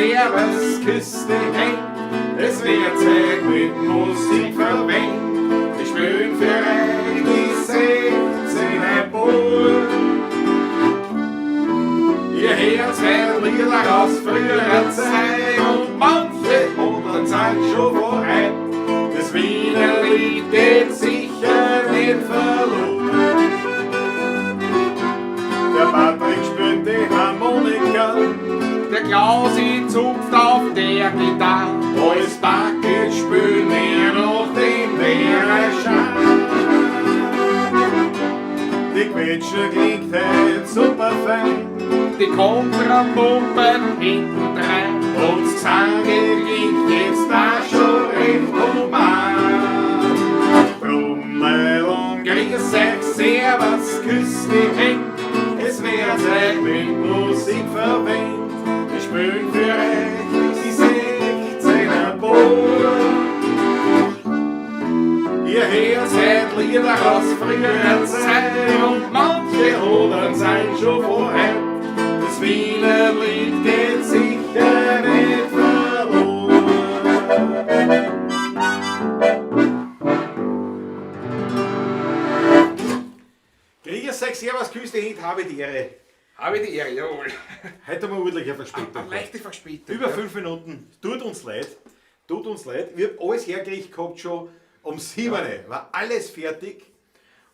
Servus, küss die Händ. Es wird Zeit mit Musik verwendet. Wir spielen für euch die 16 Ball. Ihr hört heut Lieder aus früherer Zeit und manche hundert sind schon vorbei. Das Wiener Lied geht sicher nicht verloren. Der Patrick spielt die Harmonika, Der Klausi zupft auf der Gitarre. Als Backel spielen wir noch den Lehrerschein. Die Quetsche klingt heut super fein Die Kontrapumpen hintendrein. und das Gesange klingt jetzt da schon recht human. Trommeln, grüß euch, servus, küss die Händ, es wird Zeit mit Musik verwendet. Wir spielen für euch die 16er Ball. Ihr hört heut Lieder aus früherer Zeit und manche hundert sind schon vorher. Das Wiener Lied geht sicher nicht verloren. Grüß euch, servus, küss die Hände, habe die Ehre. Habe die Ehre, jawohl. Heute haben wir ordentlich eine Verspätung. Eine leichte Verspätung. Über ja. 5 Minuten. Tut uns leid. Tut uns leid. Wir haben alles hergerichtet gehabt schon um 7 Uhr. War alles fertig.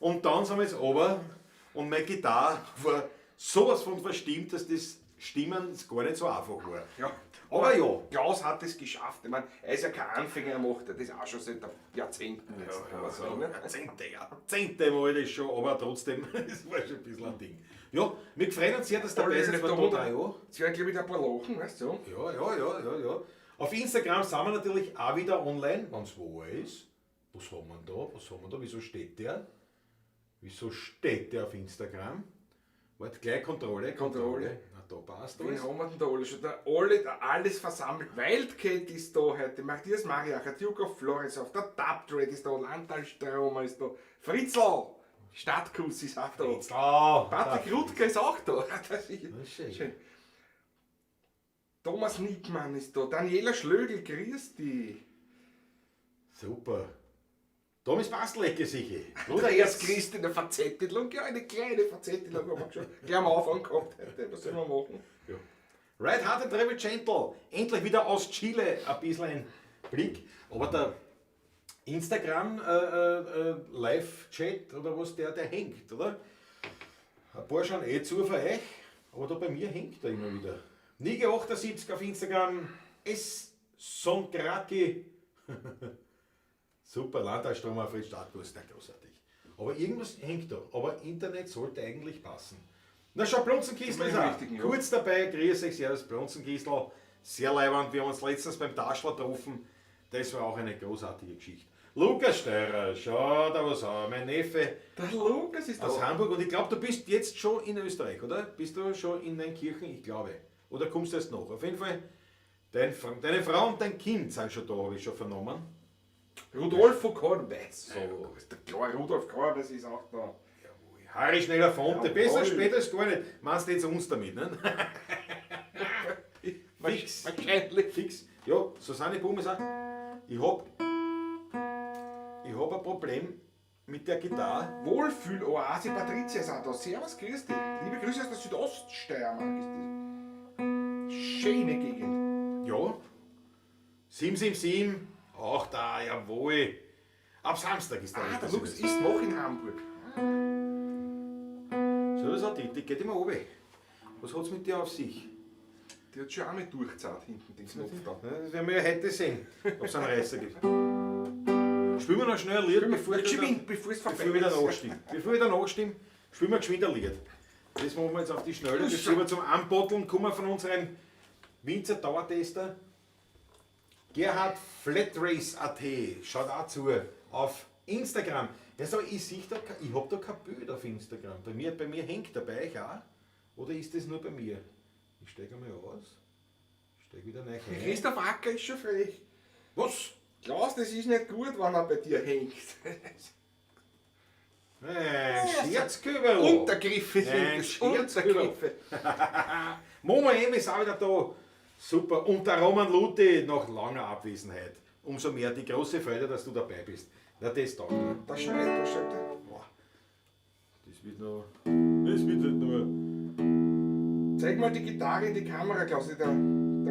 Und dann sind wir jetzt runter und meine Gitarre war sowas von verstimmt, dass das Stimmen gar nicht so einfach war. Ja. Aber ja. Klaus hat es geschafft. Ich meine, er ist ja kein Anfänger, er macht ja das auch schon seit Jahrzehnten jetzt, kann man sagen. Ne? Jahrzehnte, Jahrzehnte war das schon, aber trotzdem, es war schon ein bisschen ein Ding. Ja, wir freuen uns sehr, dass du dabei seid, da war da drei Jahre. Jetzt werden, glaube ich, ein paar lachen, weißt du? Ja. Auf Instagram sind wir natürlich auch wieder online, wenn es wahr ist. Was haben wir da? Was haben wir da? Wieso steht der? Wieso steht der auf Instagram? Warte, gleich Kontrolle. Kontrolle. Na, da passt Wen alles. haben wir denn da alle schon? Da alle, da alles versammelt. Wildcat ist da heute, Matthias Mariacher, Duke of Floridsdorf, der Dubtrade ist da, Landtalstromer ist da, Fritzl, Stadtkuss ist auch da. Jetzt, ah, Patrick Rutger ist auch da. Das ist Das ist schön. schön. Thomas Nickmann ist da, Daniela Schlögl, grüß dich. Super. Thomas Bastelecke sicher. Oder erst Christ in der Verzettelung, ja, eine kleine Verzettelung haben wir schon gleich am Anfang gehabt heute. Was sollen wir machen? Ja. Right Hard and Travel Gentle. Endlich wieder aus Chile ein bisschen ein Blick. Aber der Instagram Live-Chat oder was, der hängt, oder? Ein paar schauen eh zu für euch, aber da bei mir hängt er immer wieder. Nige78 auf Instagram, S. Songraki. Super, Landtagsstrom auf Startkurs, der großartig. Aber irgendwas hängt da. Aber Internet sollte eigentlich passen. Na schau, Blunzenkistl ist auch Richtigen, ja. kurz dabei. Grüß euch, servus, Blunzenkistl. Sehr leiwand, wir haben uns letztens beim Taschler getroffen. Das war auch eine großartige Geschichte. Lukas Steirer, schau da was an. Mein Neffe Der Lukas ist aus da. Hamburg. Und ich glaube, du bist jetzt schon in Österreich, oder? Bist du schon in Neunkirchen? Ich glaube. Oder kommst du erst noch? Auf jeden Fall, deine Frau und dein Kind sind schon da, habe ich schon vernommen. Rudolfo Corbes. So, ist der klar, Rudolf Corbes ist auch da. Harry Schneller Fonte, Jawohl. besser später als gar nicht. Meinst du jetzt uns damit, ne? Fix. Wahrscheinlich. Fix. Ja, Susanne Bum ist auch. Ich hab ein Problem mit der Gitarre. Wohlfühl-Oase Patricia ist auch da. Servus, grüß dich. Liebe Grüße aus der Südoststeiermark ist das. Schöne Gegend. Ja. 777, auch da, jawohl. Ab Samstag ist der Ah, der Ritter Lux Silvester. ist noch in Hamburg. So, das hat die, die geht immer runter. Was hat's mit dir auf sich? Die hat schon auch mit durchgezahlt hinten, den Knopf da. Ja, das werden wir ja heute sehen, ob es einen Reißer gibt. Spielen wir noch schnell ein Lied, bevor ich Geschwind, bevor es vorbei Bevor wir dann ist. nachstimmen. Bevor wir dann nachstimmen, spielen wir geschwind ein Lied. Das machen wir jetzt auf die Schnelle, bevor wir zum Anbotteln kommen von unserem Winzer Dauertester. Gerhard Flatrace.at schaut auch zu auf Instagram. Ja, so, ich sehe da, ich hab da kein Bild auf Instagram. Bei mir hängt dabei euch auch. Oder ist das nur bei mir? Ich steige einmal aus. Ich steige wieder neu rein. Christoph Acker ist schon frech. Was? Klaus, das ist nicht gut, wenn er bei dir hängt. Ein Scherzköberl. Untergriffe sind Ein das. Scherzköberl. Untergriffe. Momo M ist auch wieder da. Super. Und der Roman Luthi nach langer Abwesenheit. Umso mehr die große Freude, dass du dabei bist. Na, das taugt mir. Da schneit, da schneit. Boah. Das wird noch. Das wird halt nur. Zeig mal die Gitarre in die Kamera, Klaus. Der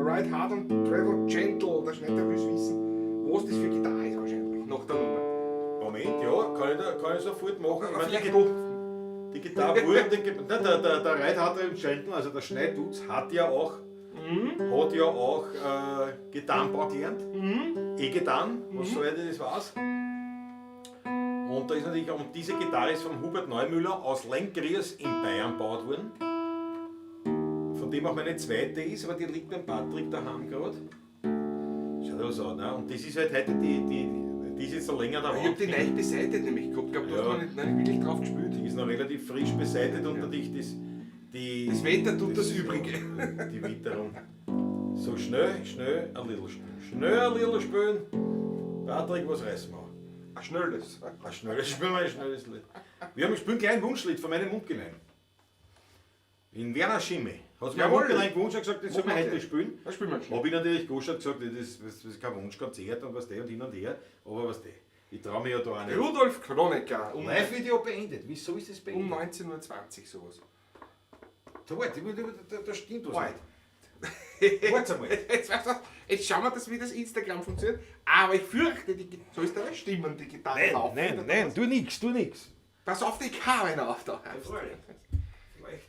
Ride Hard and Travel Gentle, der Schneider will wissen, was das für Gitarre ist wahrscheinlich. Nach der Nummer. Moment, ja, kann ich sofort machen. Ich meine, Vielleicht die Gitarre wurde, nein, der Ride Hard and Gentle, also der Schneidutz, hat ja auch, Gitarrenbau gelernt. E-Gitarren, was soweit ich das weiß. Und da ist natürlich, und diese Gitarre ist von Hubert Neumüller aus Lenggries in Bayern gebaut worden. Von dem auch meine zweite ist, aber die liegt beim Patrick daheim gerade. Schaut was an, ne? Und das ist halt heute die ist jetzt noch länger da. Ich hab die neu beseitigt nämlich gehabt. Ich glaub, du hast noch nicht wirklich drauf gespielt. Die ist noch relativ frisch beseitigt und natürlich das Wetter tut das Übrige. Die Witterung. So schnell, schnell, ein little spielen. Schnell ein little spielen. Patrick, was reißen wir? Ein schnelles. Ein schnelles spielen wir, ein schnelles Lied. Wir haben gespielt einen kleinen Wunschlied von meinem Mundgelein. In Werner Schimme. Hat sich mein Mundgelein gewünscht und gesagt, das soll man heute spielen. Das spielen wir schon. Hab ich natürlich geschaut gesagt, das ist kein Wunschkonzert und was der und hin und her, aber was der. Ich trau mich ja da auch nicht. Rudolf Kronecker. Live-Video beendet. Wieso ist das beendet? Um 19:20 Uhr sowas. Da, warte, da stimmt was nicht. Warte mal. Jetzt, weißt du was, jetzt schauen wir, dass wie das Instagram funktioniert. Aber ich fürchte, soll es da nicht stimmen, die Gitarre Nein, laufen? nein, nein, tu nix, tu nix. Pass auf, die Kamera auf da. Vielleicht.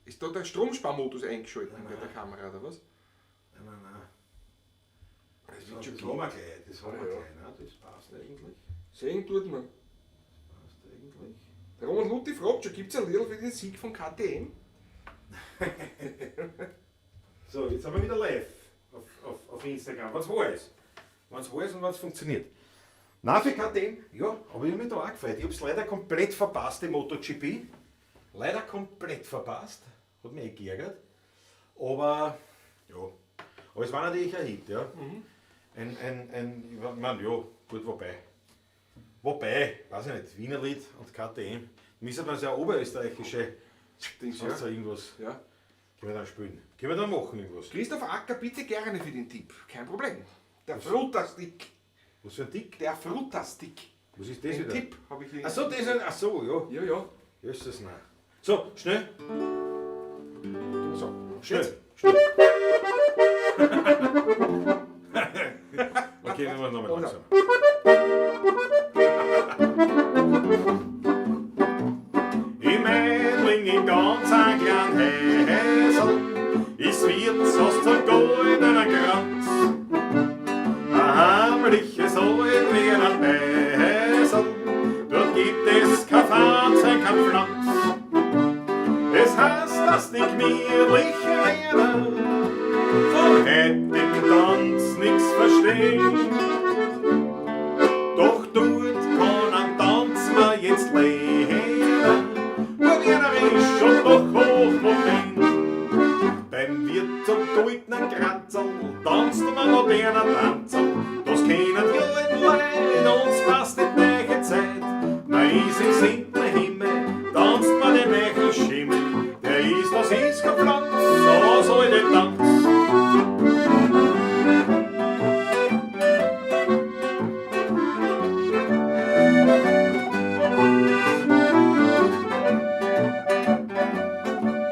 Ist da der Stromsparmodus eingeschaltet bei der Kamera, oder was? Nein, nein, nein. Das Das haben wir gleich, das haben wir gleich, ne? Das passt eigentlich. Sehen tut man. Das passt eigentlich. Der Roman Luthi fragt schon, gibt's ein Lidl für den Sieg von KTM? So, jetzt haben wir wieder live auf Instagram, wenn's wahr ist. Wenn's wahr ist und wenn's funktioniert. Nein, für KTM, ja, aber ich hab mich da auch gefreut. Ich hab's leider komplett verpasst, die MotoGP. Leider komplett verpasst. Hat mich eh geärgert. Aber, ja, aber es war natürlich ein Hit, ja. Ich mein, ja, gut, wobei. Wobei, weiß ich nicht, Wienerlied und KTM. Müssen wir ja oberösterreichische Dings, sonst ja. irgendwas. Ja. Können wir dann spielen? Können wir dann machen irgendwas? Christoph Acker, bitte gerne für den Tipp. Kein Problem. Der Frutterstick. Was für ein Tick? Der Frutterstick. Was ist das Ein wieder? Tipp habe ich hier. Ach so, das ist ein, ach so, ja. Ja, ja. Jesus, nein. So, schnell. So, Schnell. jetzt. Schnell. Okay, nehmen wir nochmal langsam. Im Meidling in ganz ein kleinen Häsel ist Wirtshaus zum goldenen Kranz. Ein heimliches Alt wie ein Beisel, dort gibt es kein Fahrzeug, kein Pflanz. Es heißt, dass die gemütliche Wiener vom heutigen Tanz nix verstehen. Doch dort kann ein Tanz man jetzt lernen, wo Wienerisch und doch hochmodern. Beim Wirt zum goldenen Kranzl tanzt man moderner Tanzl. Das kennen die alten Leute, uns passt die neue Zeit. Man ist im siebten Himmel, tanzt man den neuen Schimmel. Der ist, das ist kein Pflanz, so soll der Tanz.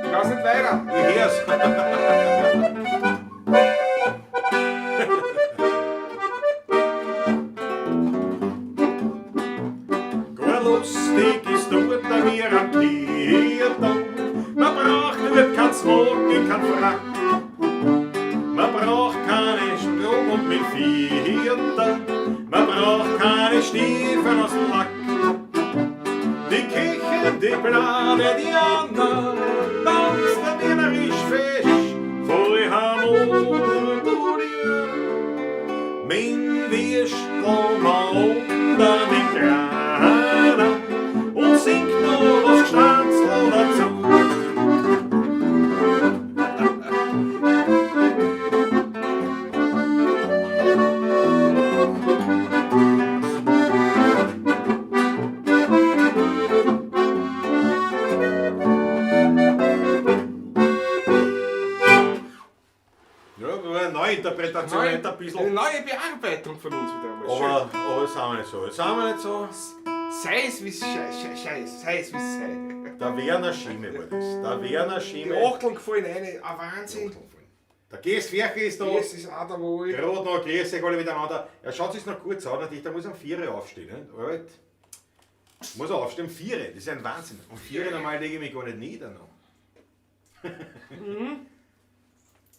Ich weiß nicht weiter. Ich hör's. Gar lustig ist dort wie am Kirtan. Man braucht dort kein Smoking, kein Frack. Man braucht keine Strom und mit Vierter. Man braucht keine Stiefel aus Lack. Die Kirche, die Plane, die Anna, tanzt der Wienerisch fesch, voll Harmonie. Min Würstel mal unter den Kranen und singt noch das Gstanzl dazu. Neuinterpretation, Neue, nicht ein bisschen. eine neue Bearbeitung von uns wieder einmal. Aber das sind wir nicht so. Das sind wir nicht so. Sei es wie es sei, sei es wie es sei. Der Werner Schieme war das. Der Werner Die Schieme. Achteln gefallen rein, ein Wahnsinn. Der Gästwerke ist da. Das ist auch der Wohl. Gerade noch, grüß euch alle miteinander. Er schaut sich noch kurz an, natürlich, da muss um 4 Uhr aufstehen. Ne? Arbeit. Muss er aufstehen, um 4 Uhr, das ist ein Wahnsinn. Um 4 Uhr normal lege ich mich gar nicht nieder. Noch.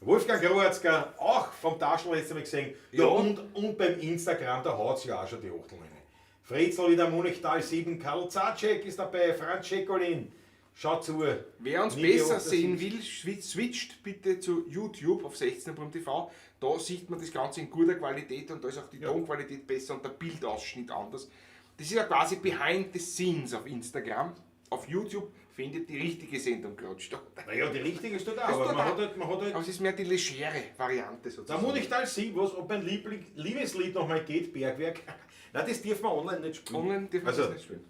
Wolfgang Rohatzker, auch vom Taschel jetzt einmal gesehen. Ja, Ja. und beim Instagram, da haut ja auch schon die Achteln rein. Fritzl wieder Munichtal 7, Karl Zacek ist dabei, Franz Schekolin. Schaut zu. Wer uns Niki besser Oster sehen will, switcht bitte zu YouTube auf 16.tv. Da sieht man das Ganze in guter Qualität und da ist auch die Tonqualität besser und der Bildausschnitt anders. Das ist ja quasi behind the scenes auf Instagram. Auf YouTube findet die richtige Sendung gerade statt. Naja, die richtige ist dort auch, Ist aber dort man auch. hat halt, man hat halt Aber es ist mehr die legere Variante Da sozusagen. muss ich da sehen, was, ob mein Liebeslied nochmal geht, Bergwerk. Nein, das dürfen wir online nicht spielen. Online dürfen wir also, das nicht spielen.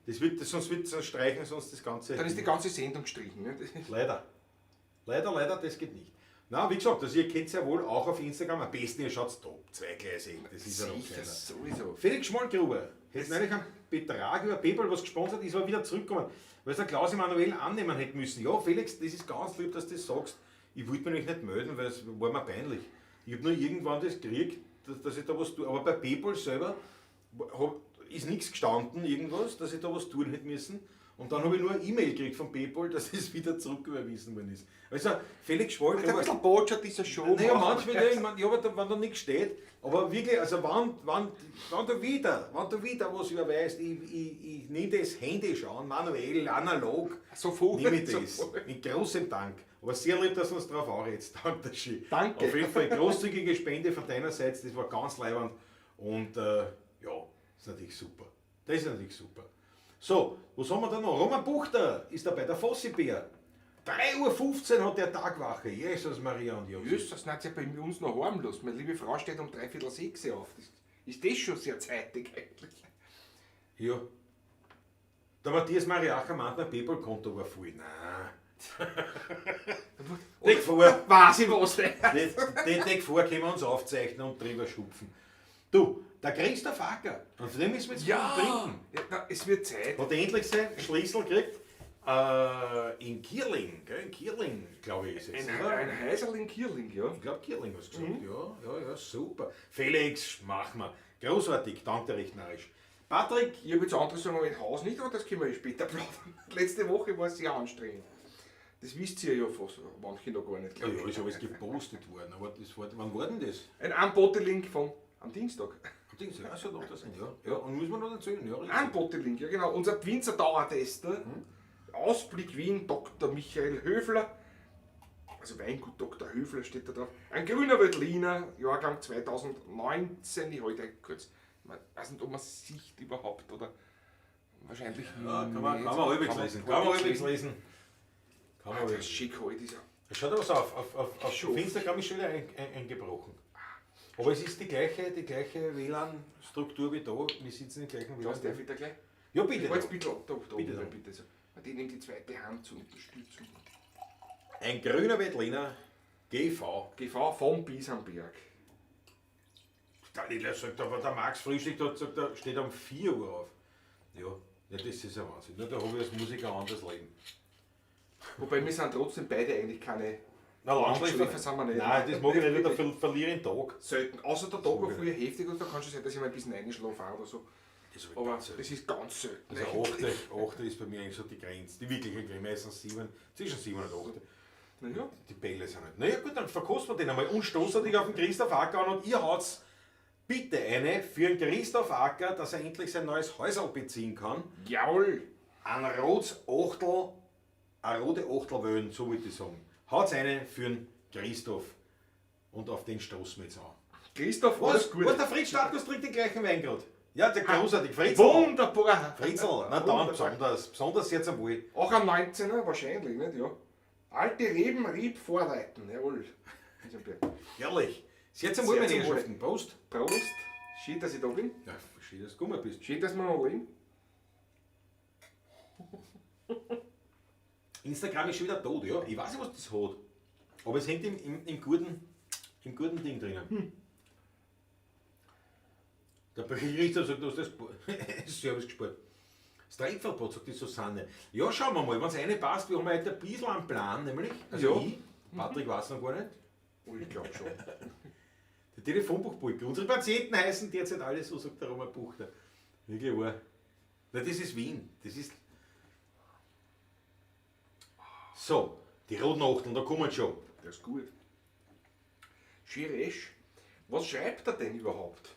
Das wird, sonst wird sonst streichen sonst das Ganze. Dann ist die ganze Sendung gestrichen. Ne? Das ist- Leider. Leider, leider, das geht nicht. Na, wie gesagt, also ihr kennt ja wohl auch auf Instagram. Am besten ihr schaut top, zweigleisig. Das ist ja noch Sicher, keiner. sowieso. Felix Schmollgruber hätte neulich einen Betrag über PayPal, was gesponsert ist, aber wieder zurückgekommen, weil es der Klaus Emanuel annehmen hätte müssen. Ja, Felix, das ist ganz lieb, dass du das sagst. Ich wollte mich nämlich nicht melden, weil es war mir peinlich. Ich habe nur irgendwann das gekriegt, dass ich da was tue. Aber bei PayPal selber ist nichts gestanden, irgendwas, dass ich da was tun hätte müssen. Und dann habe ich nur eine E-Mail gekriegt von PayPal, dass es wieder zurücküberwiesen worden ist. Also, Felix Ein Schmollgruber. bisschen Botschaft dieser Show. Naja, manchmal, ja, ich mein, ja, aber da, wenn da nichts steht, aber wirklich, also wenn du wieder was überweist, ich nehme das händisch an, manuell, analog, Sofort. nehme ich das. Sofort. Mit großem Dank. Aber sehr lieb, dass du uns darauf anredest. Dankeschön. Danke. Auf jeden Fall großzügige Spende von deinerseits, das war ganz leibend und ja, ist natürlich super. Das ist natürlich super. So, was haben wir da noch? Roman Buchter ist dabei, der Fossibär. 3:15 Uhr hat der Tagwache. Jesus, Maria und Josef. Jesus, das ist ja bei uns noch harmlos. Meine liebe Frau steht um 5:45 auf. Das, ist das schon sehr zeitig eigentlich? Ja. Der Matthias Mariacher meint, mein PayPal-Konto war voll. Nein. Die Gefahr, Weiß ich was. die Gefahr können wir uns aufzeichnen und drüber schupfen. Du, der Christoph Acker, und von dem müssen wir jetzt Ja, trinken. ja na, es wird Zeit. Hat endlich sein Schlüssel gekriegt. In Kierling, gell? In Kierling, glaube ich, ist es. Ein, oder? ein Häuserl in Kierling, ja. Ich glaube, Kierling hast du gesagt. Ja, ja, ja, super. Felix, mach mal. Großartig, danke dir recht narrisch. Patrick, Ich habe jetzt andere sagen, im Haus nicht, aber das können wir ja später plaudern. Letzte Woche war es sehr anstrengend. Das wisst ihr ja fast, manche noch gar nicht, ja, glaub ich. ja, ist alles gepostet worden. Aber das war, wann war denn das? Ein Unbottling von am Dienstag. Am Dienstag, ja, soll doch das sein, ja. Ja, und müssen wir noch erzählen, ja. richtig. Unbottling, ja genau. Unser Winzer Dauertester. Ausblick Wien, Dr. Michael Höfler. Also Weingut Dr. Höfler steht da drauf. Ein grüner Veltliner, Jahrgang 2019. Ich halte kurz. Ich weiß nicht, ob man es sieht überhaupt oder wahrscheinlich Ja, kann man, nicht. kann man halbwegs lesen. Kann man halbwegs lesen. Kann man Ah, das halbwegs ist schick heute ist ja. Schaut aber so auf, auf Schon. Instagram ist schon wieder eingebrochen. Aber es ist die gleiche WLAN-Struktur wie da. Wir sitzen im gleichen Das darf WLAN. ich da gleich. Ja, bitte. Ich halte bitte, da, Bitte bitte, da. bitte so. Die nimmt die zweite Hand zur Unterstützung. Ein grüner Veltliner GV. GV vom Bisamberg. Der Lila sagt, aber der Max Frühstück hat, sagt, er steht um 4 Uhr auf. Ja, ja, das ist ja Wahnsinn. Na, da habe ich als Musiker ein anderes Leben. Wobei wir sind trotzdem beide eigentlich keine Na, Langschläfer sind wir nicht. Nein, das mag ich nicht, da verliere ich den Tag. Selten. Außer der Tag war früher heftig und da kann schon sein, dass ich mal ein bisschen einschlafe auch oder so. Das hab ich Aber ganz selten. das ist ganz selten. Also 8 ist bei mir eigentlich so die Grenze, die wirkliche Grenze, meistens 7, zwischen 7 und 8. Naja. Die Bälle sind nicht. Naja gut, dann verkosten wir den einmal und stoßen dich auf den Christoph Acker an und ihr haut's bitte eine für den Christoph Acker, dass er endlich sein neues Häuserl beziehen kann. Jawohl. Ein rotes Achtel, eine rote Achtelwöhn, so würde ich sagen. Haut's eine für den Christoph. Und auf den stoßen wir jetzt an. Christoph, alles Was? Gute. Was, der Fritz Starkus trinkt den gleichen Wein gerade. Ja, der großartig. Fritz. Wunderbar. Fritzl, na dann Wunderbar. besonders jetzt einmal. Auch am 19er wahrscheinlich, nicht? Ja. Alte Reben, Rieb, Vorreiten. Jawohl. Bisamberg. Herrlich. Sehr zum Wohl, Sehr meine zum Wohl. Herrschaften. Prost. Prost. Schön, dass ich da bin. Ja, schön, dass du gekommen bist. Schön, dass wir noch leben. Instagram ist schon wieder tot, ja. Ich weiß nicht, was das hat. Aber es hängt im guten Im guten Ding drinnen. Der Richter sagt, du hast das Service gespart. Das Dreifachbrot, sagt die Susanne. Ja, schauen wir mal, wenn es eine passt, wir haben heute ein bisschen einen Plan, nämlich. Also Ja. ich, Patrick weiß noch gar nicht. Oh, ich glaube schon. Die Telefonbuchbrücke. Unsere Patienten heißen derzeit alle so, sagt der Roman Buchter. Wirklich wahr. Na, das ist Wien. Das ist. So, die roten Achteln, da kommen schon. Das ist gut. Schiresch, was schreibt er denn überhaupt?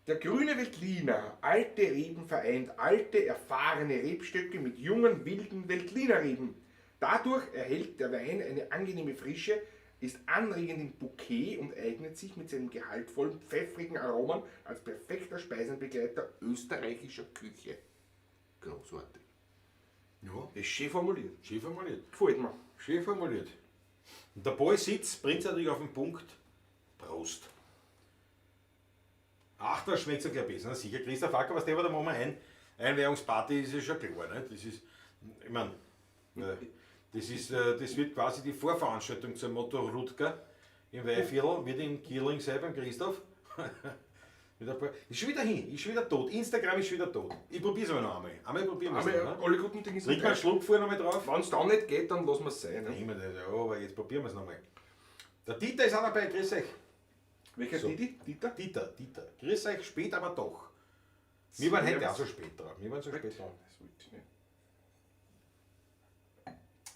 Der grüne Veltliner, alte Reben vereint alte, erfahrene Rebstöcke mit jungen, wilden Veltlinerreben. Dadurch erhält der Wein eine angenehme Frische, ist anregend im Bouquet und eignet sich mit seinem gehaltvollen, pfeffrigen Aromen als perfekter Speisenbegleiter österreichischer Küche. Großartig. Ja, Ist schön formuliert. schön formuliert. Gefällt mir. Schön formuliert. Und der Paul Sitz bringt es natürlich auf den Punkt. Prost. Ach, da schmeckt es ja gleich besser. Na sicher, Christoph Acker, was der war, da machen wir ein. Einweihungsparty ist ja schon klar. Ne? Das ist, ich meine, das, ist, das wird quasi die Vorveranstaltung zum Motto Rutger im Weihviertel, wird in Kierling sein beim Christoph. Mit ein paar- Ist schon wieder hin, ist schon wieder tot. Instagram ist schon wieder tot. Ich probiere es aber noch einmal. Einmal probieren wir es Aber noch. Ne? alle guten Dinge sind Trink mal einen Schluck vorher noch mal drauf. Wenn es dann nicht geht, dann lassen wir es sein. Ne? Immer das, ja, aber jetzt probieren wir es nochmal. Der Dieter ist auch dabei, grüß euch. Welcher So. Didi? Dieter? Dieter, Dieter. Grüß euch, spät aber doch. Wir waren heute auch so spät dran. Wir waren so spät dran. Das wollte ich nicht.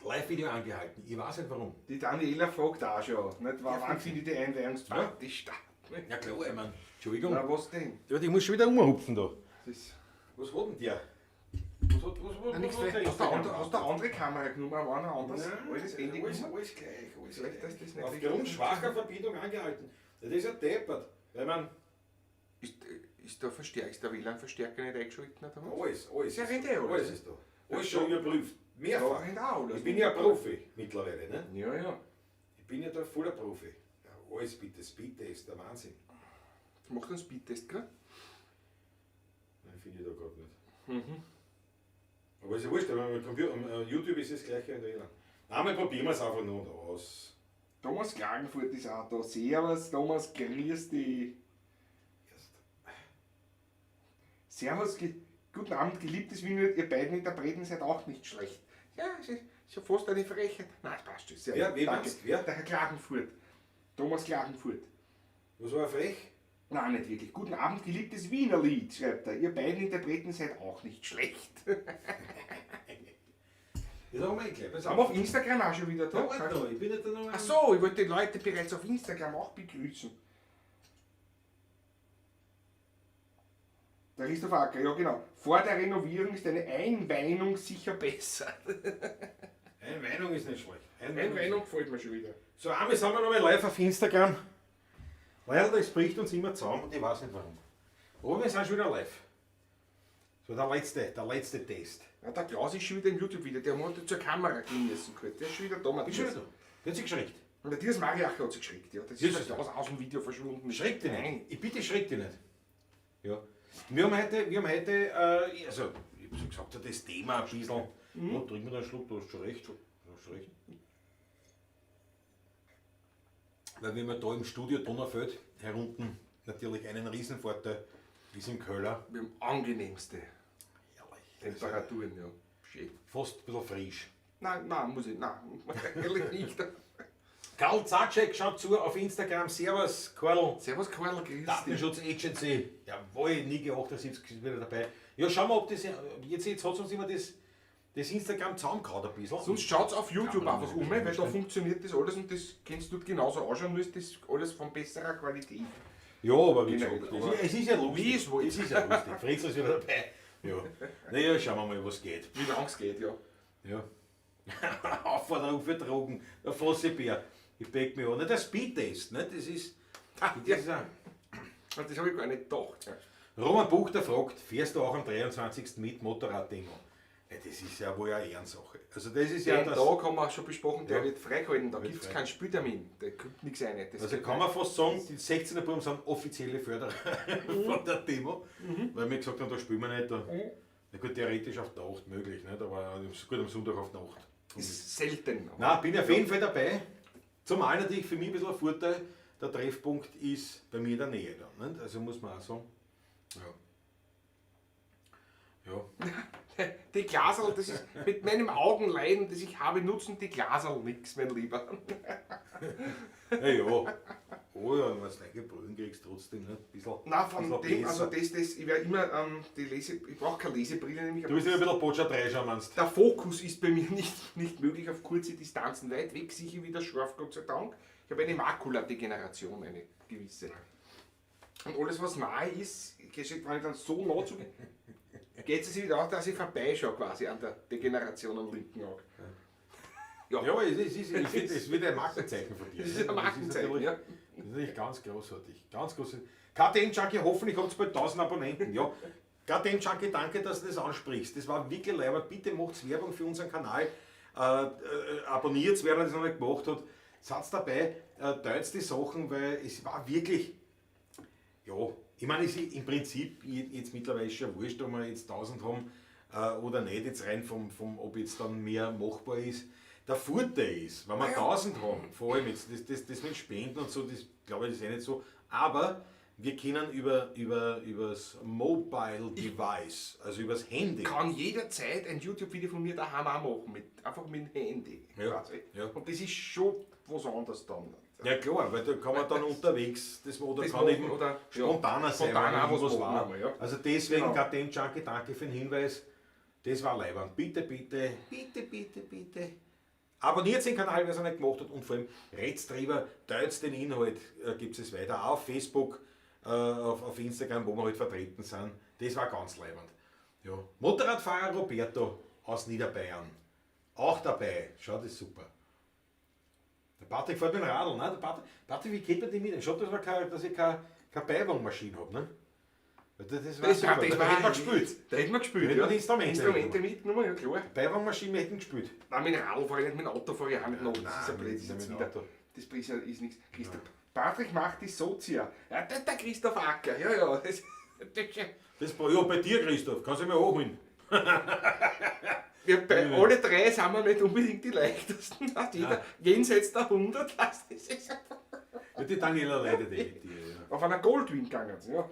Live-Video angehalten. Ich weiß nicht warum. Die Daniela fragt auch schon, nicht? Wann findet die Einweihungsparty statt? Ja klar, ich meine. Entschuldigung. Na, was denn? Ja, ich muss schon wieder umhupfen da. Das ist Was hat denn der? Was hat, was, was, Nein, nichts was hat mehr. der Hast du Instagram? andere, hast du eine andere Kamera genommen, war ein anderes altes Handy alles, genommen? alles gleich, alles Vielleicht gleich. ist das nicht richtig. Aufgrund schwacher Verbindung angehalten. Ja, das ist ja deppert. Weil man Ist der, Verstärker, ist der WLAN-Verstärker nicht eingeschaltet? Oder was? alles, alles. Ja, rennt eh alles. Alles ist da. Alles schon überprüft. Mehrfach. Ja, rennt auch alles. Ich bin ja Profi mittlerweile, ne? Ja, ja. Ich bin ja da voller Profi. Ja, alles bitte, Speedtest, der Wahnsinn. Macht einen Speedtest gerade. Nein, finde ich da gerade nicht. Aber ist ja wurscht, aber am Computer, am YouTube ist das gleiche in der WLAN. Einmal probieren wir es einfach nur und aus. Thomas Klagenfurt ist auch da. Servus, Thomas, grüß dich. Erst. Servus, guten Abend, geliebtes Wiener, ihr beiden Interpreten seid auch nicht schlecht. Ja, es ist ja fast eine Frechheit. Nein, es passt schon. Sehr Wer? gut, Wen danke. meinst du? Wer? Der Herr Klagenfurt. Thomas Klagenfurt. Was war frech? Nein, nicht wirklich. Guten Abend, geliebtes Wiener Lied, schreibt er. Ihr beiden Interpreten seid auch nicht schlecht. Das haben wir eh gleich. Pass Haben wir auf Instagram auch schon wieder da? Ja, warte noch, ich bin nicht da noch. Ach so, ich wollte die Leute bereits auf Instagram auch begrüßen. Der Christoph Acker, ja genau. Vor der Renovierung ist eine Einweinung sicher besser. Einweinung ist nicht schlecht. Einweinung gefällt mir schon wieder. So, einmal sind wir nochmal live auf Instagram. Weil das bricht uns immer zusammen und ich weiß nicht warum. Aber wir sind schon wieder live. So, der letzte Test. Ja, der Klaus ist schon wieder im YouTube-Video. Der hat zur Kamera gehen müssen. Kurt. Der ist schon wieder da. Bist Matthias. schon wieder da? Der hat sich geschreckt. Und Matthias Mariacher hat sich geschreckt. Ja. Das Ist ist es der Klaus aus dem Video verschwunden. Schreckt dich Nein. nicht. Ich bitte, schreck dich nicht. Ja. Wir haben heute, also, ich hab schon gesagt, das Thema ein bisschen. Mhm. Oh, trink mir da einen Schluck, du hast schon recht. Du hast schon recht. Weil wenn man da im Studio Donaufeld herunten natürlich einen Riesenvorteil ist im Köller. Wir haben angenehmste Herrlich. Temperaturen, ja. Schön. Fast ein bisschen frisch. Nein, nein, muss ich, nein, ehrlich nicht. Karl Zacek schaut zu auf Instagram. Servus, Karl. Servus Karl, grüß dich. Datenschutz Agency. Jawohl, Nike 78 ist wieder dabei. Ja, schauen wir, ob das. Jetzt hat uns immer das Instagram zusammengehauen ein bisschen. Sonst schaut's auf YouTube Kann man einfach nicht um, weil da bestellen. funktioniert das alles und das kannst du dort genauso anschauen, nur ist das alles von besserer Qualität. Ja, aber wie Generell, gesagt, aber es ist ja lustig. Wie es wollt. Es ist ja lustig. Fritzl ist wieder dabei. Ja. Naja, schauen wir mal, was geht. Wie lang es geht, ja. Ja. Aufforderung für Drogen. Der Fossibär. Ich pack mich an. Na, der Speedtest, ne? Das ist. Ah, Das ja. ist ein Und das habe ich gar nicht gedacht. Ja. Roman Buchter fragt, fährst du auch am 23. mit Motorraddemo? Ja, das ist ja wohl eine Ehrensache. Also das ist ja Den das, Tag haben wir schon besprochen, der Ja. wird freigehalten, da Wird gibt es frei. keinen Spieltermin, da kommt nichts rein. Das Also geht kann nicht. man fast sagen, die 16er Buben sind offizielle Förderer von der Demo, weil wir gesagt haben, da spielen wir nicht. Da. Na gut, theoretisch auf die Nacht möglich, nicht? Aber gut am Sonntag auf die Nacht. Ist selten. Nein, bin ich auf jeden Fall dabei. Zumal natürlich für mich ein bisschen ein Vorteil, der Treffpunkt ist bei mir in der Nähe dann. Nicht? Also muss man auch sagen. Ja. Ja. Die Glaserl, das ist mit meinem Augenleiden, das ich habe, nutzen die Glaserl nix, mein Lieber. Ja, ja. Oh ja, wenn du neue Brillen kriegst, trotzdem, ne? Bisschen, Na, von bisschen dem, besser. also das, ich werde immer, die Lese, ich brauche keine Lesebrille nämlich. Du bist immer ein bisschen Botschaft reinschauen, meinst du? Der Fokus ist bei mir nicht möglich auf kurze Distanzen. Weit weg sicher wieder scharf, Gott sei Dank. Ich habe eine Makuladegeneration, eine gewisse. Und alles, was nahe ist, geschickt, wenn ich dann so nah zu, geht es wieder auch, dass ich vorbeischaue quasi an der Degeneration am linken Auge. Ja. Ja, aber es ist, ich finde, es wird ein Markenzeichen von dir. Das ist ein Markenzeichen, ja. Das ist natürlich ganz großartig. Ganz großartig. KTM Junkie, hoffentlich habt ihr bald 1000 Abonnenten. Ja. KTM Junkie, danke, dass du das ansprichst. Das war wirklich leibend. Bitte macht Werbung für unseren Kanal. Abonniert, wer das noch nicht gemacht hat. Seid dabei, teilt die Sachen, weil es war wirklich, ja, ich meine, es ist im Prinzip jetzt mittlerweile schon wurscht, ob wir jetzt 1000 haben oder nicht, jetzt rein vom, ob jetzt dann mehr machbar ist. Der Vorteil ist, wenn wir 1000 haben, vor allem jetzt, das mit Spenden und so, das glaube ich, das ist eh nicht so, aber wir können übers Mobile Device, also übers Handy. Kann jederzeit ein YouTube-Video von mir daheim auch machen, einfach mit dem Handy. Ja, quasi. ja. Und das ist schon was anderes dann. Ja klar, weil da kann man dann unterwegs das oder Das kann machen eben oder, spontaner ja, sein, spontan wenn auch was irgendwas machen war. einmal, ja. Also deswegen, Genau. KTM Junkie, danke für den Hinweis. Das war leibend. Bitte, bitte, bitte, bitte, bitte. Abonniert den Kanal, wer es noch nicht gemacht hat, und vor allem red's drüber, teilt den Inhalt, gibt es weiter. Auch auf Facebook, auf Instagram, wo wir halt vertreten sind. Das war ganz leibend. Ja. Motorradfahrer Roberto aus Niederbayern. Auch dabei. Schau, das ist super. Der Patrick fährt mit dem Radl, ne? Der Patrick, wie geht man denn mit? Schaut, dass ich keine Beiwagenmaschine hab, ne? Weil das war Das super. war, das Da war, hätten wir gespielt. Da hätten wir gespielt. Da hätten wir ja. die Instrumente Instrumente mitgenommen, ja klar. Beiwagenmaschine, wir hätten gespielt. Nein, mit dem Radl fahre ich nicht, mit dem Auto fahre ich auch nicht noch. Das ist ja blöd, das ist nein, jetzt mit dem wieder. Auto. Das ist nichts. Christoph, Patrick macht die Sozia. Ja, der Christoph Acker, ja, ja. Das, Das, ja, bei dir, Christoph, kannst du mir hochholen. wir bei, alle drei sind wir nicht unbedingt die leichtesten. Weißt, jeder jenseits der 100, das ist Ja, die Daniela leidet eh mit dir. Ja. auf einer Goldwing gegangen. Ja.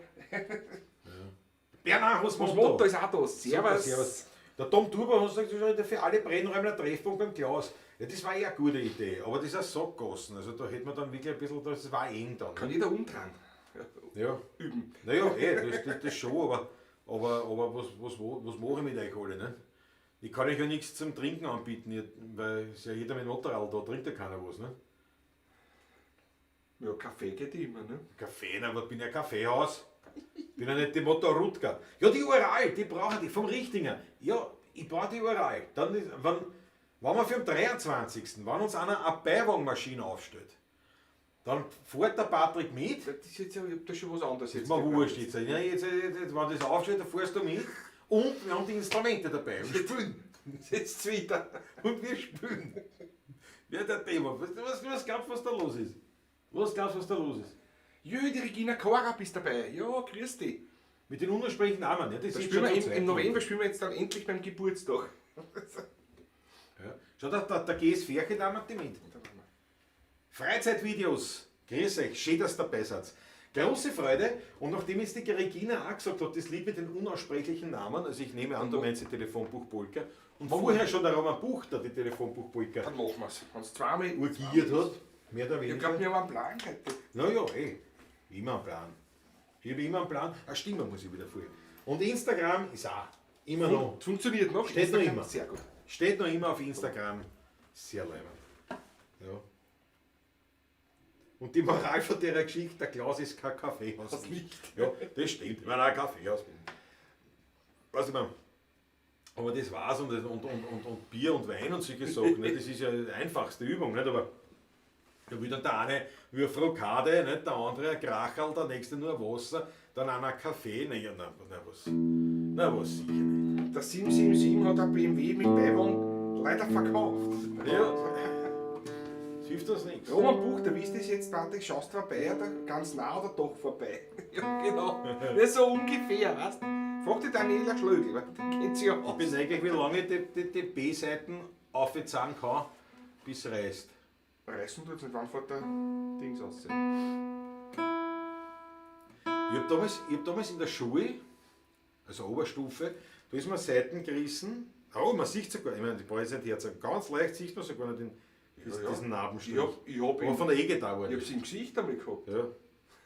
Bernhard Das Motto. Motto ist auch da. Servus. Super, servus. Der Tom Turbo hat gesagt, für alle Brennräume ein Treffpunkt beim Klaus. Ja, das war ja eine gute Idee, aber das ist ein Sackgassen. Also da hätte man dann wirklich ein bisschen, das war eng dann. Kann Ne? jeder umdrehen. Ja, Ja. üben. Naja, das schon, aber was mache ich mit euch alle? Ne? Ich kann euch ja nichts zum Trinken anbieten, weil ist ja jeder mit Motorrad da, trinkt ja keiner was. Ne? Ja, Kaffee geht immer, ne? Kaffee, na, aber bin ja Kaffeehaus. Bin ja nicht die Motorrutka. Ja, die Ural, die brauche ich vom Richtinger. Ja, ich brauche die Ural. Dann ist, wenn wir für den 23., wenn uns einer eine Beiwagenmaschine aufstellt, dann fährt der Patrick mit. Das ist jetzt, ich hab da schon was anderes Ist jetzt. mir geplant. wurscht jetzt. Ja, jetzt, wenn das aufsteht, dann fährst du mit. Und wir haben die Instrumente dabei. Und spielen. Das ist jetzt wieder. Und wir spielen. Ja, der Thema. Was glaubst du, was da los ist? Was glaubst du, was da los ist? Jö, die Regina Korab ist dabei. Ja, grüß dich. Mit den unersprechlichen Namen. Ja, das Da ist spielen schon wir zur im Zeit. November spielen wir jetzt dann endlich beim Geburtstag. Ja. Schau, der GS Ferche nahmen die mit. Freizeitvideos. Grüß euch, schön, dass ihr dabei seid. Große Freude. Und nachdem jetzt die Regina auch gesagt hat, das Lied mit den unaussprechlichen Namen, also ich nehme an, du meinst die Telefonbuch Polka. Und vorher schon der Roman Buchter die Telefonbuch Polka Dann machen wir's. Wenn's zweimal urgiert hat, mehr oder Ich weniger. glaube, wir haben einen Plan heute. Naja, immer einen Plan. Ich habe immer einen Plan. Eine Stimme muss ich wieder vorher. Und Instagram ist auch immer noch. Funktioniert noch. Steht noch Instagram, immer. Sehr gut. Steht noch immer auf Instagram. Sehr leibend. Ja. Und die Moral von der Geschichte, der Klaus ist kein Kaffeehaus. Das nicht. Ja, das stimmt. Ich meine, auch ein Kaffeehaus. Weißt du, ich meine, aber das war's und Bier und Wein und solche Sachen, ne? Das ist ja die einfachste Übung, nicht? Aber da will dann der eine wie eine Frokade, nicht? Der andere ein Kracherl, der nächste nur ein Wasser, dann einer Kaffee. Na, ja, na, na, was? Na, was sicher nicht. Der 777 hat ein BMW mit Beiwagen leider verkauft. Ja. Das hilft uns nichts. Roman Buchter, wie ist das jetzt, Patrick? Schaust du vorbei oder ganz nah oder doch vorbei? Ja, genau. Ja, so ungefähr, weißt du? Frag die Daniela Schlögl, weil die kennt sich ja Ich aus. bin neugierig, wie lange ich die B-Seiten aufzahlen kann, bis es reißt. Reißen tut's nicht, wann fährt der Dings aus? Ich hab damals in der Schule, also Oberstufe, da ist mir Seiten gerissen. Oh, man sieht sogar, ich meine, die brauche ich jetzt nicht herzeigen. Ganz leicht sieht man sogar noch diesen Narbenstrich. Ich hab Aber ihn- von der E-Gitarre war Ich das. hab's im Gesicht einmal gehabt. Ja.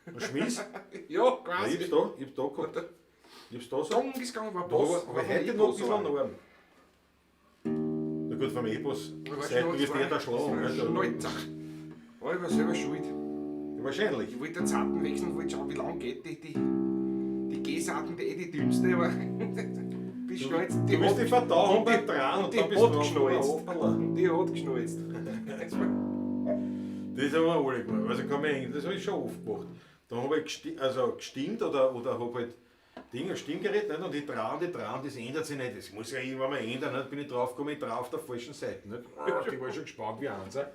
Und Schmiss? Ja, Nein, quasi. ich hab's da gehabt. Ich hab's da so. Song ist gegangen, war Da Boss. aber aber heute noch ein bisschen Narben. Na gut, vom E-Boss. Seiten wirst du eh da schlagen. nicht? Schneuzer. Aber ich war selber schuld. Ja, wahrscheinlich. Ich wollte den Zarten wechseln und wollte schauen, wie lange geht die. Die G-Sarten, die eh die dünnste, aber bis schneuzt. Du bist die Verdauung beim Dran und die dann bist hat du geschneuzt. Hoppala. Die hat geschneuzt. Das haben wir alle gemacht. Also kann man eigentlich, das habe ich schon oft gemacht. Da habe ich gestimmt oder habe halt Ding, ein Stimmgerät, nicht? Und die Trauen, das ändert sich nicht. Das muss ja irgendwann mal ändern. Nicht? Bin ich draufgekommen, ich trau auf der falschen Seite. Nicht? Oh, die war schon gespannt wie eins, dass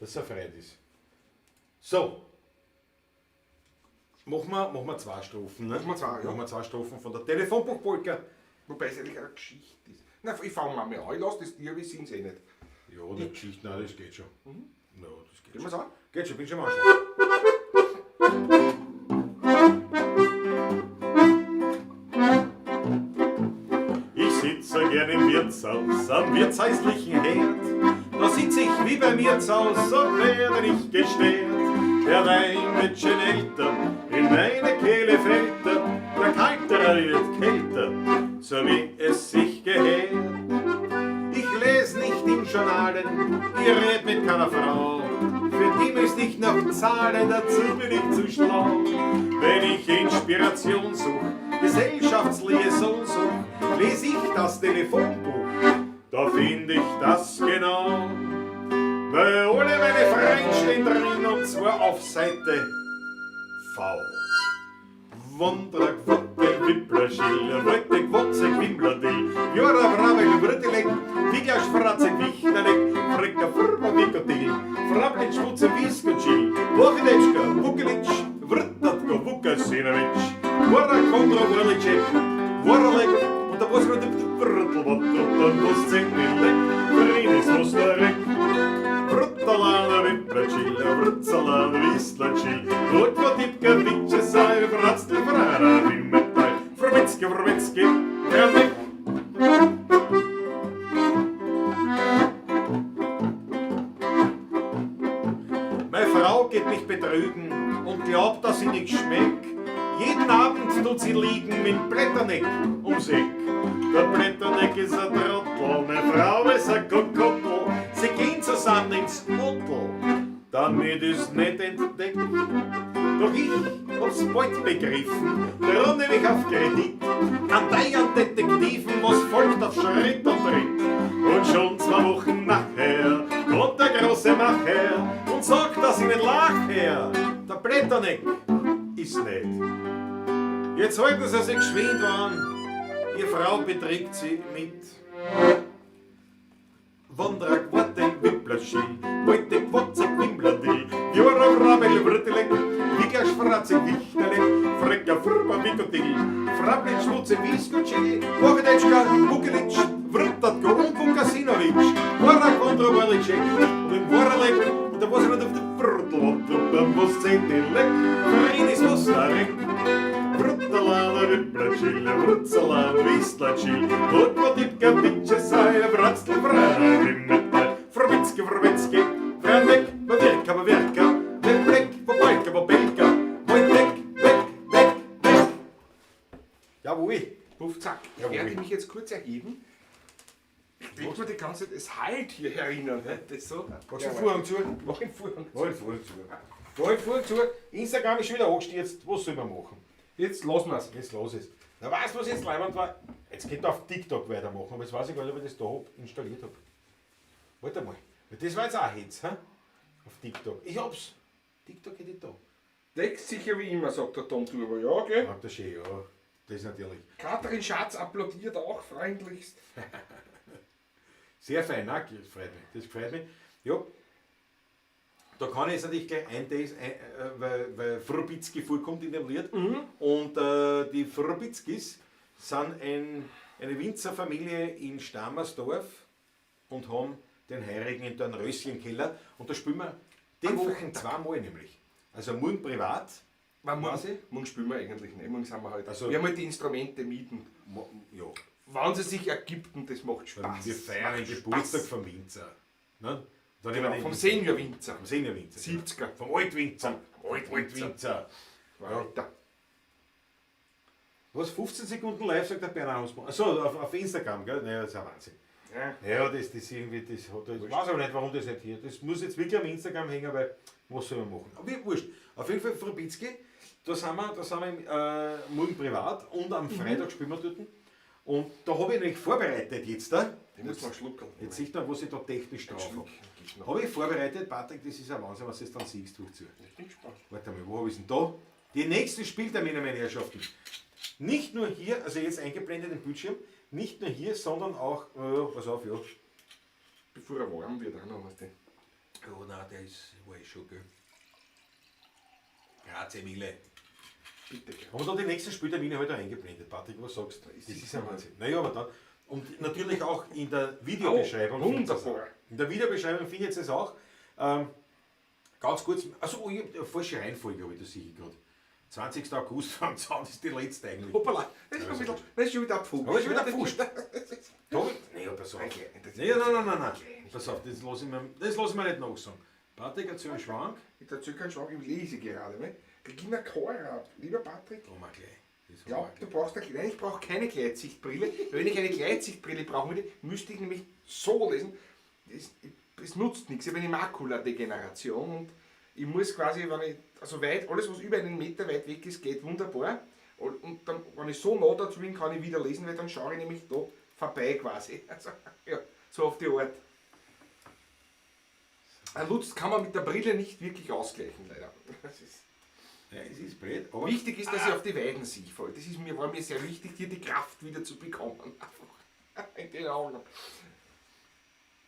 es erfreut ist. So. Machen wir zwei Strophen. Ne? Machen wir zwei, ja. Machen wir zwei Strophen von der Telefonbuchpolka. Wobei es eigentlich eine Geschichte ist. Nein, ich fange mal an, ich lasse das dir, wir sind's eh nicht. Ja, die Geschichte, nein, das geht schon. Ja, das geht Gehen schon. wir's an? Geht schon, bin schon am Anschlag. Ich sitze gern im Wirtshaus am wirtshäuslichen Herd. Da sitz ich wie bei mir zu Haus und werde nicht gestört. Der Wein wird schon älter, in meine Kehle fällt er, der Kalterer wird kälter, so wie es sich gehört. Ich les nicht in Journalen, ich red mit keiner Frau. Für die müsst ich noch zahlen, dazu bin ich zu schlau. Wenn ich Inspiration such, Gesellschaftsliaison such, les ich das Telefonbuch, da find ich das genau. Weil alle meine Freunde stehen drin und zwar auf Seite V. Wondrak, Wottel, Wippler, Schiller, Wojtek, Wozzeck, Wimmlerdill, Jora, Wrabel, Wrttelek, Wiglasch, Fratzek, Wichterleck, Frecker, Furma, Wickerdill, Frablitsch, Wutze, Wiskotschil, Wochenetschka, Wukelitsch, Wrtatko, Wukasinovic, Wora, Kondro, Worlicek, Woralek, und da was mit dem Wrtl, Wottel, was Zenilek, Frinis, Osterek, Wrttalana, Wipplerschil, Wrtzalana, Wiestlerschil, Wotko, Tipka, Witsche, Sai, Bratzl, Frara, Wimmetal, Frwitzke, Wrwitzke, Herrlich. Meine Frau geht mich betrügen und glaubt, dass ich nicht schmeck. Jeden Abend tut sie liegen mit Blätterneck ums Eck. Der Blätterneck ist ein Trottel, meine Frau ist ein Kokottel. Sie gehen zusammen ins Hotel, damit ich's nicht entdeckt. Doch ich hab's bald begriffen, drum nehm ich auf Kredit. An an Detektiven, was folgt auf Schritt und Tritt. Und schon 2 Wochen nachher kommt der große Macher und sagt, dass ich nicht lach her. Der Blätterneck ist nicht. Jetzt halten sie sich geschwind an. Ihr Frau beträgt sie mit Wondrak, Warte, Wipplerschill, Wojtek, Wozzeck, Wimmlerdill, Jora, Wrabel, Wrttelek, Wiglasch, Fratze, Wichterleck, Frecker, Furma, Wickerdill, Frablitsch, Wutze, Wiskotschil, Wochenetschka, Wukelitsch, Wrttatko und Wukasinovic, Wora, Kondro, Worlicek und im Woralek und da was ich noch auf der Wrtl, und dann was Zentilek, Frinis, Ostarek, Wrttalana, Wipplerchill, Wrtzalana, Wiestlerchill, Wotko, Tipka, Witsche, Sei, Bratzl, Frara, Wimmetal, Frwitzke, Frwitzke, Frandek, Bewirka, Bewirka, Webleck, Wobalka, Wobelka, Wojtek, weg, weg, weg. Jawohl. Puff, zack. Ich Jawohl. werde mich jetzt kurz erheben. Ich denke mir die ganze Zeit, es halt hier herinnen. Ne? Das so. Machst du den Vorhang zu? Mach den Vorhang zu. Mach den Vorhang zu. Mach den Vorhang zu. Instagram ist schon wieder angestürzt. Was soll man machen? Jetzt lassen wir's. Jetzt los ist. Na, weißt du, was jetzt leibend war? Jetzt könnt ihr auf TikTok weitermachen, aber jetzt weiß ich gar nicht, ob ich das da installiert hab. Warte mal. Weil das war jetzt auch Hitz, hä? Auf TikTok. Ich hab's. TikTok hätte ich da. Text sicher wie immer, sagt der Tom Turbo. Ja, gell? Sagt der schön, ja. Das ist natürlich. Katrin Schatz applaudiert auch freundlichst. Sehr fein, ne? Das freut mich. Das freut mich. Ja. Da kann ich jetzt natürlich gleich weil Frbitzky vorkommt in dem Lied. Und die Frbitzkis sind eine Winzerfamilie in Stammersdorf und haben den Heurigen in den Röschenkeller. Und da spielen wir den Am Wochen zweimal nämlich. Also morgen privat. Weil Quasi? morgen spielen wir eigentlich nicht. Morgen sind wir halt. Also- wir haben halt die Instrumente mieten. Ja, Wenn sie sich ergibt, und das macht Spaß. wir feiern den Macht Geburtstag Spaß. vom Winzer. Ne? Dann nehmen wir Genau, den vom Senior Winzer. Vom Senior Winzer. 70er. Vom Altwinzer. Vom Altwinzer. Altwinzer. Alter. Was, 15 Sekunden live, sagt der Bernhard Hausmann. Achso, auf Instagram, gell? Naja, das ist ja Wahnsinn. Ja. Ja, das irgendwie, das hat, ich weiß aber nicht, warum das nicht hier. Das muss jetzt wirklich am Instagram hängen, weil was soll man machen? Aber wurscht. Auf jeden Fall, Frau Bitzki, da sind wir im, morgen privat und am Freitag spielen wir dort. Und da habe ich nämlich vorbereitet jetzt da. Ich muss mal schlucken. Jetzt sieht man, was ich da technisch drauf Schluck habe. gibt's noch. Habe ich vorbereitet, Patrick, das ist ein Wahnsinn, was du jetzt dann siehst, du zu. Ich bin gespannt. Warte mal, wo habe ich denn da? Die nächsten Spieltermine, meine Herrschaften. Nicht nur hier, also jetzt eingeblendet im Bildschirm, nicht nur hier, sondern auch, pass auf, ja. Bevor er warm wird, auch noch, weißt du. Ja, nein, der ist, war ich schon, gell. Grazie mille. Bitte, gell. Haben wir da die nächsten Spieltermine heute eingeblendet, Patrick, was sagst du? Das ist ein Wahnsinn. Naja, aber dann. Und natürlich auch in der Videobeschreibung. Oh, findet ihr es wunderbar. auch. In der Videobeschreibung findet ihr es auch. Ganz kurz, also ich hab eine falsche Reihenfolge, habe ich das sicher gerade. 20. August fängt an, das ist die letzte eigentlich. Hoppala, das ist, schon wieder, das ist schon wieder ein Pfusch. Aber ist wieder ein Pfusch. Da, nee, pass auf. Okay, das- Nee, nein, nein, nein, nein. Pass auf, das lasse ich mir, das lass ich mir nicht nachsagen. Patrick, erzähl einen Schwank. Ich erzähle keinen Schwank, ich lese gerade. Ne? Regina Kora, lieber Patrick, Oh, mal gleich. Das haben ja, wir du brauchst eine, nein, ich brauche keine Gleitsichtbrille. Wenn ich eine Gleitsichtbrille brauchen würde, müsste ich nämlich so lesen. Es nutzt nichts. Ich habe eine Makuladegeneration und ich muss quasi, wenn ich, also weit, alles was über einen Meter weit weg ist, geht wunderbar. Und dann, wenn ich so nah dazu bin, kann ich wieder lesen, weil dann schaue ich nämlich da vorbei quasi. Also, ja, so auf die Art. Ein Lutz kann man mit der Brille nicht wirklich ausgleichen, leider. Das ist Ja, es ist blöd, aber Wichtig ist, dass ich auf die Weiden sehe. Das ist mir, war mir sehr wichtig, hier die Kraft wieder zu bekommen. Einfach in den Augen.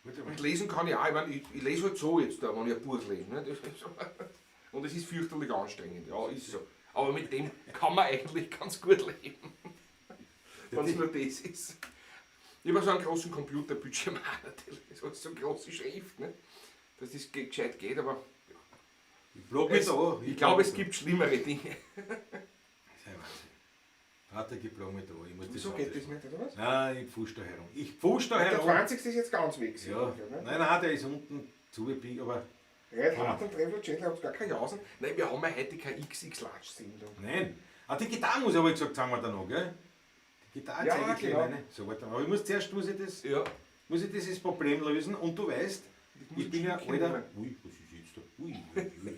Warte mal. Und lesen kann ich auch. Ich, meine, ich lese halt so jetzt, da, wenn ich ein Buch lese. Ne? Das ist so. Und es ist fürchterlich anstrengend. Ja, ist so. Aber mit dem kann man eigentlich ganz gut leben. Wenn es nur das ist. Ich habe so einen großen Computerbildschirm auch natürlich. So so eine große Schrift, ne? Dass das gescheit geht, aber Ich plag mich es, da. ich glaube, es gibt schlimmere Dinge. Das ist ein Wahnsinn. Patrick, ich plag mich da. Ich muss Wieso geht das nicht, oder was? Nein, ich pfusch da herum. Ich pfusch da Der herum. 20. ist jetzt ganz weg. Ja. Ne? Nein, nein, der ist unten zugebiegt, aber Reit hart und Travel Channel habt gar keine Jausen. Nein, wir haben ja heute keine XX-Large-Sendung. nein. Ah, die Gitarre muss ich aber gesagt, sagen wir da noch, gell? Die Gitarre Ja, zeige ich genau. gleich meine. So, warte mal. Aber ich muss zuerst muss ich das, Ja. muss ich dieses Problem lösen und du weißt, Ich muss ich bin ja einen Schluck alter. nehmen. Ui, was ist jetzt da? Ui, ui, ui.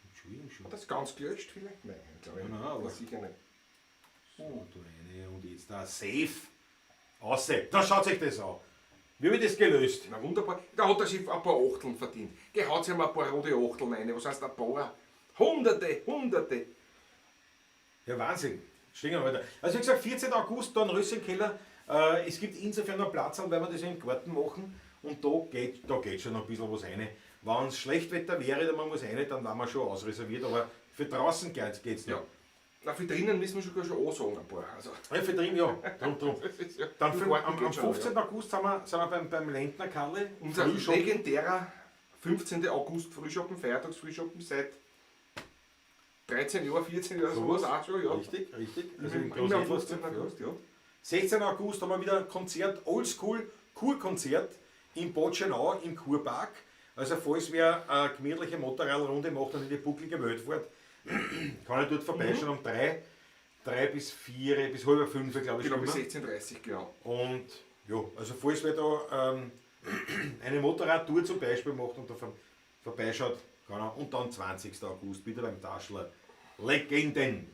Entschuldigung schon. Hat das ganz gelöscht vielleicht? Nein, glaube ich Nein, nein, aber- sicher nicht. So, da rein und jetzt da safe. Außer, da schaut sich das an. Wie habe ich das gelöst? Na wunderbar. Da hat er sich ein paar Achteln verdient. Geh, haut sich mal ein paar rote Achteln rein. Was heißt ein paar? Hunderte, Hunderte. Ja, Wahnsinn. Stehen wir weiter. Also wie gesagt, 14. August, dann Rössenkeller. Es gibt insofern noch Platz, weil wir das ja im Garten machen. Und da geht schon noch ein bisschen was rein. Wenn es Schlechtwetter wäre, dann man muss rein, dann waren wir schon ausreserviert. Aber für draußen geht's noch. Ja. Na, für drinnen müssen wir sogar schon ansagen ein paar. Also, Ja, für drin, ja. Drum, drum. das ist ja, Dann im für, Garten am geht schon, 15. August sind wir beim Lendner Karle. Unser Frühschoppen. legendärer 15. August Frühschoppen, Feiertagsfrühschoppen seit 13 Jahren, 14 Jahren, sowas auch schon, ja. Richtig, richtig. Also Immer, in immer am Groß 15. August, ja. 16. August haben wir wieder Konzert, Oldschool Kurkonzert in Bad Schönau im Kurpark. Also falls wer eine gemütliche Motorradrunde macht und in die bucklige Welt fährt, kann ich dort vorbeischauen um 3 bis 4, bis halb 5, glaube ich. Genau, bis spielen wir. 16.30 Uhr, genau. Und ja, also falls wer da eine Motorradtour zum Beispiel macht und da vorbeischaut, kann er. Und dann 20. August wieder beim Taschler Legenden.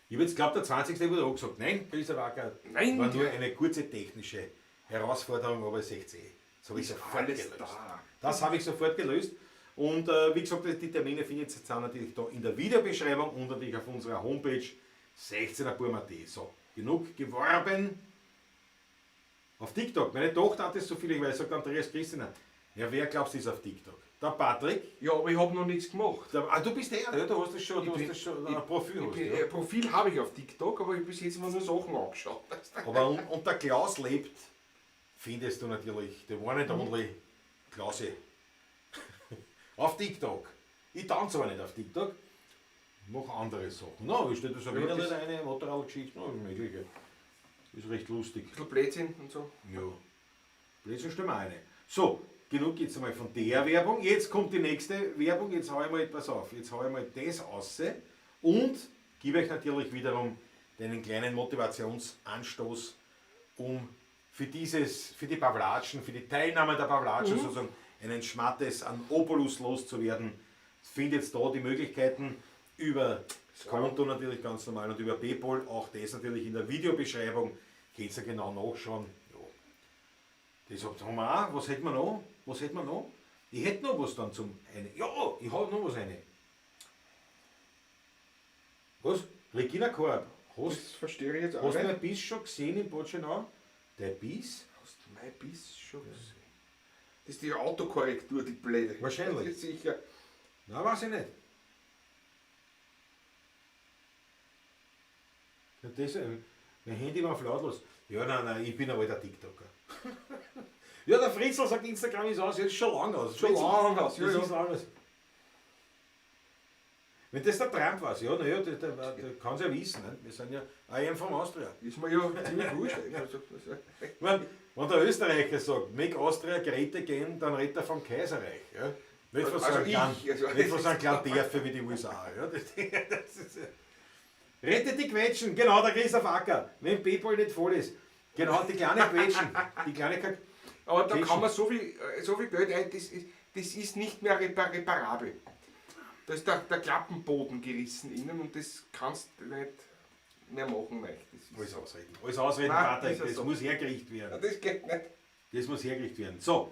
Ich habe jetzt glaubt, der 20. wurde auch gesagt, nein, Christa Wacker, Nein. war nur eine kurze technische Herausforderung, aber 16. Das habe ich sofort alles gelöst. da. Das habe ich sofort gelöst. Und wie gesagt, die Termine findet ihr jetzt auch natürlich da in der Videobeschreibung und natürlich auf unserer Homepage 16erburm.at. So, genug geworben. Auf TikTok. Meine Tochter hat es so viel, ich weiß, sagt Andreas Christina. Ja, wer glaubst du ist auf TikTok? Der Patrick. Ja, aber ich habe noch nichts gemacht. Der, du bist der, ja, du hast das schon, du hast das schon, ein Profil. Ich hast, bin, ja. Profil habe ich auf TikTok, aber ich habe bis jetzt immer nur Sachen angeschaut. Aber und der Klaus lebt findest du natürlich the one and only Klausi. Auf TikTok. Ich tanze aber nicht auf TikTok. Mache andere Sachen. Na, wie steht das Ja, wieder das- nicht eine Motorradgeschichte? Na, ist möglich. Ist recht lustig. Ein bisschen Blödsinn und so. Ja. Blödsinn stellen wir eine. So, genug jetzt einmal von der Werbung. Jetzt kommt die nächste Werbung. Jetzt hau ich mal etwas auf. Jetzt hau ich mal das aus und gebe euch natürlich wiederum einen kleinen Motivationsanstoß, um für die Pawlatschen, für die Teilnahme der Pawlatschen sozusagen einen Schmattes an Obolus loszuwerden. Findet da die Möglichkeiten über das Konto natürlich ganz normal und über PayPal, auch das natürlich in der Videobeschreibung. Könnt ihr genau nachschauen. Ja. Das haben wir auch. Was hätten wir noch? Was hätten wir noch? Ich hätte noch was dann zum eine. Ja, ich habe noch was eine. Was? Regina Korb. Hast, Das verstehe ich jetzt auch hast du nicht. mein Biss schon gesehen in Botschenau? Der Biss? Hast du mein Biss schon gesehen? Das ist die Autokorrektur, die blöde. Wahrscheinlich. Das ist sicher. Nein, weiß ich nicht. Ja, das, mein Handy war auf lautlos. Ja, nein, nein, ich bin ein alter TikToker. Ja, der Fritzl sagt, Instagram ist aus. Ja, ist schon lange aus. Schon lange aus, ja, Das ja. ist lang aus. Wenn das der Trump weiß, ja, naja, der kann es ja wissen. Ne? Wir sind ja I am from Austria. Ist mir ja ziemlich wurscht. Also, Ich mein, wenn der Österreicher sagt, make Austria great again, dann redet er vom Kaiserreich. Ja? Nicht von so Also einem ich, kleinen, also- nicht von so einem kleinen Dörfer wie die USA. Ja? Das ist, rettet die Quetschen, genau, der Christoph Acker, wenn PayPal nicht voll ist. Genau, die kleine Quetschen. Die kleine Kack. Aber da Quetschen. kann man so viel Geld ein, das ist nicht mehr reparabel. Da ist der Klappenboden gerissen innen und das kannst du nicht mehr machen. Nein, das ist, Alles ausreden. Alles ausreden, Nein, Patrick, ist ja das so. muss hergerichtet werden. Ja, das geht nicht. Das muss hergerichtet werden. So,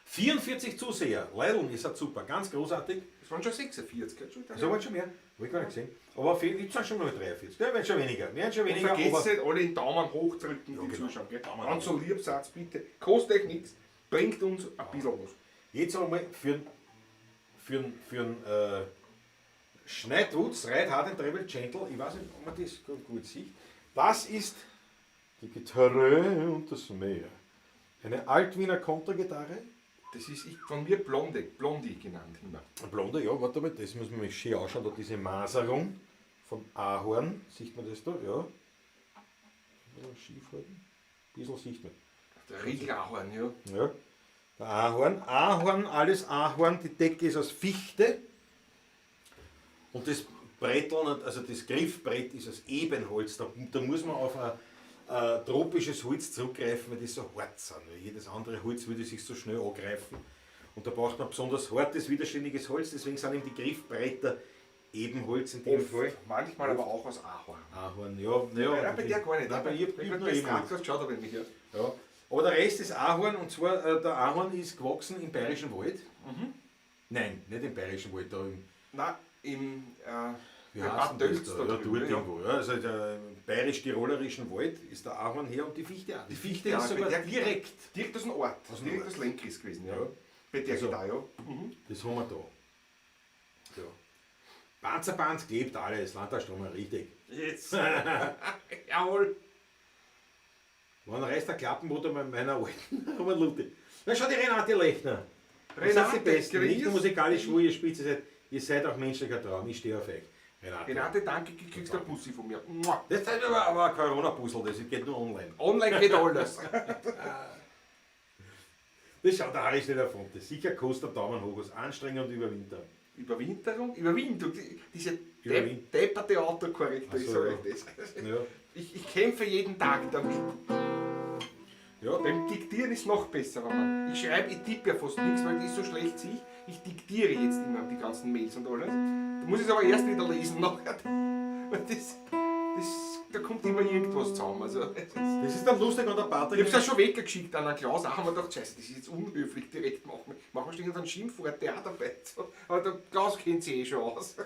44 Zuseher. Leideln, ihr seid super, ganz großartig. Das waren schon 46, gell? Schon Also waren schon mehr, habe ich gar nicht gesehen. Aber auf jeden Fall sind schon mal 43. Ja, werden schon weniger. Werden schon Und weniger. vergesst Aber nicht, alle den Daumen hochdrücken, die genau. zuschauen. Gell? Daumen Ganz so lieb seid, bitte. Kostet euch nichts, bringt uns ein bisschen was. jetzt einmal für Schneidwutz, Ride Hard and Travel Gentle. Ich weiß nicht, ob man das gut sieht. Das ist die Gitarre und das Meer. Eine Altwiener Kontragitarre. Das ist von mir Blondie genannt immer. Blonde, ja, warte mal, das muss man sich schön anschauen, da diese Maserung von Ahorn, sieht man das da? Ja. Ein bisschen schief halten. Ein bisschen sieht man. Der Riegelahorn, ja. Ja. Der Ahorn, Ahorn, alles Ahorn, die Decke ist aus Fichte. Und das Brettel, also das Griffbrett ist aus Ebenholz. Da muss man auf ein tropisches Holz zurückgreifen, weil die so hart sind. Weil jedes andere Holz würde sich so schnell angreifen. Und da braucht man besonders hartes, widerständiges Holz, deswegen sind eben die Griffbretter Ebenholz in dem Fall. Oft, manchmal aber auch aus Ahorn. Ahorn, ja. Ja, Nein, bei der gar nicht. Nein, bei ihr ich blieb bin nur bei Ebenholz. Strand schaut aber nicht. Ja. Ja. Aber der Rest ist Ahorn und zwar der Ahorn ist gewachsen im Bayerischen Wald. Mhm. Nein, nicht im Bayerischen Wald, da im Nein, im wie bei heißt Bad denn das Tölz da? da Ja, drüben, dort ja. irgendwo. Ja. Also der im bayerisch-tirolerischen Wald ist der Ahorn her und die Fichte auch. Die Fichte Ja, ist sogar bei der- direkt. Direkt aus dem Ort, Aus dem direkt Ort. aus Lenkris gewesen. Ja. Ja. Bei der Also. Gitarre, ja. Mhm. Das haben wir da. Ja. Panzerpanz klebt alles, Landtagsstrom, richtig. Jetzt. Jawohl. Wann reißt der Klappenmotor bei meiner alten Robert Luthi? Na schau, die Renate Lechner. Das sind die Renate, Besten. Nicht nur grüß musikalisch, wo ihr spielt, ihr seid auch menschlicher Traum. Ich stehe auf euch. Renate. Renate, danke, du kriegst eine Bussi von mir. Mua. Das ist aber ein Corona-Puzzle, das geht nur online. Online geht alles. Das schaut der Harry schnell davon. Das sicher kostet Daumen hoch aus Anstrengung und Überwinterung. Überwinterung? Überwindung. Diese Überwind- depperte Autokorrektur, ich Ach so, sag ja. euch das. Ja. Ich kämpfe jeden Tag damit. Ja. Beim Diktieren ist noch besser, wenn man. Ich schreibe, ich tippe ja fast nichts, weil ich so schlecht sehe. Ich diktiere jetzt immer die ganzen Mails und alles. Da muss ich es aber erst wieder lesen nachher. Weil da kommt immer irgendwas zusammen. Also, das ist, Das ist dann lustig, wenn der Patrick. ich hab's ja schon weggeschickt an einen Klaus, auch haben wir gedacht, scheiße, das ist jetzt unhöflich direkt machen. Machen wir ständig einen Schimpfwort, der auch dabei. So. Aber der Klaus kennt sich eh schon aus.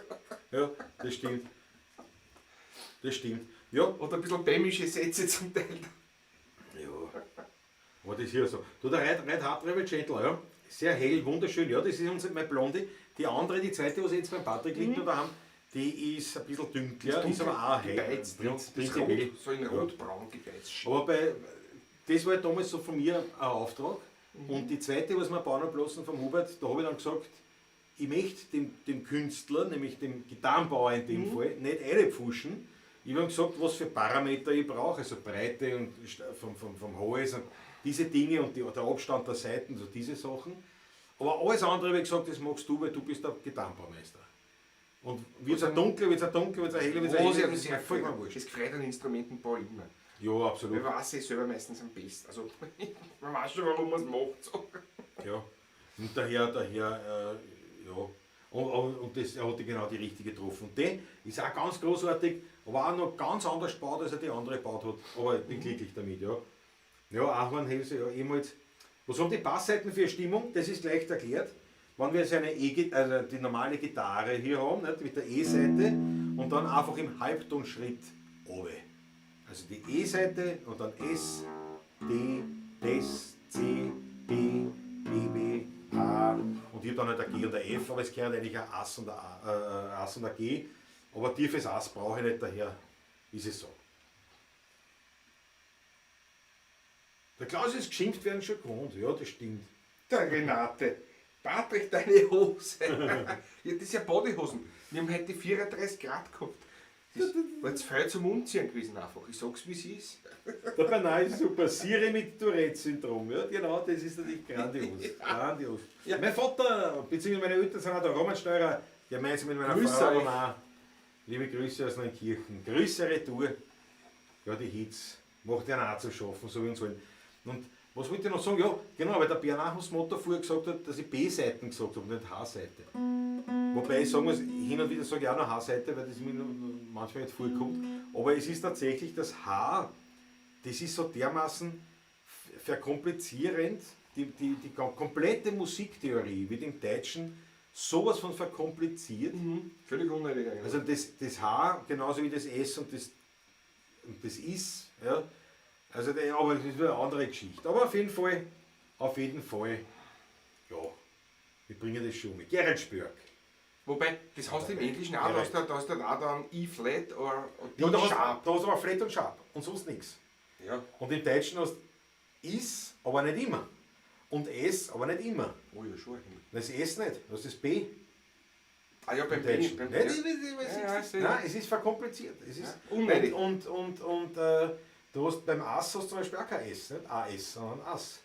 Ja, das stimmt. Das stimmt. Ja. Oder ein bisschen dämische Sätze zum Teil. Ja. Aber das hier so. Du, der Red Hard Rebel Gentle, ja. Sehr hell, wunderschön. Ja, das ist unsere, meine Blonde. Die andere, die zweite, was jetzt beim Patrick liegt, mhm, daheim, die ist ein bisschen dünkler, ist aber auch hell. Gebeizt, ja. Das Prinzipiell. Rot, so in rot-braun gebeizt. Aber bei Das war damals so von mir ein Auftrag. Und die zweite, was wir bauen haben lassen vom Hubert, da habe ich dann gesagt, ich möchte dem Künstler, nämlich dem Gitarrenbauer in dem Fall, nicht reinpfuschen. Ich habe ihm gesagt, was für Parameter ich brauche, also Breite und vom Hals und diese Dinge und der Abstand der Saiten, so diese Sachen. Aber alles andere habe ich gesagt, das machst du, weil du bist der Gitarrenbaumeister. Und wird es ein dunkel, wird es ein dunkel, wird es ein hell, wird es ein Was hell, ich das ist sehr mir vollkommen wurscht. Das gefreut an Instrumentenbau immer. Ja, absolut. Man weiß es selber meistens am besten. Also, man weiß schon, warum man es macht. So. Ja. Und daher, ja. Und das, er hat genau die richtige getroffen. Und die ist auch ganz großartig, aber auch noch ganz anders gebaut, als er die andere gebaut hat. Aber ich bin glücklich damit, ja. Ja, Ahornhälse, ja, ehemals. Was haben die Bassseiten für eine Stimmung? Das ist leicht erklärt. Wenn wir jetzt eine E, also die normale Gitarre hier haben, nicht, mit der E-Saite und dann einfach im Halbtonschritt runter. Also die E-Saite und dann S, D, S, C, B, B, B, A und hier dann halt ein G und ein F, aber es gehört eigentlich ein Ass und ein, A, Ass und ein G. Aber tiefes Ass brauche ich nicht, daher ist es so. Der Klaus ist geschimpft werden schon gewohnt, ja, das stimmt. Der Renate. Patrick, deine Hose. Ja, das ist ja Bodyhosen. Wir haben heute 34 Grad gehabt. Das war jetzt viel zum Umziehen gewesen einfach. Ich sag's, wie es ist. Der Bernard ist super. Siri mit Tourette-Syndrom. Ja, genau, das ist natürlich grandios. Grandios. Ja. Mein Vater, beziehungsweise meine Eltern sind auch der Roman Steurer, gemeinsam mit meiner Grüße Frau. euch. Und auch. Liebe Grüße aus Neunkirchen. Grüße retour. Ja, die Hits. Macht ja auch zu schaffen, so wie uns allen. Und was wollte ich noch sagen? Ja, genau, weil der Bernard Motto vorher gesagt hat, dass ich B-Seiten gesagt habe, nicht H-Seite. Wobei ich sagen muss, hin und wieder sage ich auch noch H-Seite, weil das mir manchmal nicht vorkommt. Aber es ist tatsächlich das H, das ist so dermaßen verkomplizierend, die komplette Musiktheorie wird im Deutschen sowas von verkompliziert. Mhm. Völlig unnötig eigentlich. Also das H genauso wie das S und das Is. Ja. Also, aber das ist eine andere Geschichte. Aber auf jeden Fall, ja, wir bringen das schon mit. Gerald Spörk. Wobei, das hast du im Englischen auch, da hast du auch dann E-Flat oder D Ja, da hast, Sharp. da hast du aber Flat und Sharp und sonst nichts. Ja. Und im Deutschen hast du Is, aber nicht immer. Und S, aber nicht immer. Oh ja, schon eigentlich. Das S nicht, das ist das B. Ah ja, beim Im B. Deutschen. Beim Nein, ja. Ja, nein, es ist verkompliziert. Es ist Ja, unnötig. Und du hast beim Ass hast du zum Beispiel auch kein S, nicht AS, sondern Ass.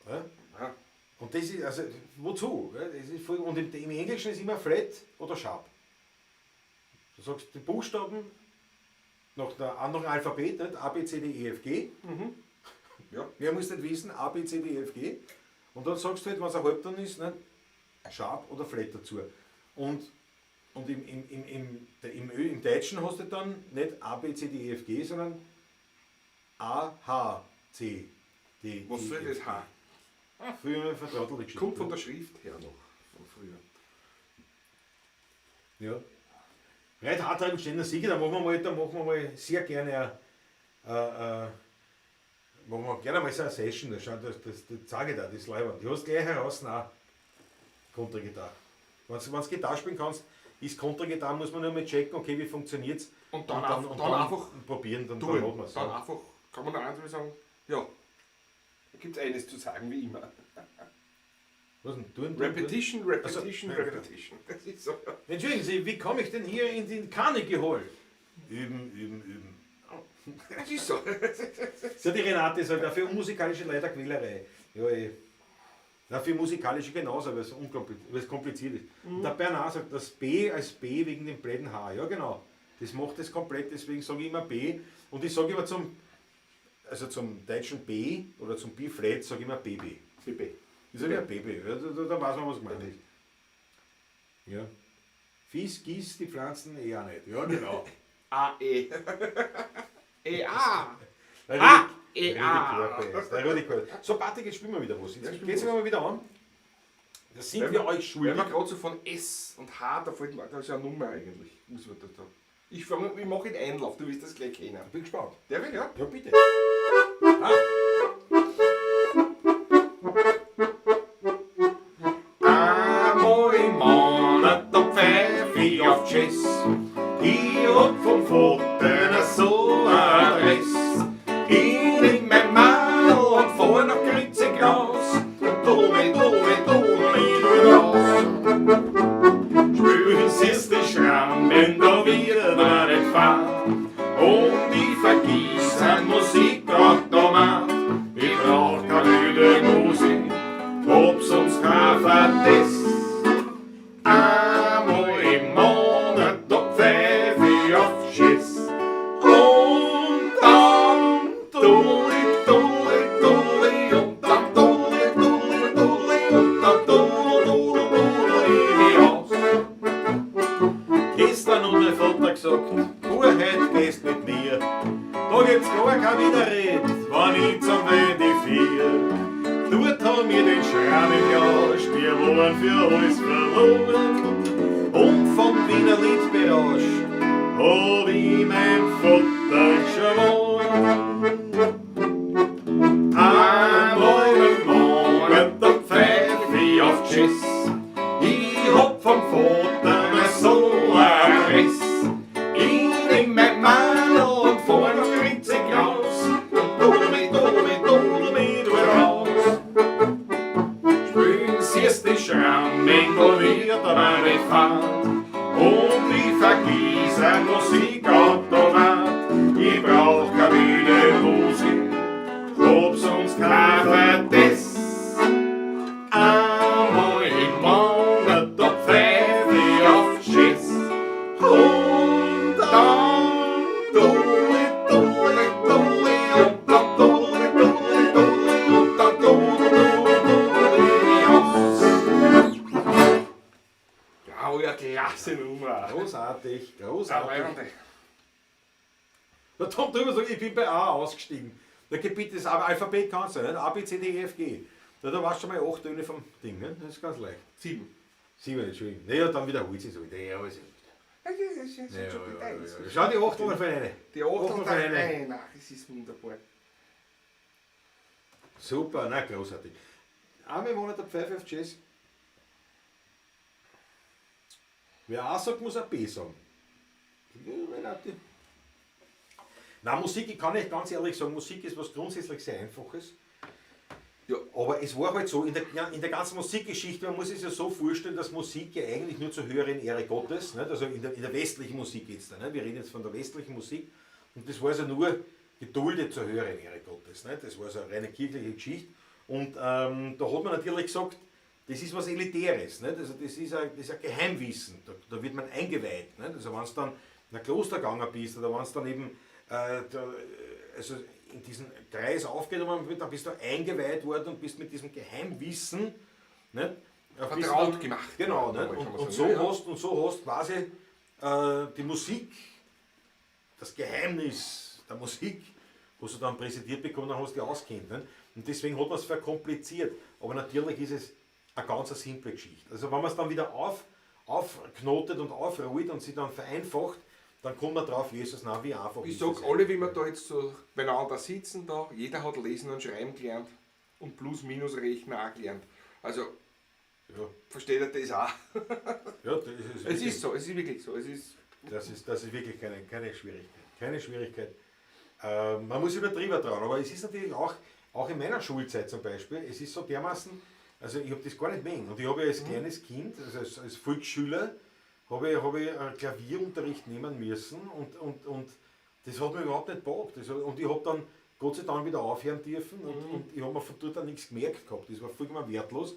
Ja? Ja. Und das ist, also, wozu? Ja, das ist voll, und im Englischen ist immer Flat oder Sharp. Du sagst die Buchstaben nach der anderen Alphabet, nicht? A, B, C, D, E, F, G. Mhm. Ja. Mehr musst du nicht wissen, A, B, C, D, E, F, G. Und dann sagst du halt, wenn es ein Halbton ist, nicht? Sharp oder Flat dazu. Und im Deutschen hast du dann nicht A, B, C, D, E, F, G, sondern A, H, C, D, E, Was soll F, das G. H? Früher eine vertrottelte Geschichte. Kommt von der Schrift her noch, von früher. Ja. Reit Hartreib Ständer Sieger, da machen wir mal sehr gerne machen wir gerne mal so eine Session, das zeige ich dir, das ist leibend. Du hast gleich heraus auch Kontragitarre. Wenn du Gitarre spielen kannst, ist Kontragitarre, muss man nur mal checken, okay, wie funktioniert's. Und dann, und dann einfach probieren, dann hat man's. Dann Ja. einfach, kann man dann sagen, ja, da gibt es eines zu sagen, wie immer. Was denn? Tun, Repetition, Repetition, Also, ja, genau. Repetition. Das ist so. Entschuldigen Sie, wie komme ich denn hier in den Carnegie Hall? Üben, üben, üben. Das ist so. So, die Renate sagt, für musikalische Leute Quälerei. Ja, eh. Na, für musikalische genauso, weil es kompliziert ist. Mhm. Und der Bernhard sagt, das B als B wegen dem blöden H. Ja, genau. Das macht das komplett, deswegen sage ich immer B. Und ich sage immer zum deutschen B oder zum B-Flat, sage ich immer BB. BB. Ich sage immer BB, ja, da weiß man, was gemeint ist. Ja. Fies gießt die Pflanzen eh auch nicht. Ja, genau. A, E. E, A. Der A, E, A. Der Rudi Körper. So, Patrick, jetzt spielen wir wieder was. Jetzt Ja, geht's mal wieder an. Das sind wir euch schuldig. Wenn wir gerade so von S und H, da fällt mir, da ist ja eine Nummer eigentlich. Muss man da. Ich mache den Einlauf, du wirst das gleich kennen. Ich bin gespannt. Der will, ja? Ja, bitte. Einmal im Monat, da pfeif ich auf Jazz. Ich hab vom Vater so eine Adresse. Schramm im Glas, wir waren für alles verloren. Und vom Wiener Lied berauscht, hab ich mein Vater geschworen. Einmal im Monat, da pfeif ich auf Jazz. Ich hab vom Vater so ein Riss. Ich nehm mein Mann und fahr nach Grinzing raus. Und dudel dudel dudel du raus. Spülen siehst die Schrammendl wird meine Fahrt. Und ich vergiss ein Musikautomat. Ich brauch keine Musik, hab sonst kein Verdiss. Einmal im Monat, da pfeif ich auf Schiss. Und dann dudel, dudel, dudel, und dann dudel, dudel, dudel, und dann dudel, dudel, dudel ich aus. Ja, ja, klasse Nummer. Großartig, großartig. Leibende. Der Tom drüber sagt, ich bin bei A ausgestiegen. Da Gebiet das Alphabet kannst du, nicht? A, B, C, D, E, F, G. Da warst du schon mal 8 Töne vom Ding, ne? Das ist ganz leicht. 7. 7, Entschuldigung. Naja, dann wiederholt sich so. Ja, alles. Ja, das ist Ja, schon ja, ja, Details. ja. Schau die 8 von eine. Die 8 Achtel da von eine. rein. Ach, das ist wunderbar. Super, na großartig. Einmal im Monat der Pfeife auf Jazz. Wer A sagt, muss auch B sagen. Ja, relativ. Na, Musik, ich kann nicht ganz ehrlich sagen, Musik ist was grundsätzlich sehr Einfaches. Ja. Aber es war halt so, in der ganzen Musikgeschichte, man muss es ja so vorstellen, dass Musik ja eigentlich nur zur höheren Ehre Gottes, nicht? Also in der westlichen Musik geht's da, nicht? Wir reden jetzt von der westlichen Musik, und das war also nur geduldet zur höheren Ehre Gottes, nicht? Das war so eine reine kirchliche Geschichte. Und da hat man natürlich gesagt, das ist was Elitäres, nicht? Also das ist ein Geheimwissen, da wird man eingeweiht. Nicht? Also wenn du dann in ein Kloster gegangen bist oder wenn du dann eben da, also in diesen Kreis aufgenommen wird, dann bist du eingeweiht worden und bist mit diesem Geheimwissen, nicht, vertraut gemacht. Genau, worden, nicht? kann man Und sagen. so Ja, ja. hast, und so hast quasi die Musik, das Geheimnis der Musik, hast du dann präsentiert bekommen, dann hast du dich auskennt. Nicht? Und deswegen hat man es verkompliziert. Aber natürlich ist es eine ganz simple Geschichte. Also wenn man es dann wieder aufknotet und aufrollt und sie dann vereinfacht, dann kommt man drauf, Jesus, na, wie einfach Ich ist sag, das alle, wie wir da jetzt so beieinander sitzen, da, jeder hat Lesen und Schreiben gelernt und Plus-Minus-Rechnen auch gelernt. Also, Ja. versteht er das auch? Ja, das ist Es wirklich ist so, es ist wirklich so. Es ist Das ist wirklich keine Schwierigkeit. Keine Schwierigkeit. Man muss sich nicht drüber trauen, aber es ist natürlich auch in meiner Schulzeit zum Beispiel, es ist so dermaßen, also ich hab das gar nicht mengen. Und ich habe ja als kleines Kind, also als Volksschüler, habe ich einen Klavierunterricht nehmen müssen und das hat mir überhaupt nicht gepackt. Also, und ich hab dann Gott sei Dank wieder aufhören dürfen und ich hab mir von dort an nichts gemerkt gehabt. Das war vollkommen wertlos,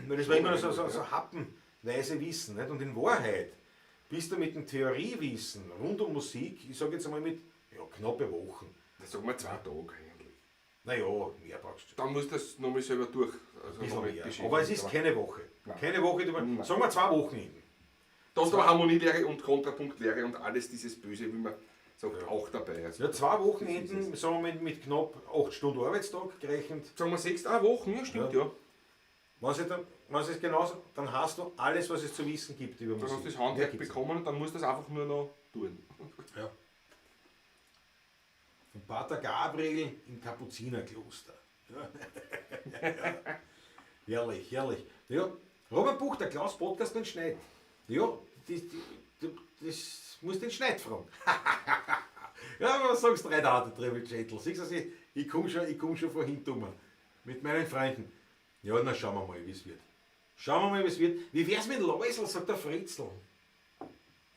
weil das war immer so happenweise Wissen. Nicht? Und in Wahrheit bist du mit dem Theoriewissen rund um Musik, ich sag jetzt einmal mit knappe Wochen. Das sagen wir 2 Tage eigentlich. Naja, mehr brauchst du. Dann musst du das nochmal selber durch. Also Ein bisschen nochmal mehr. beschäftigen. Aber es ist keine Woche. Nein. Keine Woche, Nein. sagen wir 2 Wochenenden. Da hast du aber Harmonielehre und Kontrapunktlehre und alles dieses Böse, wie man sagt, auch dabei. Also Ja, 2 Wochenenden, das ist es. sagen wir mit knapp 8 Stunden Arbeitstag gerechnet. Sagen wir 6, Wochen, ja stimmt, Ja. ja. Wenn es genauso, dann hast du alles, was es zu wissen gibt über Dann Musik. hast du das Handwerk Mehr gibt's bekommen und dann musst du das einfach nur noch tun. nicht. Ja. Von Pater Gabriel im Kapuzinerkloster. Ja. Herrlich, herrlich. Ja, Robert Buch, der Klaus Podcast mit Schneid. Ja, das musst du den Schneid fragen. Ja, was sagst du, 3 Tage, Triple Gentle? Siehst du, ich komm schon von hinten um. Mit meinen Freunden. Ja, na schauen wir mal, wie's wird. Schauen wir mal, wie's wird. Wie wär's mit Läusl, sagt der Fritzl.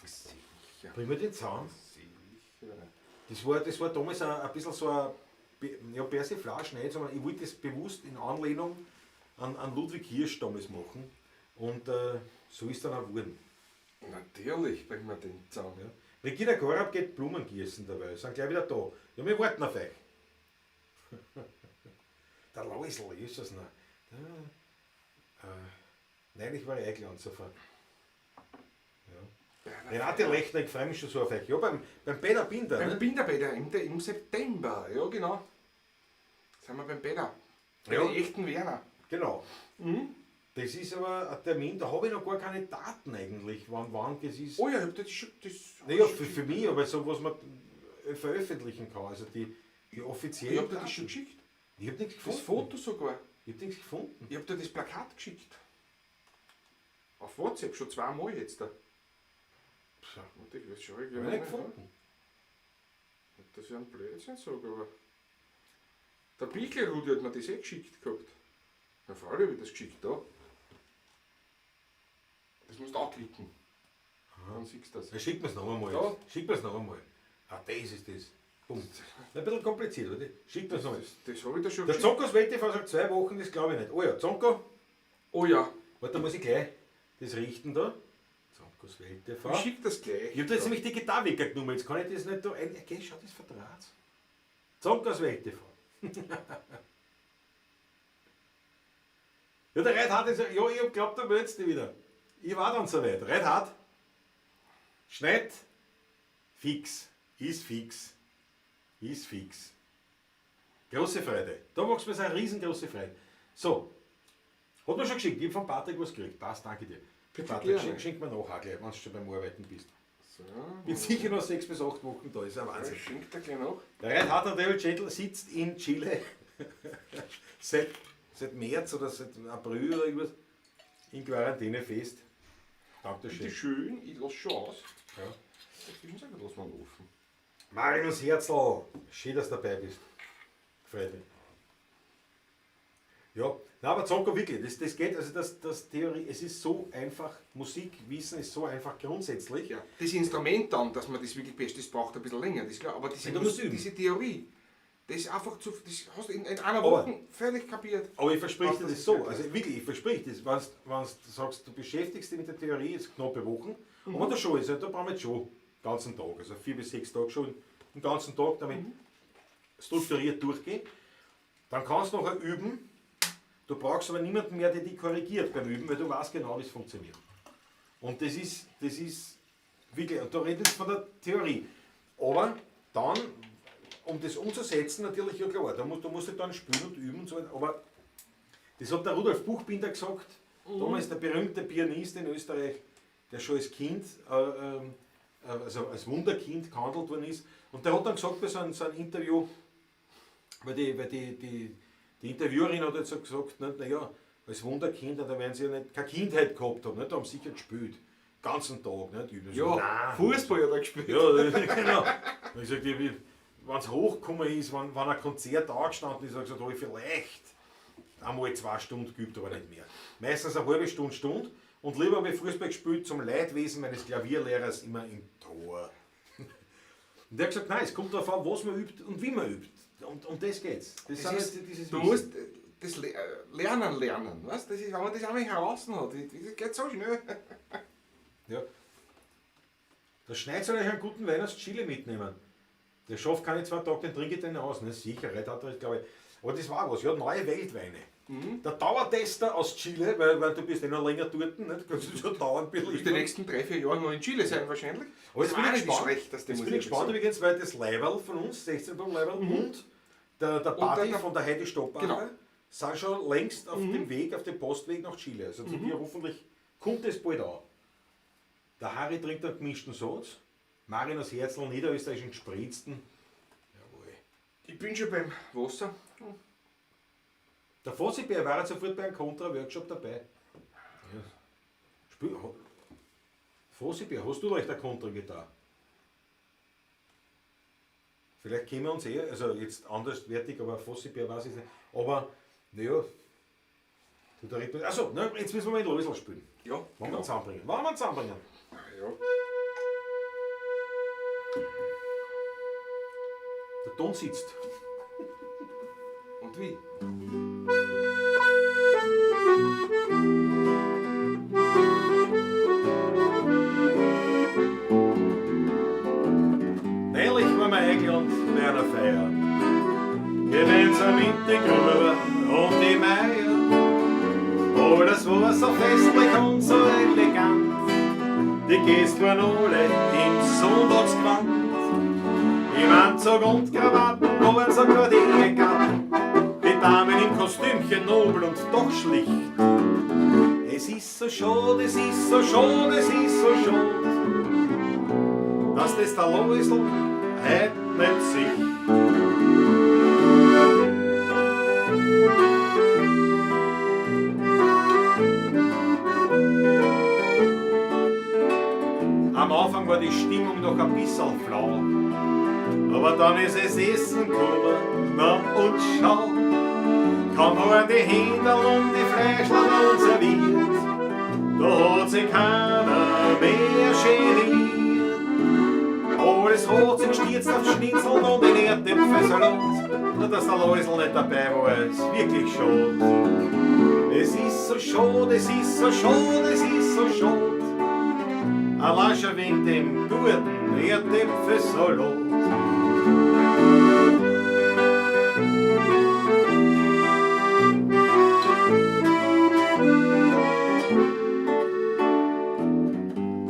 Sicher. Bringen wir den zusammen. Sicher. Das war damals ein bisschen so ein Persiflage, nicht, sondern ich wollte das bewusst in Anlehnung an Ludwig Hirsch damals machen. Und so ist dann auch geworden. Natürlich bringen wir den zusammen. Ja. Regina Korab geht Blumen gießen dabei, sind gleich wieder da. Ja, wir warten auf euch. Der Läusl, ist das noch? Neulich war ich eingeladen zu fahren. Ja. Renate Lechner, ich freue mich schon so auf euch. Ja, beim Peter Binder. Beim ne? Binder Peter, im September, ja genau. Sind wir beim Peter. Bei Ja. den echten Werner. Genau. Das ist aber ein Termin, da habe ich noch gar keine Daten eigentlich, wann das ist. Oh ja, ich hab das schon. Das Naja, für mich, aber so, was man veröffentlichen kann. Also die offiziellen. Ich hab dir das Daten. schon geschickt. Ich habe nichts Das gefunden. Foto sogar. Ich habe nichts gefunden. Ich hab dir das Plakat geschickt. Auf WhatsApp schon zweimal jetzt da. So. Warte, ich weiß schon, ich Hab ich nicht gefunden. Nicht, dass ich einen Blödsinn sage, aber. Der Bickel-Rudi hat mir das eh geschickt gehabt. Na, freilich hab ich das geschickt da. Das musst du anklicken. Dann siehst du das. Ja, schick mir's noch einmal. Ja. Schick mir's noch einmal. Ah, das ist das. Punkt. Ein bisschen kompliziert, oder? Schick mir's noch einmal. Das habe ich da schon Der geschickt. Zonkos Welt-TV sagt 2 Wochen, das glaube ich nicht. Oh ja, Zonko, Oh ja, warte, da muss ich gleich das richten da. Zonkos Welt TV. ich schick das gleich. Ich habe da jetzt nämlich die Gitarre genommen, jetzt kann ich das nicht da ein. Okay, schau, das verdraht. Zonkos Welt TV. Ja, der Reinhard ist, ja, ich hab geglaubt, da meldest du dich wieder. Ich war dann soweit. Reinhard, Schneid, fix, ist fix, ist fix. Große Freude. Da machst du mir eine riesengroße Freude. So, hat mir schon geschickt. Ich hab von Patrick was gekriegt. Passt, danke dir. Bitte Patrick, gerne. schenk mir nach auch gleich, wenn du schon beim Arbeiten bist. So, Bin sicher noch 6 bis 8 Wochen da, ist ein Wahnsinn. ich schenk dir gleich noch. Der Reinhard David Gentle sitzt in Chile seit März oder seit April oder irgendwas in Quarantäne fest. Dankeschön. Bitte schön, ich lass schon aus. Ja. Dazwischen sagen, lass mal offen. Marinus Herzl, schön, dass du dabei bist. Freut mich. Ja, na, aber Zonko wirklich, das geht, also das Theorie, es ist so einfach, Musikwissen ist so einfach grundsätzlich. Ja. Das Instrument dann, dass man das wirklich best, das braucht ein bisschen länger, das ist klar. Aber diese, Ja, du musst üben. diese Theorie, das ist einfach zu. Das hast du in einer Aber- Woche völlig kapiert. Aber ich versprich Was dir das das so, wirklich also wirklich, ich versprich das, wenn du sagst, du beschäftigst dich mit der Theorie, jetzt knappe Wochen, aber da schon ist, da brauchen wir jetzt schon den ganzen Tag, also 4 bis 6 Tage schon den ganzen Tag damit strukturiert durchgehen. Dann kannst du nachher üben, du brauchst aber niemanden mehr, der dich korrigiert beim Üben, weil du weißt genau, wie es funktioniert. Und das ist wirklich, und da redet ich von der Theorie. Aber dann, um das umzusetzen, natürlich, ja klar, da musst du dann spielen und üben und so weiter. Aber das hat der Rudolf Buchbinder gesagt, damals der berühmte Pianist in Österreich, der schon als Kind, also als Wunderkind gehandelt worden ist. Und der hat dann gesagt bei so einem Interview, weil die Interviewerin hat jetzt so gesagt, nicht, naja, als Wunderkind, da werden sie ja nicht, keine Kindheit gehabt haben, nicht, da haben sie sicher gespielt. Den ganzen Tag. Nicht? Ich so, Ja, nein. Fußball hat er gespielt. Ja, genau. Und ich gesagt, wenn es hochgekommen ist, wenn ein Konzert angestanden ist, habe ich gesagt, habe ich vielleicht einmal 2 Stunden geübt, aber nicht mehr. Meistens eine halbe Stunde, Stunde. Und lieber habe ich Fußball gespielt zum Leidwesen meines Klavierlehrers immer im Tor. Und der hat gesagt, nein, es kommt darauf an, was man übt und wie man übt. Und um das geht's. Das, Das sind ist, halt dieses du Wissen. musst das Lernen lernen, weißt? Das ist, wenn man das einmal heraus hat, das geht so schnell. Ja. Der Schneid soll euch einen guten Wein aus Chile mitnehmen. Der schafft keine 2 Tage, den trinke ich den aus. Ne? Sicher, hat er, glaube ich. Aber das war was, ja, neue Weltweine. Der Dauertester aus Chile, weil du bist eh noch länger dort, nicht? Kannst du schon dauernd ein bisschen Du wirst die nächsten 3, 4 Jahre noch in Chile sein wahrscheinlich. Aber jetzt Das bin war ich nicht gespannt, schlecht, dass die jetzt bin Musik ich gespannt so. übrigens, weil das Leiberl von uns, 16 Probe Leiberl und der Party der- von der Heidi Stoppacher Genau. sind schon längst auf dem Weg, auf dem Postweg nach Chile. Also zu dir hoffentlich kommt es bald an. Der Harry trinkt einen gemischten Satz, Marinus Herzl niederösterreichischen gespritzten. Jawohl. Ich bin schon beim Wasser. Der Fossibär war jetzt sofort bei einem Contra-Workshop dabei. Ja. Fossibär, hast du leicht eine Contra-Gitarre? Vielleicht kennen wir uns eh, also jetzt anderswertig, aber Fossibär weiß ich nicht. Aber, naja, du, da redet man. Achso, na, jetzt müssen wir mal in Loisl spielen. Ja, Wollen wir genau. zusammenbringen? Wollen wir zusammenbringen? Ja. Der Ton sitzt. Und wie? Neulich waren wir eingeladen bei einer Feier. Gemeinsam mit den Gruber und die Meier. Alles war so festlich und so elegant. Die Gäste waren alle im Sonntagsgewand. Im Anzug und Krawatten waren sogar die Ehegatten. Die Damen im Kostümchen nobel und doch schlicht. Es ist so schade, es ist so schade, es ist so schade, dass das der Loisl heut nicht sieht. Am Anfang war die Stimmung noch ein bisschen flau, aber dann ist es Essen gekommen, na und schau, kaum waren die Händel und die Fleischl und serviert, da hat sich keiner mehr geniert. Alles hat sich gestürzt auf Schnitzel und den Erdäpfelsalat, nur dass der Loisl nicht dabei war, ist wirklich schade. Es ist so schade, es ist so schade, es ist so schade, allein schon wegen dem guten Erdäpfelsalat.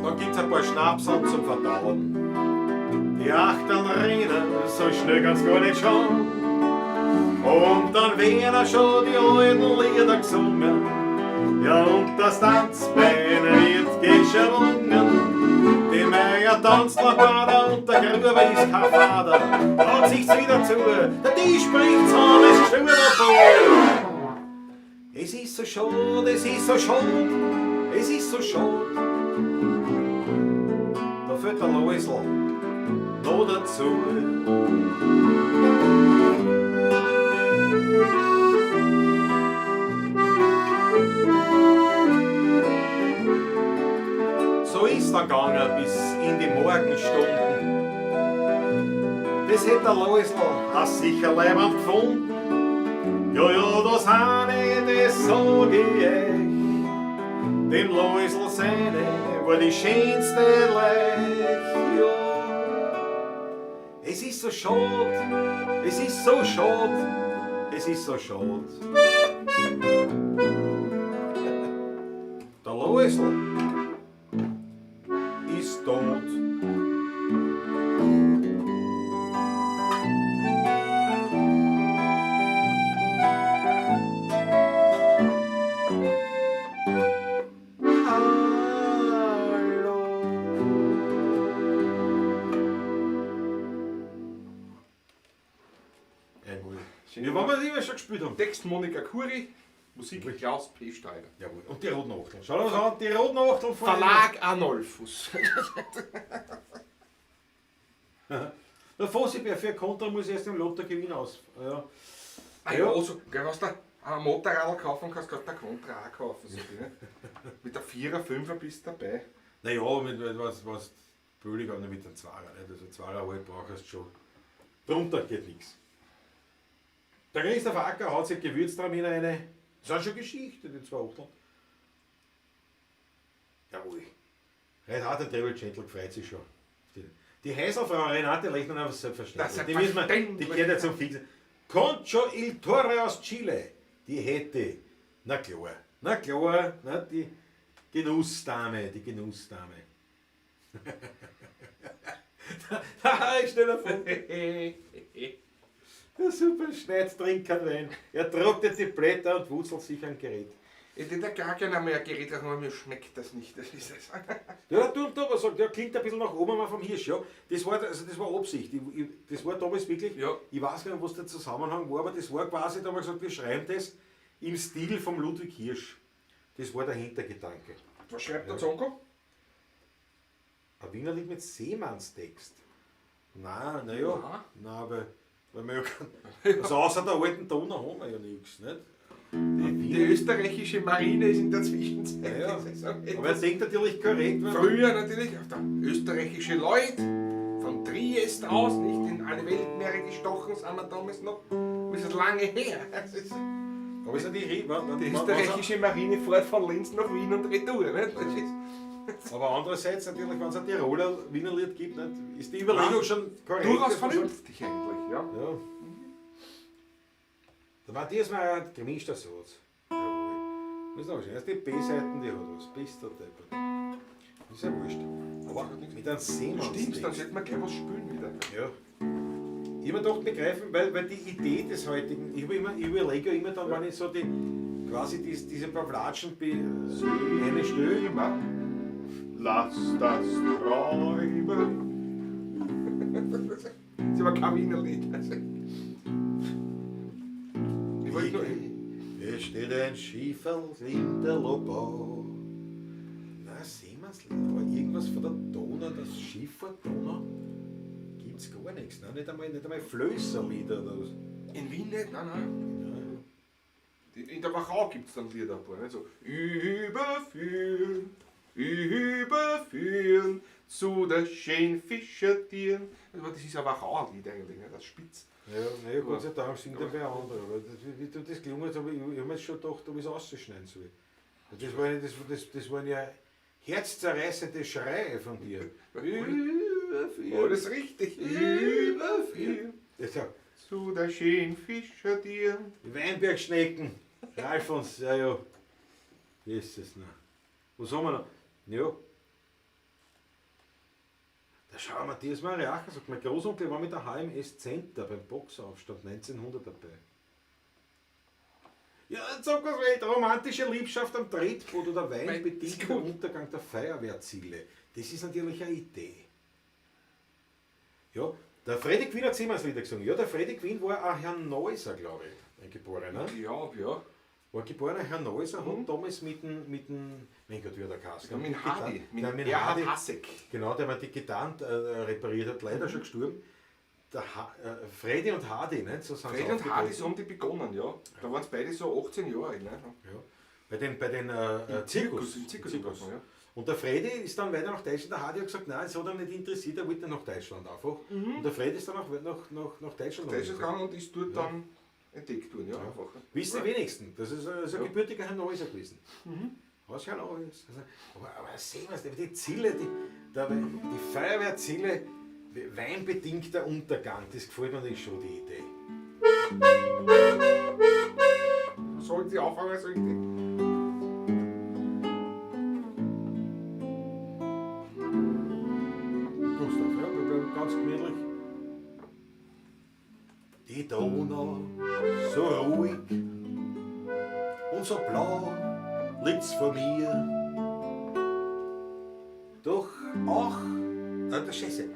Dann gibt's ein paar Schnapseln zum Verdauen. Die Achteln rennen so schnell kannst gar nicht schauen. Und dann werden schon die alten Lieder gesungen. Ja, und das Tanzbein wird geschwungen. Die Meier tanzt noch weiter und der Gruber ist kein Vater. Da zieht's wieder zu, der Tisch bricht zusammen, es ist schon davor. Es ist so schade, es ist so schade, es ist so schade. Da fällt der Loisl noch dazu. So ist er gegangen bis in die Morgenstunden. Das hätt der Loisl auch sicher leibend gefunden. Ja, ja, das eine, das sag ich euch. Dem Loisl seine war die schönste Leich. Ja. Es ist so schade, es ist so schade, es ist so schade. Der Loisl ist tot. Hallo. Jawohl. Ja, wenn wir das immer schon gespielt haben. Text Monika Kuri, Musik Klaus P. Steiger. Jawohl. Und die Roten Achteln. Schau dir das an, die Roten Achteln von Verlag Arnolfus. Der Fossi für Kontra muss erst im Lottogewinn aus. Ja. Ah ja, also, gell, was du ein Motorrad kaufen kannst, kannst du ein Contra auch kaufen. So, ne? Mit der 4er, 5er bist du dabei. Naja, mit was billig, aber nicht mit einem Zweier. Nicht? Also Zweier halt brauchst du schon. Drunter geht nichts. Der Christoph Acker hat sich Gewürztraminer eine. Das sind schon Geschichte, die zwei Achteln. Jawohl. Renate Treble Gentle gefreut sich schon. Die Heiselfrau Renate Lechner einfach selbstverständlich. Die, müssen wir, die gehört ja zum Fixen. Concho il Torre aus Chile, die hätte, na klar, na, die Genussdame, die Genussdame. Schneller vor. Der super schneit, trinkt keinen Wein. Er trocknet die Blätter und wurzelt sich ein Gerät. Ich hätte gar gerne einmal ein Gerät, aber mir schmeckt das nicht. Das ist es. Ja, der Turm sagt, ja, klingt ein bisschen nach Oma vom Hirsch. Ja. Das war, also das war Absicht. Das war damals wirklich, ja. Ich weiß gar nicht, was der Zusammenhang war, aber das war quasi, da haben wir gesagt, wir schreiben das im Stil vom Ludwig Hirsch. Das war der Hintergedanke. Was schreibt der Zonko? Ein Wiener Lied mit Seemannstext. Nein, naja, nein, aber weil wir ja kein, also außer der alten Donau haben wir ja nichts, nicht? Die österreichische Marine ist in der Zwischenzeit. Ja, ja. Aber er denkt natürlich korrekt. Früher natürlich, auf der österreichische Leute von Triest aus, nicht in alle Weltmeere gestochen, sind wir damals noch. Das ist lange her. Das ist, aber ist ja die die österreichische Marine fährt von Linz nach Wien und retour. Nicht? Das ist aber andererseits natürlich, wenn es ein Tiroler Wienerlied gibt, nicht, ist die Überlegung schon korrekt. Durchaus vernünftig eigentlich, ja. Ja. Der Matthias Meyer hat gemischter Satz. Jawohl. Das ist aber schön. Das ist die B-Seiten, die hat was. Bist du deppert. Das ist ja wurscht. Aber mit einem Seemann. Stimmt, dann sollte man gleich was spülen wieder. Ja. Ich hab mir gedacht, wir greifen, weil die Idee des heutigen, ich überlege ja immer dann, wenn ich so die, quasi diese paar Flatschen eine Stelle. Lass das träumen. Das ist aber kein Wiener Lied. Ich wollte nur. Es steht ein Schieferl in der Lobau. Na, sehen wir's nicht. Aber irgendwas von der Donau, das Schifffahrt Donau, gibt's gar nichts. Ne? Nicht einmal Flößerlieder oder was. In Wien nicht? Nein, nein. In der Wachau gibt's dann Lieder ein paar. Ne? So, überführen, überführen zu der schönen Fischertieren. Aber das ist ein Wachauer Lied eigentlich, ne? Das Spitz. Ja, naja, Gott sei Dank sind da bei anderen. Aber das, wie du das gelungen hast, aber ich hab mir jetzt schon gedacht, ob ich es rausschneiden soll. Das waren ja herzzerreißende Schreie von dir. Überführen. Alles richtig. Überführen. Zu der schönen Fischertieren. Die Weinbergschnecken. Alfons, ja, ja. Jesus, na. Was haben wir noch? Ja. Da schauen wir, Matthias Mariacher sagt, mein Großonkel war mit der HMS Center beim Boxeraufstand 1900 dabei. Ja, jetzt sag was, Welt, romantische Liebschaft am Tretboot oder weinbedingter Untergang der Feuerwehrziele. Das ist natürlich eine Idee. Ja, der Freddy Quinn hat Seemannslieder gesungen. Ja, der Freddy Quinn war ein Herr Neuser, glaube ich, ein Geborener. Ja, ja. War geborener Herr Neuser, hat damals mit dem, mein Gott, wie hat er geheißen? Ja, mit Hardy, mit Erhard Hasek. Genau, der mir die Gitarren repariert hat, leider schon gestorben. Der Freddy und Hardy, ne? So sind Freddy und Hardy, so haben die begonnen, ja. Da waren es beide so 18 Jahre alt, ne? Ja. Bei den Zirkus. Im Zirkus. Ja. Und der Freddy ist dann weiter nach Deutschland. Der Hardy hat gesagt, nein, es hat ihn nicht interessiert, er wollte nach Deutschland einfach. Mhm. Und der Freddy ist dann auch nach Deutschland gegangen und ist dort dann entdeckt worden. Ja, ja. Einfach. Wissen die wenigsten. Das ist ein gebürtiger Herr Neuser gewesen. Mhm. Was Herr Neuser? Aber sehen wir es, die Zille, die Feuerwehrzille, weinbedingter Untergang, das gefällt mir nicht schon, die Idee. Sollen Sie anfangen, so richtig? Gustav, ja, wir bleiben ganz gemütlich. Die Donau, so ruhig und so blau liegt's vor mir. Doch auch, das Scheiße,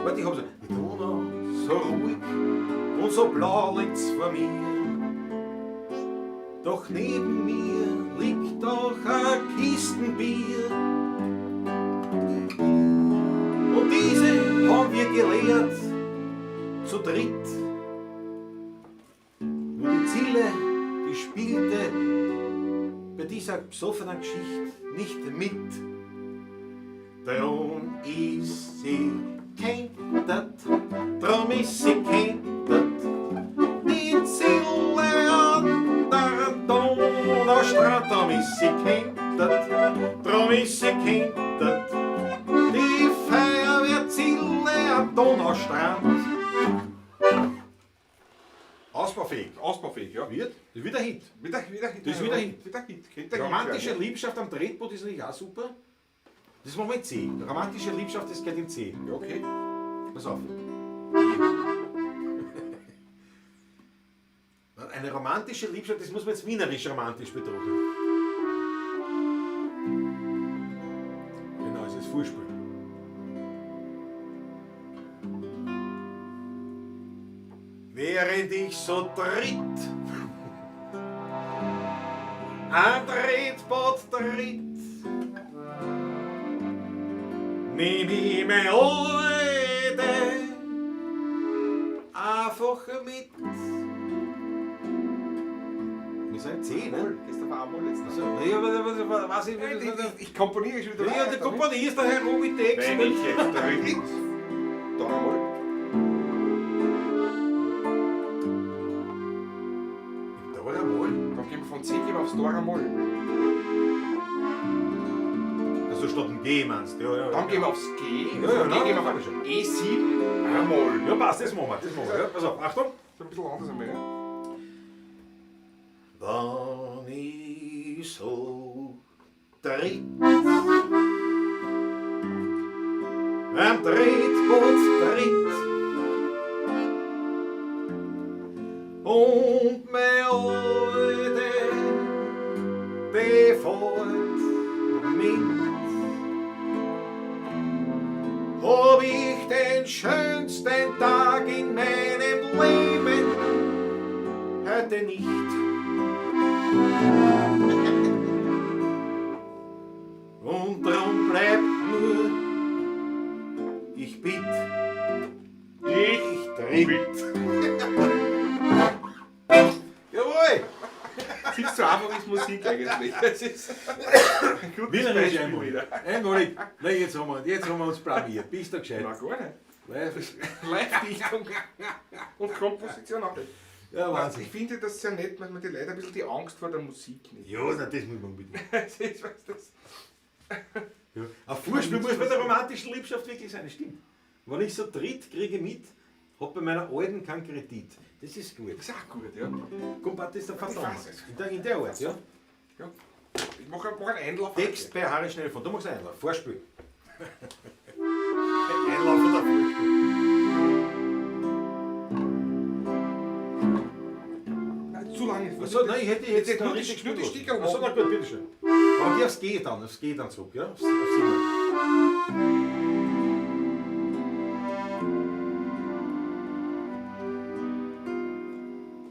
warte, ich hab's. Die Donau, so ruhig und so blau liegt's vor mir. Doch neben mir liegt auch ein Kistenbier. Und diese haben wir geleert, zu dritt. Nur die Zille, die spielte bei dieser besoffenen Geschichte nicht mit. Drum ist sie kentert, drum ist sie kentert, die Zille an der Donaustrand, drum ist sie kentert, drum ist sie kentert, die Feuerwehrzille am Donaustrand. Ausbaufähig. Ausbaufähig, ja. Wird? Das ist wieder Hit. Wieder Hit. Das ist wieder Hit. Wieder Hit. Romantische Liebschaft am Tretboot ist natürlich auch super. Das machen wir in C. Romantische Liebschaft, das geht in C. Ja, okay. Pass auf. Eine romantische Liebschaft, das muss man jetzt wienerisch romantisch betrachten. Genau, es ist Vorspiel. Während ich so tritt, am Tretboot tritt, nehm ich meine Alte einfach mit. Wir sind 10, ne? Gestern war einmal jetzt. Also, naja, was ich. Ich komponiere schon wieder. Ja, du komponierst da herum mit Text. Wenn ich jetzt tritt, da einmal. Dora-Moll? Dann gehen wir von C gehen wir aufs Dora-Moll. Also statt ein G meinst du? Ja, ja, dann ja. gehen wir aufs G, ja, ja, G nein, gehen wir auf E7, A-Moll. Ja, passt, das machen wir. Das machen wir. Ja, pass auf, Achtung. Das ist ein bisschen anders einmal, ja. Wann ich so tritt, am Tretboot tritt, Siehst du, so einfach ist Musik eigentlich. Das ist ein gutes Wienerisch Beispiel einmalig. wieder. Einmalig. Nein, jetzt haben wir uns blamiert. Bist du gescheit? Na gar nicht. Live. Live-Dichtung und Komposition auch. Ja, Wahnsinn. Ich finde das sehr nett, wenn man die Leute ein bisschen die Angst vor der Musik nimmt. Ja, na, das muss man unbedingt. Das ist, was das. Ja. Ein Vorspiel muss bei der romantischen Liebschaft wirklich sein, das stimmt. Wenn ich so tritt, kriege ich mit, hab bei meiner Alten keinen Kredit. Das ist gut. Das ist auch gut, ja. Komm, Pat, das ist der Verdammt. weiß es. In der Art, ja. Ja. Ich mache einen Einlauf. Text bei Harry Schnellfon. Du machst einen Einlauf. Vorspiel. Einlauf oder Vorspiel. Nein, zu lange. Achso, nein, ich hätte jetzt Jetzt nur noch die- richtig nur die spielen Stickerl lassen. Achso, na gut, bitteschön. Aber geh aufs G dann, aufs G dann zurück, ja? Aufs 7.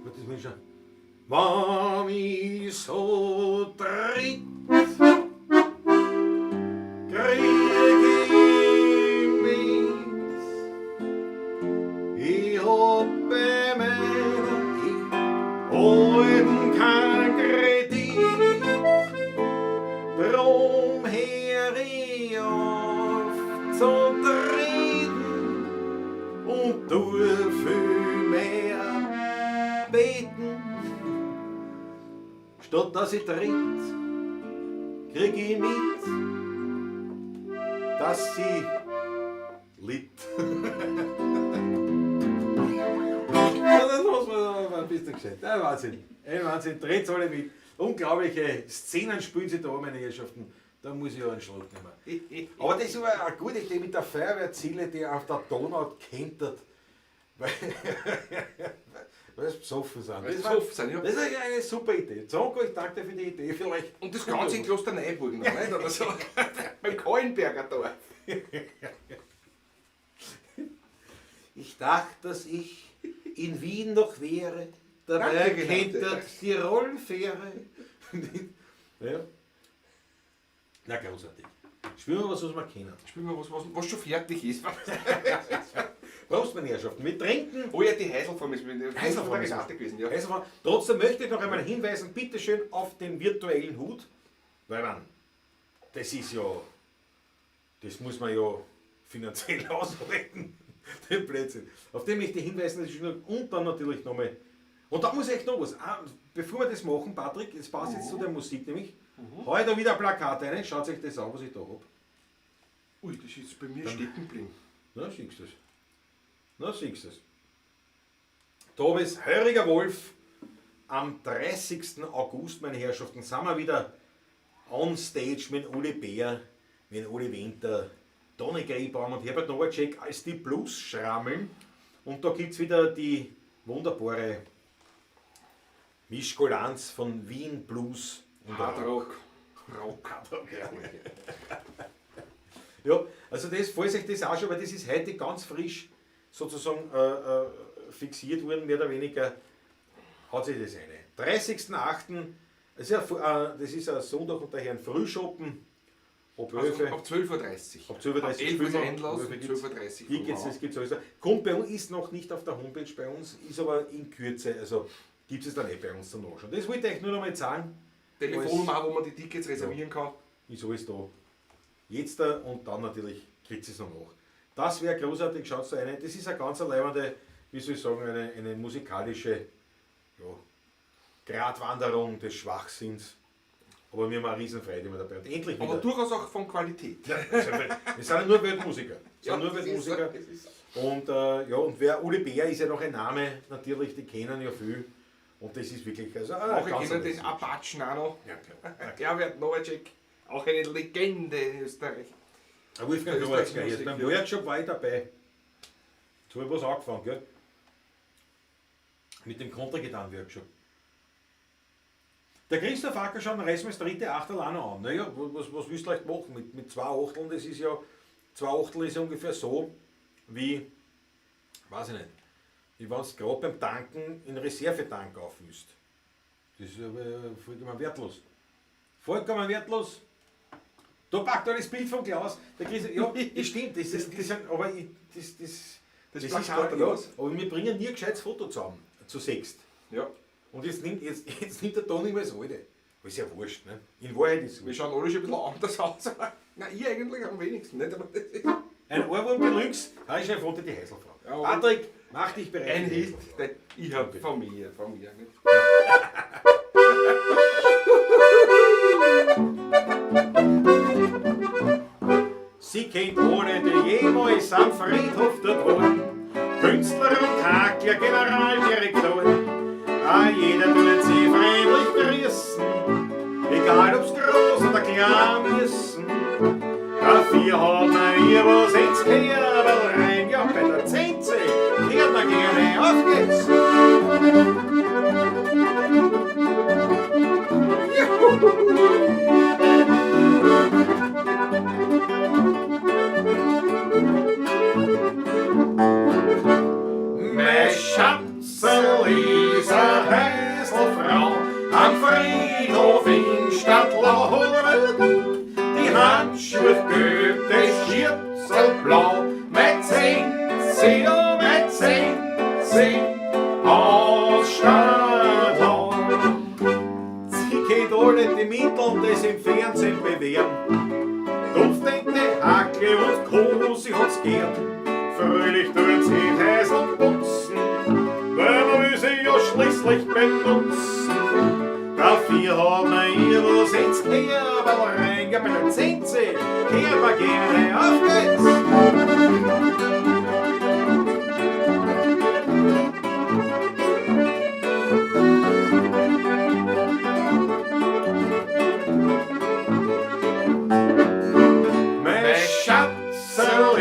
Gut, das muss ich schon. Wann ich so tritt, krieg ich mit. Ich hab bei meiner Alten kein Kredit, drum hör ich auf zu reden und tu viel mehr beten. Statt dass ich tritt, krieg ich mit, dass sie litt. Ja, das muss man aber ein bisschen gescheit. Ein Wahnsinn. Ein Wahnsinn. Dreht's alle mit. Unglaubliche Szenen spielen sie da, meine Herrschaften. Da muss ich ja einen Schluck nehmen. Aber das war eine gute Idee mit der Feuerwehrzille, die auf der Donau kentert. Weil es besoffen sind. Weil sie Das war- besoffen sind, ja. Das ist eine super Idee. Zonko, ich danke dir für die Idee. Vielleicht. Und das Ganze in Klosterneuburg noch, nicht? Oder so. Beim Kahlenberger Dorf. Ich dachte, dass ich in Wien noch wäre. Dabei Danke, Renate. kentert die Rollenfähre. Ja. Na, großartig. Spielen wir was, was wir kennen. Spielen wir was, was schon fertig ist. Prost, meine Herrschaften. Wir trinken. Oh ja, die Heiselform ist mit der Heiselform ist Renate gewesen, ja. Heiselform. Trotzdem möchte ich noch einmal hinweisen, bitteschön auf den virtuellen Hut. Weil man, das ist ja, das muss man ja finanziell aushalten. Den Blödsinn. Auf den möchte ich hinweisen, das ist schon, und dann natürlich nochmal. Und da muss ich echt noch was. Ah, bevor wir das machen, Patrick, es passt jetzt zu der Musik nämlich. Heute wieder ein Plakat rein, schaut euch das an, was ich da hab. Ui, das ist bei mir stecken geblieben. Na, siehst du's. Na, siehst du's. Da ist Heuriger Wolf am 30. August, meine Herrschaften, sind wir wieder on stage mit Uli Bär, mit Uli Winter, Toni Griebaum und Herbert Nowacek als die Blues-Schrammeln. Und da gibt's wieder die wunderbare Mischgolanz von Wien Blues und Hard Rock. Rock. Rock. Ja, also das, falls euch das auch schon, weil das ist heute ganz frisch sozusagen fixiert worden, mehr oder weniger, hat sich das eine. 30.08., das ist ja das ist ein Sonntag und daher ein Frühschoppen, ab Also 11 ab 12:30 Uhr. Ab 12:30 Uhr Ab 11 Uhr spielen wir. Einlass, Ab 11 Uhr gibt's 12:30 Uhr Tickets, das gibt's alles. Kommt bei uns, ist noch nicht auf der Homepage bei uns, ist aber in Kürze, also gibt es dann eh bei uns dann auch schon. Das wollte ich euch nur noch mal sagen. Telefonnummer, wo man die Tickets reservieren kann. Ist alles da. Jetzt da und dann natürlich kriegt es noch nach. Das wäre großartig, schaut da rein. Das ist eine ganz leibende, wie soll ich sagen, eine musikalische, ja, Gratwanderung des Schwachsinns. Aber wir haben eine Riesenfreude immer dabei. Und endlich wieder. Aber durchaus auch von Qualität. Ja, wir sind ja nur Weltmusiker. Wir sind nur das ist Weltmusiker. so, das ist Und, ja, und wer Uli Bär ist ja noch ein Name, natürlich, die kennen ja viel. Und das ist wirklich, also, Auch ich ganz kenne den anders. Apachen auch noch. Ja, klar. Herbert Nowacek, auch eine Legende in Österreich. Der Wolfgang Der Nowacek, Österreichische beim Musik, ja. Workshop war ich dabei. Jetzt habe ich was angefangen, gell? Mit dem Kontragitarren-Workshop. Der Christoph Acker schon reißen wir das dritte Achtel auch noch an. Naja, was willst du leicht machen? Mit 2 Achteln, das ist ja, 2 Achtel ist ja ungefähr so, wie, weiß ich nicht, wie wenn du gerade beim Tanken in Reservetank auffüllst. Das ist aber vollkommen wertlos. Vollkommen wertlos. Da packt alles Bild vom Klaus. Der Chris, ja, das stimmt. Das, das, das sind, aber ich, das, das, Das das Plakat ist oder gar, ja, was? aber wir bringen nie ein gescheites Foto zusammen, zu sechst. Ja. Und jetzt nimmt, jetzt, jetzt nimmt der Toni mal das Alte. Aber ist ja wurscht, ne? In Wahrheit ist es Wir wurscht. schauen alle schon ein bisschen anders aus. aber- Nein, ich eigentlich am wenigsten. Nicht? Aber das ist Ein Ohrwurm Deluxe, da ist einfach die Heiselfrau. Ja, aber- Patrick, mach dich bereit. ein für die Hit. Heiselfrau. Den Ich hab von mir, von mir. Nicht? Sie kennt ohne die jemals am Friedhof dort waren. Künstler und Hakler, Generaldirektor. Ah, jeder tut sie freundlich grüßen, egal ob's groß oder klein müssen. Dafür hat man ihr was ins Kerl rein, ja, bei der Zenze kehrt man gerne, auf geht's! Mein Schatzel ist a Häuselfrau am Friedhof in Stadtlauren. Die Handschuhe gelb, das Schürzelblau, mein Zenzi, oh mein Zenzi aus Stadtlauen. Sie kennt alle die Mittel, die sie im Fernsehen bewähren. Duftende Hacke und Co., sie hat's gern. Fröhlich tun sie die Häusl putzen, weil man will sie ja schließlich benutzen. Dafür hat man ihr was ins Kerberl rein, ja, bei der Zenze, Kerber gerne, auf geht's! Mein Schatzel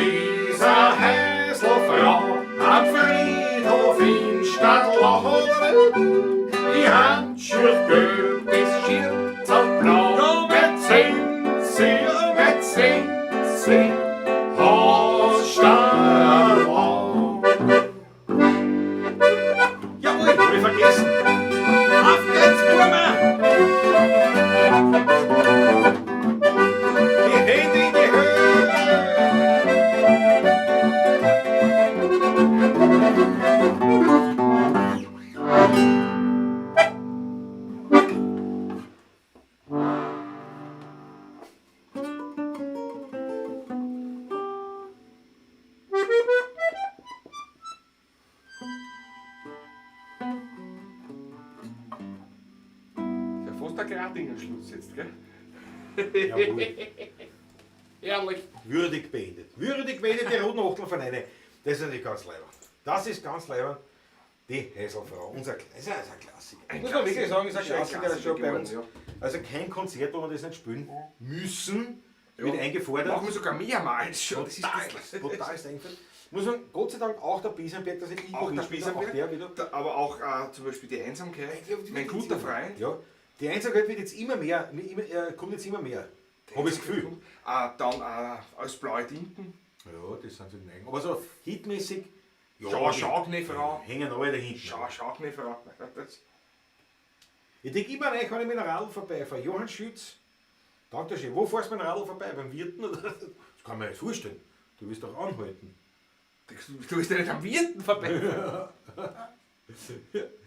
ist a Häuselfrau am Friedhof in Stadtlauren. Die Handschuhe gelb, das Schürzerl blau, mit Zenzi, mit Zenzi aus Stadtlauen. Jawohl, hab ich vergessen. Auf geht's, Burma! Die Hände in die Höhe! Ja, fast ein Gradinger Schluss jetzt, gell? Jawohl. Ehrlich. Würdig beendet. Würdig beendet die Roten Achtelvereine. Das ist natürlich ganz leibend. Das ist ganz leibend. Die Häselfrau. Unser, das ist ein Klassiker. Ein Muss man wirklich sagen, ist ein Klassiker. Klassiker, schon bei geworden, uns. ja. Also kein Konzert, wo wir das nicht spielen müssen, Ja. wird eingefordert. Machen wir sogar mehrmals schon. Das ist Total, das- total ist eingefordert. Muss man Gott sei Dank auch der Biesenberg, dass ich Auch der mitspiele, auch Biesenberg, der wieder. Da- aber auch zum Beispiel die Einsamkeit, mein guter Freund. Ja, die Einsamkeit wird jetzt immer mehr, immer, kommt jetzt immer mehr. Habe ich das Gefühl. Dann als blaue Tinten. Ja, das sind so die Neigen. Aber so hitmäßig. Ja, Schau, die schau, gnä Frau. Hängen alle dahinten. Schau, schau, gnä Frau. Das, Ich denke immer an euch, wenn ich mit dem Radl vorbeifahre. Johann Schütz, danke schön. Wo fährst du mit dem Radl vorbei? Beim Wirten? Oder? Das kann man nicht vorstellen. Du wirst doch anhalten. du bist ja nicht am Wirten vorbei.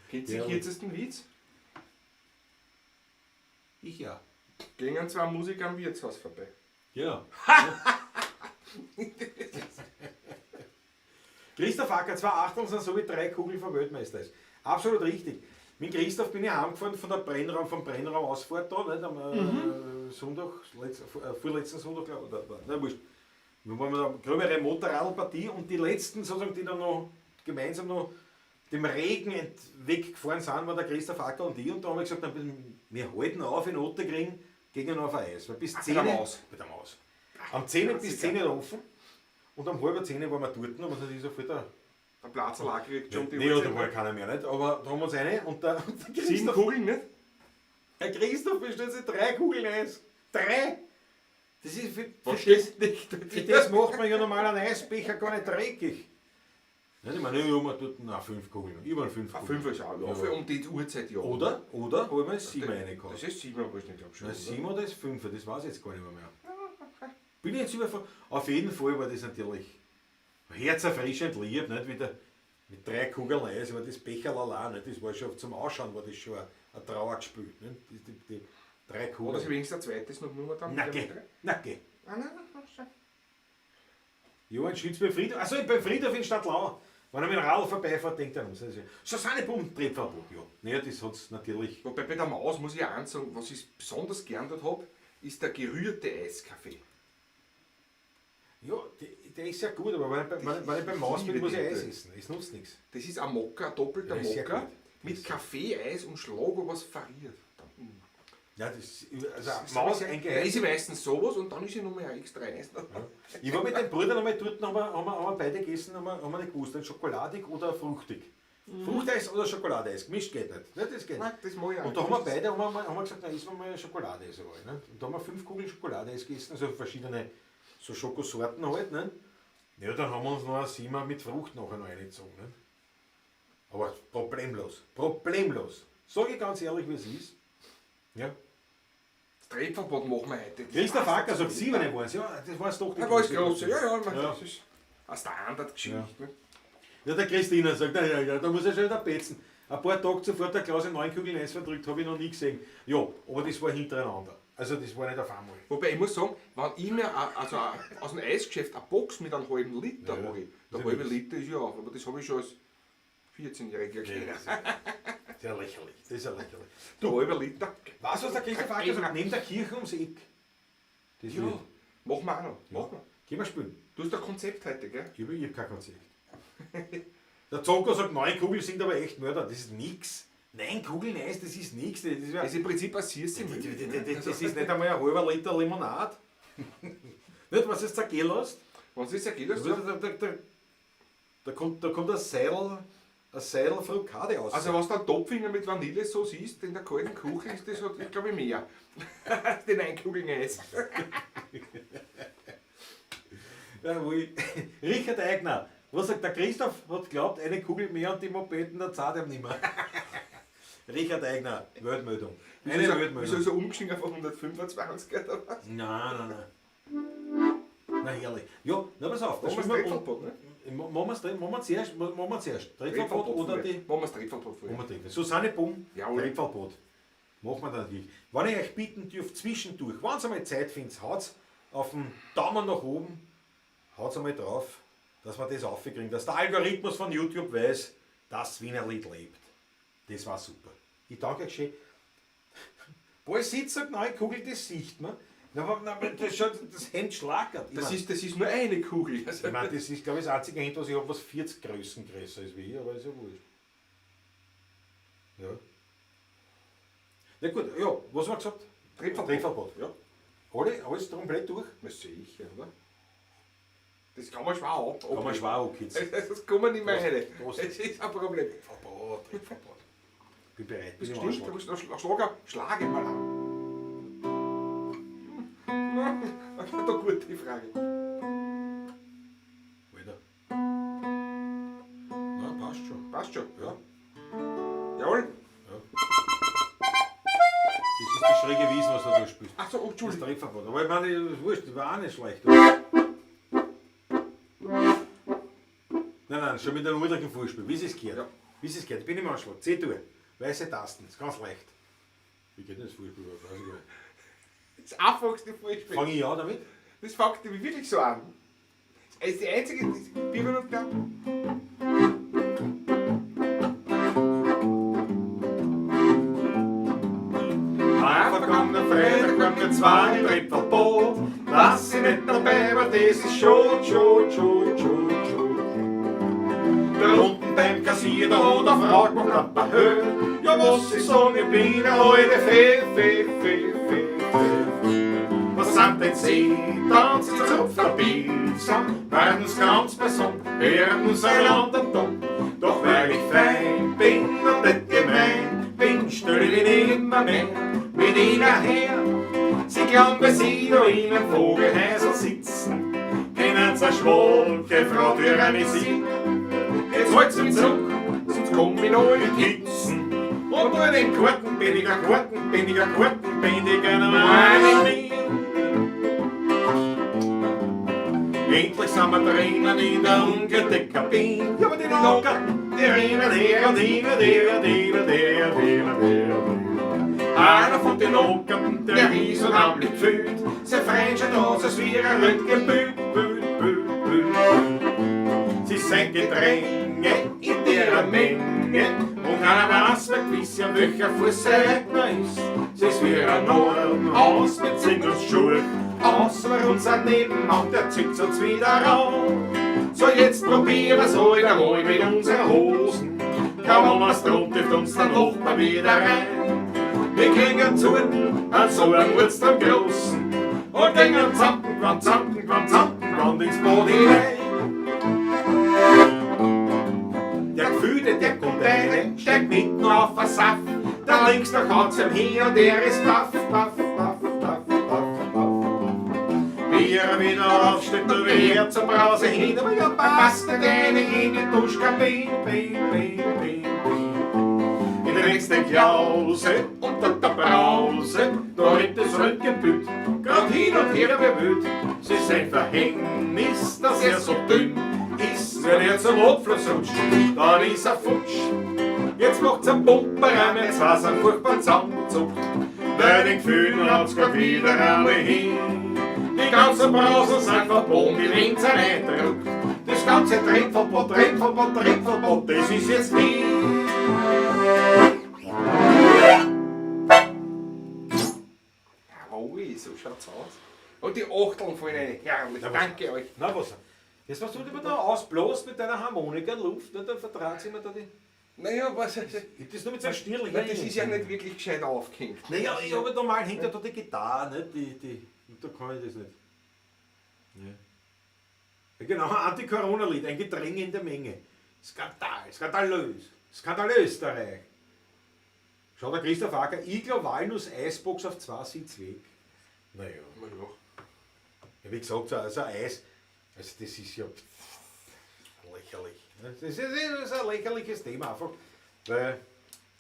Kennt ihr Ja. den kürzesten Witz? Ich ja. Gingen zwei Musiker am Wirtshaus vorbei. Ja. Christoph Acker, zwei Achteln sind so wie drei Kugeln vom Weltmeister ist. Absolut richtig. Mit Christoph bin ich heimgefahren von der Brennraum, vom Brennraum Ausfahrt da, nicht, am Sonntag, vorletzten Sonntag, glaub ich, oder, nein, wurscht. Wir waren mit einer gröbere Motorradpartie und die letzten, sozusagen, die dann noch gemeinsam noch dem Regen weggefahren sind, war der Christoph Acker und ich. Und da haben wir gesagt, dann, wir halten auf in Otterkring, gehen auf ein Eis. Weil bis Ah, bei 10 der Maus. Bei der Maus. Am 10 bis Klassiker. 10 Uhr offen und um 9:30 waren wir dort und haben uns natürlich sofort da. Der Platz allein gekriegt schon um die Nee, da Uhrzeit. war keiner mehr, nicht? Aber da haben wir uns eine und der, und der Sieben Christoph, Kugeln, nicht? der Christoph bestellt sich 3 Kugeln Eis. 3! Das ist Was für, das, stimmt nicht? für das macht man ja normal einen Eisbecher gar nicht dreckig. Nicht, ich meine, ja, man tut na, 5 Kugeln. Überall 5 Ah, Kugeln. 5 ist auch, ja, Ja. für um die Uhrzeit, ja. Oder haben wir 7 reingehauen. Das ist 7, aber ich nicht glaube schon. Na, oder? 7 oder ist 5, das weiß ich jetzt gar nicht mehr. Bin ich jetzt überfragt. Auf jeden Fall war das natürlich herzerfrischend lieb, nicht? Wie der, Mit 3 Kugeln Eis, aber das Becherl allein, nicht? Das war schon zum Ausschauen, war das schon ein Trauergespiel. Nicht? Die 3 Kugeln. Oder sie wenigstens ein zweites noch genommen haben. Na geh, na geh. Nein, nein, nein, nein. Ja, ein Schütz bei Friedhof. Achso, beim Friedhof in Stadlau. Wenn er mit dem Radl vorbeifährt, denkt er an uns. Susanne Bum, Tretverbot, ja. Naja, das hat's natürlich. Wobei bei der Maus muss ich auch eins sagen, was ich besonders gern dort hab, ist der gerührte Eiskaffee. Ja, der ist ja gut, aber wenn ich beim Maus bin, liebe muss ich den. Eis essen. Es nutzt nichts. Das ist ein Mokka, ein doppelter Ja, ist sehr Mokka gut. mit Kaffee, Eis und Schlag, was verriert. Ja, das ist, also Das ist Maus Da eingeheizt. ist ich meistens sowas und dann ist ich nochmal ein extra Eis. Ja. Ich war mit den Brüdern einmal dort, haben wir beide gegessen, haben wir nicht gewusst, ein schokoladig oder fruchtig. Fruchteis oder Schokoladeis, gemischt geht nicht. Ne, das geht Nein, nicht. das mag ich auch Und da nicht. haben wir beide haben wir gesagt, na, essen wir mal Schokoladeis. Einmal, ne? Und da haben wir 5 Kugeln Schokoladeis gegessen, also verschiedene so Schokosorten halt. Ne? Ja, dann haben wir uns noch ein Siemer mit Frucht nachher noch reingezogen. Ne? Aber problemlos, problemlos. Sag ich ganz ehrlich, wie es ist. Ja. Das Tretverbot machen wir heute. Das Christoph passt Acker sagt, nicht. 7 waren es. Ja, das war's doch. Die Ja, war es große. große. Ja, ja, ich meine, Ja. das ist eine Standardgeschichte. Ja. Ne? Ja, der Christina sagt, na ja, ja, da muss er schon wieder petzen. Ein paar Tage zuvor hat der Klaus in 9 Kugeln Eis verdrückt, habe ich noch nie gesehen. Ja, aber das war hintereinander. Also das war nicht auf einmal. Wobei ich muss sagen, wenn ich mir also aus dem Eisgeschäft eine Box mit einem halben Liter Ja, hole, der ist ja halbe nix. Liter ist ja auf, aber das habe ich schon als 14-Jähriger Ja, gekannt. das ist ja lächerlich. Das ist ja lächerlich. Der halbe Liter. Weißt du, was der Christoph Acker sagt? Neben der Kirche ums Eck. Das Ja, wird. machen wir auch noch. Machen wir. Gehen wir spielen. Du hast ein Konzept heute, gell? Ich hab kein Konzept. Der Zonko sagt, 9 Kugeln sind aber echt Mörder. Das ist nix. 9 Kugeln Eis, das ist nix. Das ist, ja, Das ist im Prinzip ein süße Milch. das ist nicht einmal ein halber Liter Limonade. Nicht, was es zergehen lässt. Wenn es zergehen lässt, Da, ja. da kommt ein Seidel, ein Seidel Frukade raus. Also was der Topfinger mit Vanillesauce isst in der kalten Küche, ist das, halt, glaube ich, mehr. Den 9 Kugeln Eis. Ja, wo ich, Richard Eigner, was sagt der Christoph, hat geglaubt, eine Kugel mehr und die Mopeden, der zahlt ihm nicht mehr. Richard Eigner, Weltmeldung. Eine Wieso Weltmeldung. ist er umgestiegen auf 125 oder was? Nein, nein, nein. Na herrlich. Ja, na pass auf. Machen wir das Tretverbot, ne? Machen wir zuerst. Tretverbot oder die... Machen wir das Tretverbot vorher. Machen wir Tretverbot. Susanne Bumm, Jawohl. Tretverbot. Machen wir natürlich. Wenn ich euch bitten dürft, zwischendurch, wenn ihr einmal Zeit findet, haut's auf den Daumen nach oben, haut's einmal drauf, dass wir das aufkriegen, dass der Algorithmus von YouTube weiß, dass Wienerlied lebt. Das war super. Ich danke euch schön. Paul Sitz sagt, neue Kugel, das sieht man. Na, aber, na, aber das, schon, das Hemd schlagert. Ich Das mein, ist nur eine Kugel. Also, ich mein, das ist, glaube ich, das einzige Hemd, was ich habe, was 40 Größen größer ist wie ich, aber ist ja wurscht. Ja. Na gut, ja, was haben wir gesagt? Tretverbot. Tretverbot. Ja. Alles komplett durch? Na sicher, oder? Das kann man schwer ab. Kann man schwer abkürzen. Das kann man nicht mehr Prost. heute. Prost. Das ist ein Problem. Verbot, Tretverbot. Bin bereit. Bist Bin du im gestimmt? Anschlag. Du musst noch schlage mal an. Na, da gute Frage. Alter. Na, passt schon. Passt schon. Ja. Jawohl. Ja. Das ist die schräge Wiesen, was du da spielst. Ach so, oh, Das ist Entschuldigung. Tretverbot. Aber ich meine, das ist wurscht, das war auch nicht schlecht. Nein, nein, schon mit einem ordentlichen Vorspiel, wie es gehört. Ja. Wie es gehört. Ich bin im Anschlag. C-Dur. Weiße Tasten, ist ganz leicht. Wie geht denn das Vorspiel? Weiß ich gar nicht. Das einfachste Vorspiel. Fange ich an damit? Das fängt nämlich wirklich so an. Das ist die einzige. Das Biber und Bär. Am vergangenen Freitag waren wir zwei im Tretverbot. Lass sie nicht dabei, weil das ist schon, schon, schon, schon, schon. Da unten beim Kassier, da hat eine Frau gemacht, ein paar Höhe. Ja, was ich sag, ich bin eine alte Fee, Fee, Fee, Fee, Fee. Was sind denn Sie? Tanzen Sie auf der Pizza, werden's ganz beisammen, hören uns einander dumm. Doch weil ich fein bin und nicht gemein bin, stell ich mich immer mehr mit ihnen her. Sie glauben, weil sie da in einem Vogelhäusl sitzen, können sie eine schwolke Frau tyrannisieren. Jetzt halt's mich zurück, sonst komm ich noch in die Hitzen. Und bei den Karten bin ich ein Karten, bin ich ein Karten, bin ich ein Wein. Endlich sind wir drinnen in der Umkleidekabine. Ja, aber den Hocker Die rennen her und hin und her und hin und her und hin und her und hin. Einer von den Ockerten, der ist unheimlich gefühlt, sein Freund schaut aus, als wäre ein Röntgenbild, Bild, Bild, Bild, Bild. Sie sind Gedränge in ihrer Menge und keiner weiß mehr gewiss, ja, welcher Fußseitner ist. Sie ist wie ein Norm aus mit Singungsschuhe, außer unser Nebenmann, der zieht uns wieder rauf. So jetzt probieren wir's halt einmal mit unseren Hosen. Kaum was drum, trifft uns der Nachbar wieder rein. Wir kriegen zu, an so einen Wurz am Großen und gingen zampen, wann, zampen, wann, zampen, wann ins Boot hinein. Der Gefühle, der kommt rein, steigt mitten auf den Saft. Da links noch haut's ihm hin und er ist paff, paff, paff, paff, paff, paff. Wie er wieder aufsteht, und wie er zur Brause hin, aber ja, passt nicht eine in die Duschkabine, bin, bin, bin, bin. In der nächsten Klause unter der Brause, da rennt das Röntgenbild, grad hin und her wie wild. Sie ist ein Verhängnis, dass er so dünn ist, wenn er zum Notfluss rutscht, dann ist er futsch. Jetzt macht's ein Pumperreim, jetzt war's ein furchtbar zusammenzuckt. Bei den Gefühlen hat's grad wieder alle hin. Die ganzen Brausen sind verboten, die Winzer eindruckt. Das ganze Trinkverbot, Trinkverbot, Trinkverbot, das ist jetzt nie. Jawohl, so schaut's aus. Und die Achteln fallen rein. Herrlich, Na, was- danke euch. Na was? Jetzt was du immer da ausbloßt mit deiner Harmonika in Luft, ne? Dann vertraut sie mir da die. Naja, was. Ich hab das nur mit so einem Stirl. Nein, das ist ja nicht wirklich gescheit aufgehängt. Naja, ich habe normal hängt ja da die Gitarre, nicht? Die, und da kann ich das nicht. Ja. Ja, genau, ein Anti-Corona-Lied, ein Gedränge in der Menge. Skandal, skandalös, skandalösterreich. Schau der Christoph Acker, Iglo Walnuss Eisbox auf 2 Sitz weg. Naja. Na ja. Ja, wie gesagt, so also Eis, also das ist ja lächerlich. Ne? Das ist ein lächerliches Thema einfach, weil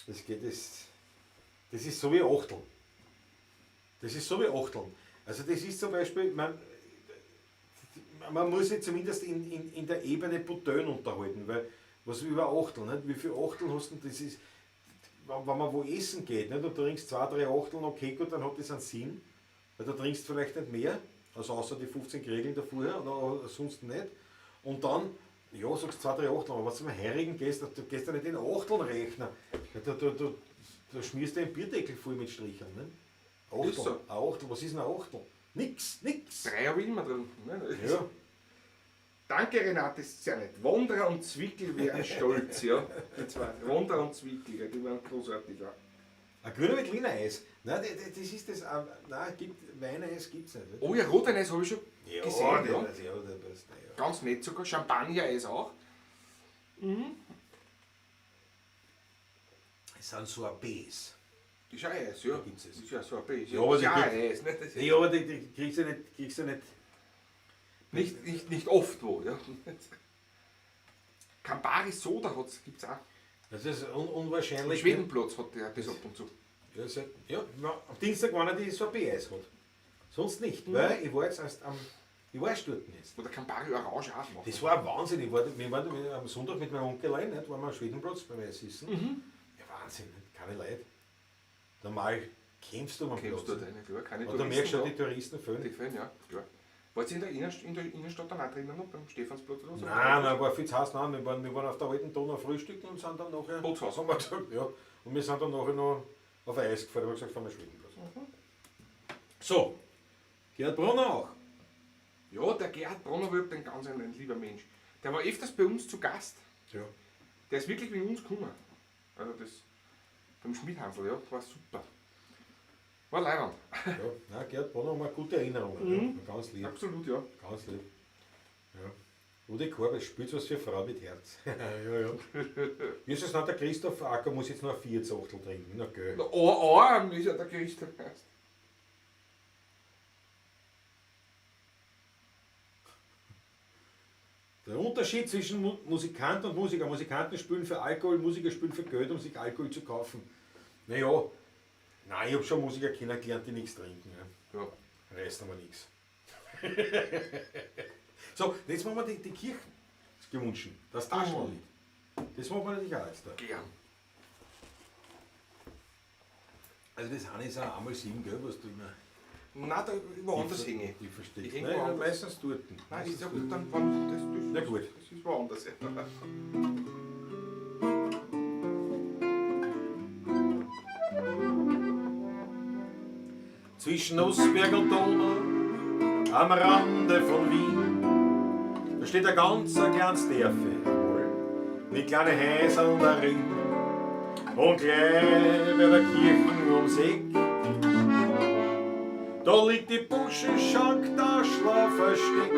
das geht, das ist so wie Achteln. Das ist so wie Achteln. Also das ist zum Beispiel, man muss sich zumindest in der Ebene Butön unterhalten, weil was über Achteln, nicht? Wie viel Achteln hast du denn, das ist, wenn man wo essen geht, nicht? Und du trinkst 2, 3 Achteln, okay, gut, dann hat das einen Sinn, weil da trinkst du vielleicht nicht mehr, also außer die 15 Regeln davor oder sonst nicht. Und dann, ja, sagst 2, 3 Achteln, aber wenn du zum Heurigen gehst, du gehst ja nicht in Achteln rechnen. Da schmierst du den Bierdeckel voll mit Strichern. Ne? Achtel, Ist so. ein Achtel, was ist denn ein Achtel? Nix, nix. 3 habe ich immer drin. Ne? Ja. Danke Renate, das ist sehr nett. Wanderer und Zwickel wären stolz, ja. Die zwei. Wanderer und Zwickel, ja, die waren großartig. Ja. Ein grüner Veltliner Eis. Nein, das ist das. Nein, Weineis gibt es nicht. Oh ja, Rotweineis habe ich schon Ja, gesehen. Ja. Das, ja, das, ja. Ganz nett sogar. Champagner-Eis auch. Mhm. Es sind Sorbets. Ist ja Eis, ja. Gibt's es. Ist ja Sorbet. Ist Ja, aber ja, die ja Eis. Ne? Das ist Ja, aber die kriegst du nicht. Nicht oft wo, ja. Campari Soda gibt es auch. Das ist unwahrscheinlich. Am Schwedenplatz hat der das ab und zu. Ja, am Dienstag war er die Sorbet-Eis hat. Sonst nicht, weil ich war jetzt erst am. Ich war erst dort jetzt. Oder Campari Orange auch machen. Das war ein Wahnsinn. Wir waren am Sonntag mit meinem Onkel allein, nicht? Waren wir am Schwedenplatz beim Eisessen. Mhm. Ja, Wahnsinn, nicht? Keine Leute. Normal kämpfst du am Kämpfst Platz. dort rein, klar. Keine Und da merkst du da. schon, die Touristen fehlen. Die fehlen, ja, klar. Wart ihr in der Innenstadt dann auch drinnen noch, beim Stephansplatz oder so? Nein, nein, war viel zu heiß. Nein, wir waren auf der alten Donau frühstücken und sind dann nachher. Bootshaus. Haben wir gesagt, ja. Und wir sind dann nachher noch auf Eis gefahren, haben wir gesagt, fahren wir Schwedenplatz. Mhm. So, Gerhard Brunner auch. Ja, der Gerhard Brunner war ein ganz ein lieber Mensch. Der war öfters bei uns zu Gast. Ja. Der ist wirklich wegen uns gekommen. Also das beim Schmidhansl, ja, war super. War leiwand. Ja, nein, Gerhard Brunner haben wir gute Erinnerungen. Ja. Ganz lieb. Absolut, ja. Ganz lieb. Ja. Rudi Korbe spielt was für Frau mit Herz. ja, ja. Wie ist das noch? Der Christoph Acker muss jetzt noch ein Vierzehnachtel trinken. Na, gell. Na, arm ist ja der Christoph erst. Der Unterschied zwischen Musikant und Musiker. Musikanten spielen für Alkohol, Musiker spielen für Geld, um sich Alkohol zu kaufen. Naja, nein, ich hab schon Musiker kennengelernt, die nichts trinken. Ja. Ja. Reißt aber nichts. So, jetzt machen wir die Kirchen gewünscht. Das Taschenlied. Das machen wir natürlich auch jetzt da. Gern. Also das eine ist auch einmal sieben, gell, was du immer... Nein, da woanders hänge ich. Die versteckst. Ich häng Nein, woanders. meistens dort. Nein, ich sag dann, wann, das, das, Na gut. Das ist woanders. Zwischen Nussberg und Donau, am Rande von Wien, da steht ein ganz kleines Dörfli, mit kleinen Häuserl darin und gleich bei der Kirche ums Eck. Da liegt die Buschenschank Daschler versteckt.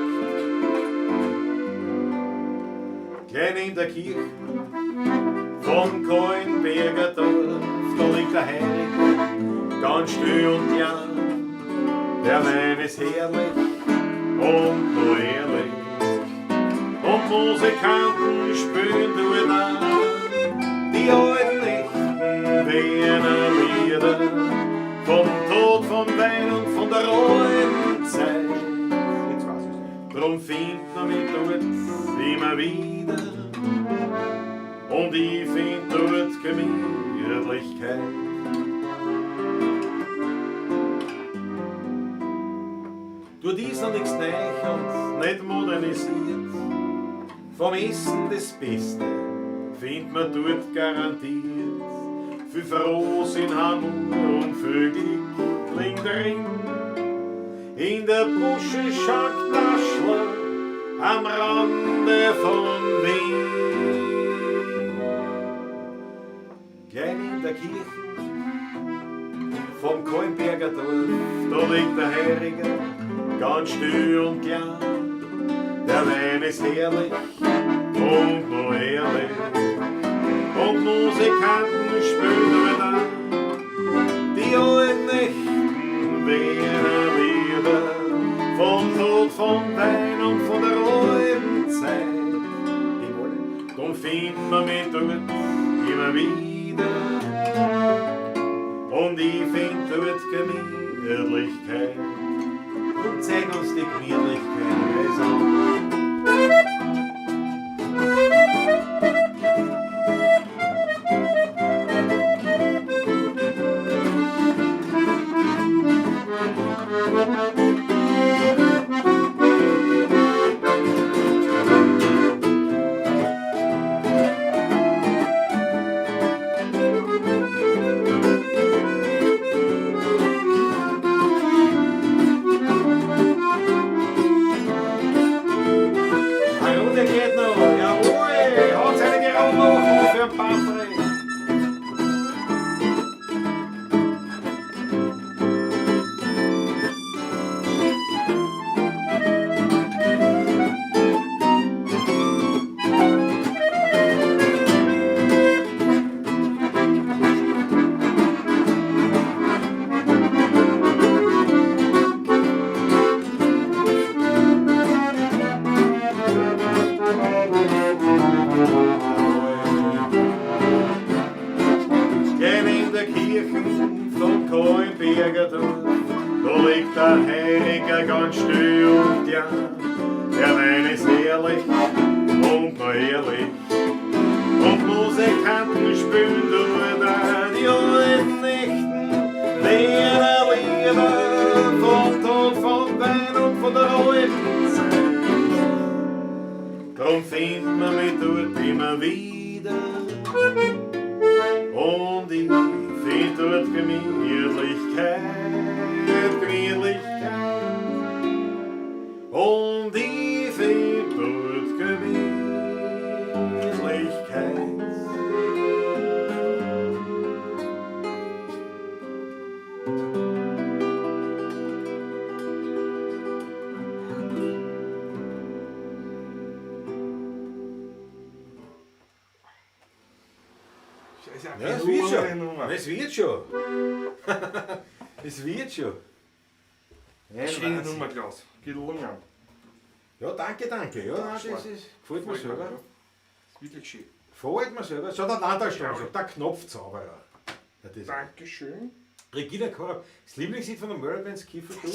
Klein in der Kirche vom Coinberger Dorf, da liegt der Heilige, ganz still und klein. Der Wein ist herrlich und nur ehrlich. Und Musikanten spielen dort auch die alten echten Wiener Lieder. Vom Tod, vom Wein und von der alten Zeit. Jetzt weiß ich's nicht. Drum findet man mich dort immer wieder. Und ich find dort Gemütlichkeit. Dort ist noch nichts neu und nicht modernisiert. Vom Essen das Beste findet man dort garantiert. Viel Frohsinn, Hammer und viel Glück liegt drin. In der Buschenschank Daschler am Rande von Wien. Klein in der Kirche vom Kolmberger Dorf, da liegt der Heiriger, ganz still und klein. Der Wein ist herrlich und nur ehrlich. Und Musikanten spielen wieder die alten echten Wiener Lieder. Vom Tod, vom Wein und von der alten Zeit. Drum findet man mich dort immer wieder. Und ich find dort Gemütlichkeit. Und zeig uns die Gemütlichkeit, also. Eine Runde geht noch, jawohl, hat seine gerade noch für den Patrick. Klein in der Kirche vom Kolmberger Dorf, da liegt der Heiliger ganz still und klein. Der Wein ist herrlich und noch ehrlich. Und Musikanten spielen dort auch die alten echten Wiener Lieder vom Tod, vom Wein und von der alten Zeit. Drum findet man mich dort immer wieder. Und ich find dort Gemütlichkeit, Gemütlichkeit. Und ich find dort Gemütlichkeit. Scheiße, Ja, es wird schon. Nummer. Es wird schon. Es wird schon. Ein Schöne Wahnsinn. Nummer, Klaus. Gelungen. Ja, danke, danke. Ja, nein, das ist, gefällt mir selber. Ja. Ist wirklich schön. Gefällt mir selber. Schau, der Landtagsstrom, der Knopfzauberer. Ja, das Dankeschön. Regina Korab, das Lieblingslied von der Murray Kiefer, du?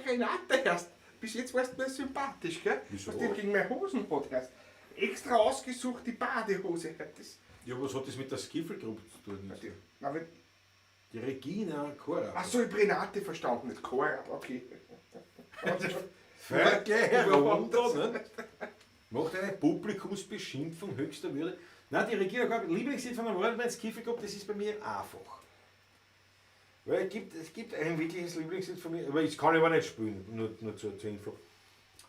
Renate erst. Bis jetzt warst du mir sympathisch, gell? Wieso? Was die gegen meine Hosen hat erst. Extra ausgesucht die Badehose. Das, Ja, was hat das mit der Skiffle-Gruppe zu tun? die, na, wenn, Die Regina Korab. ach so, ich hab Renate verstanden, nicht Korab, okay. Fährt gleich herunter, ne? Macht eine Publikumsbeschimpfung höchster Würde. Nein, die Regina Korab, Lieblingslied von der Worldwide Skiffle Group, das ist bei mir einfach. Weil es gibt ein wirkliches Lieblingslied von mir, aber ich kann aber nicht spielen, nur zur Info.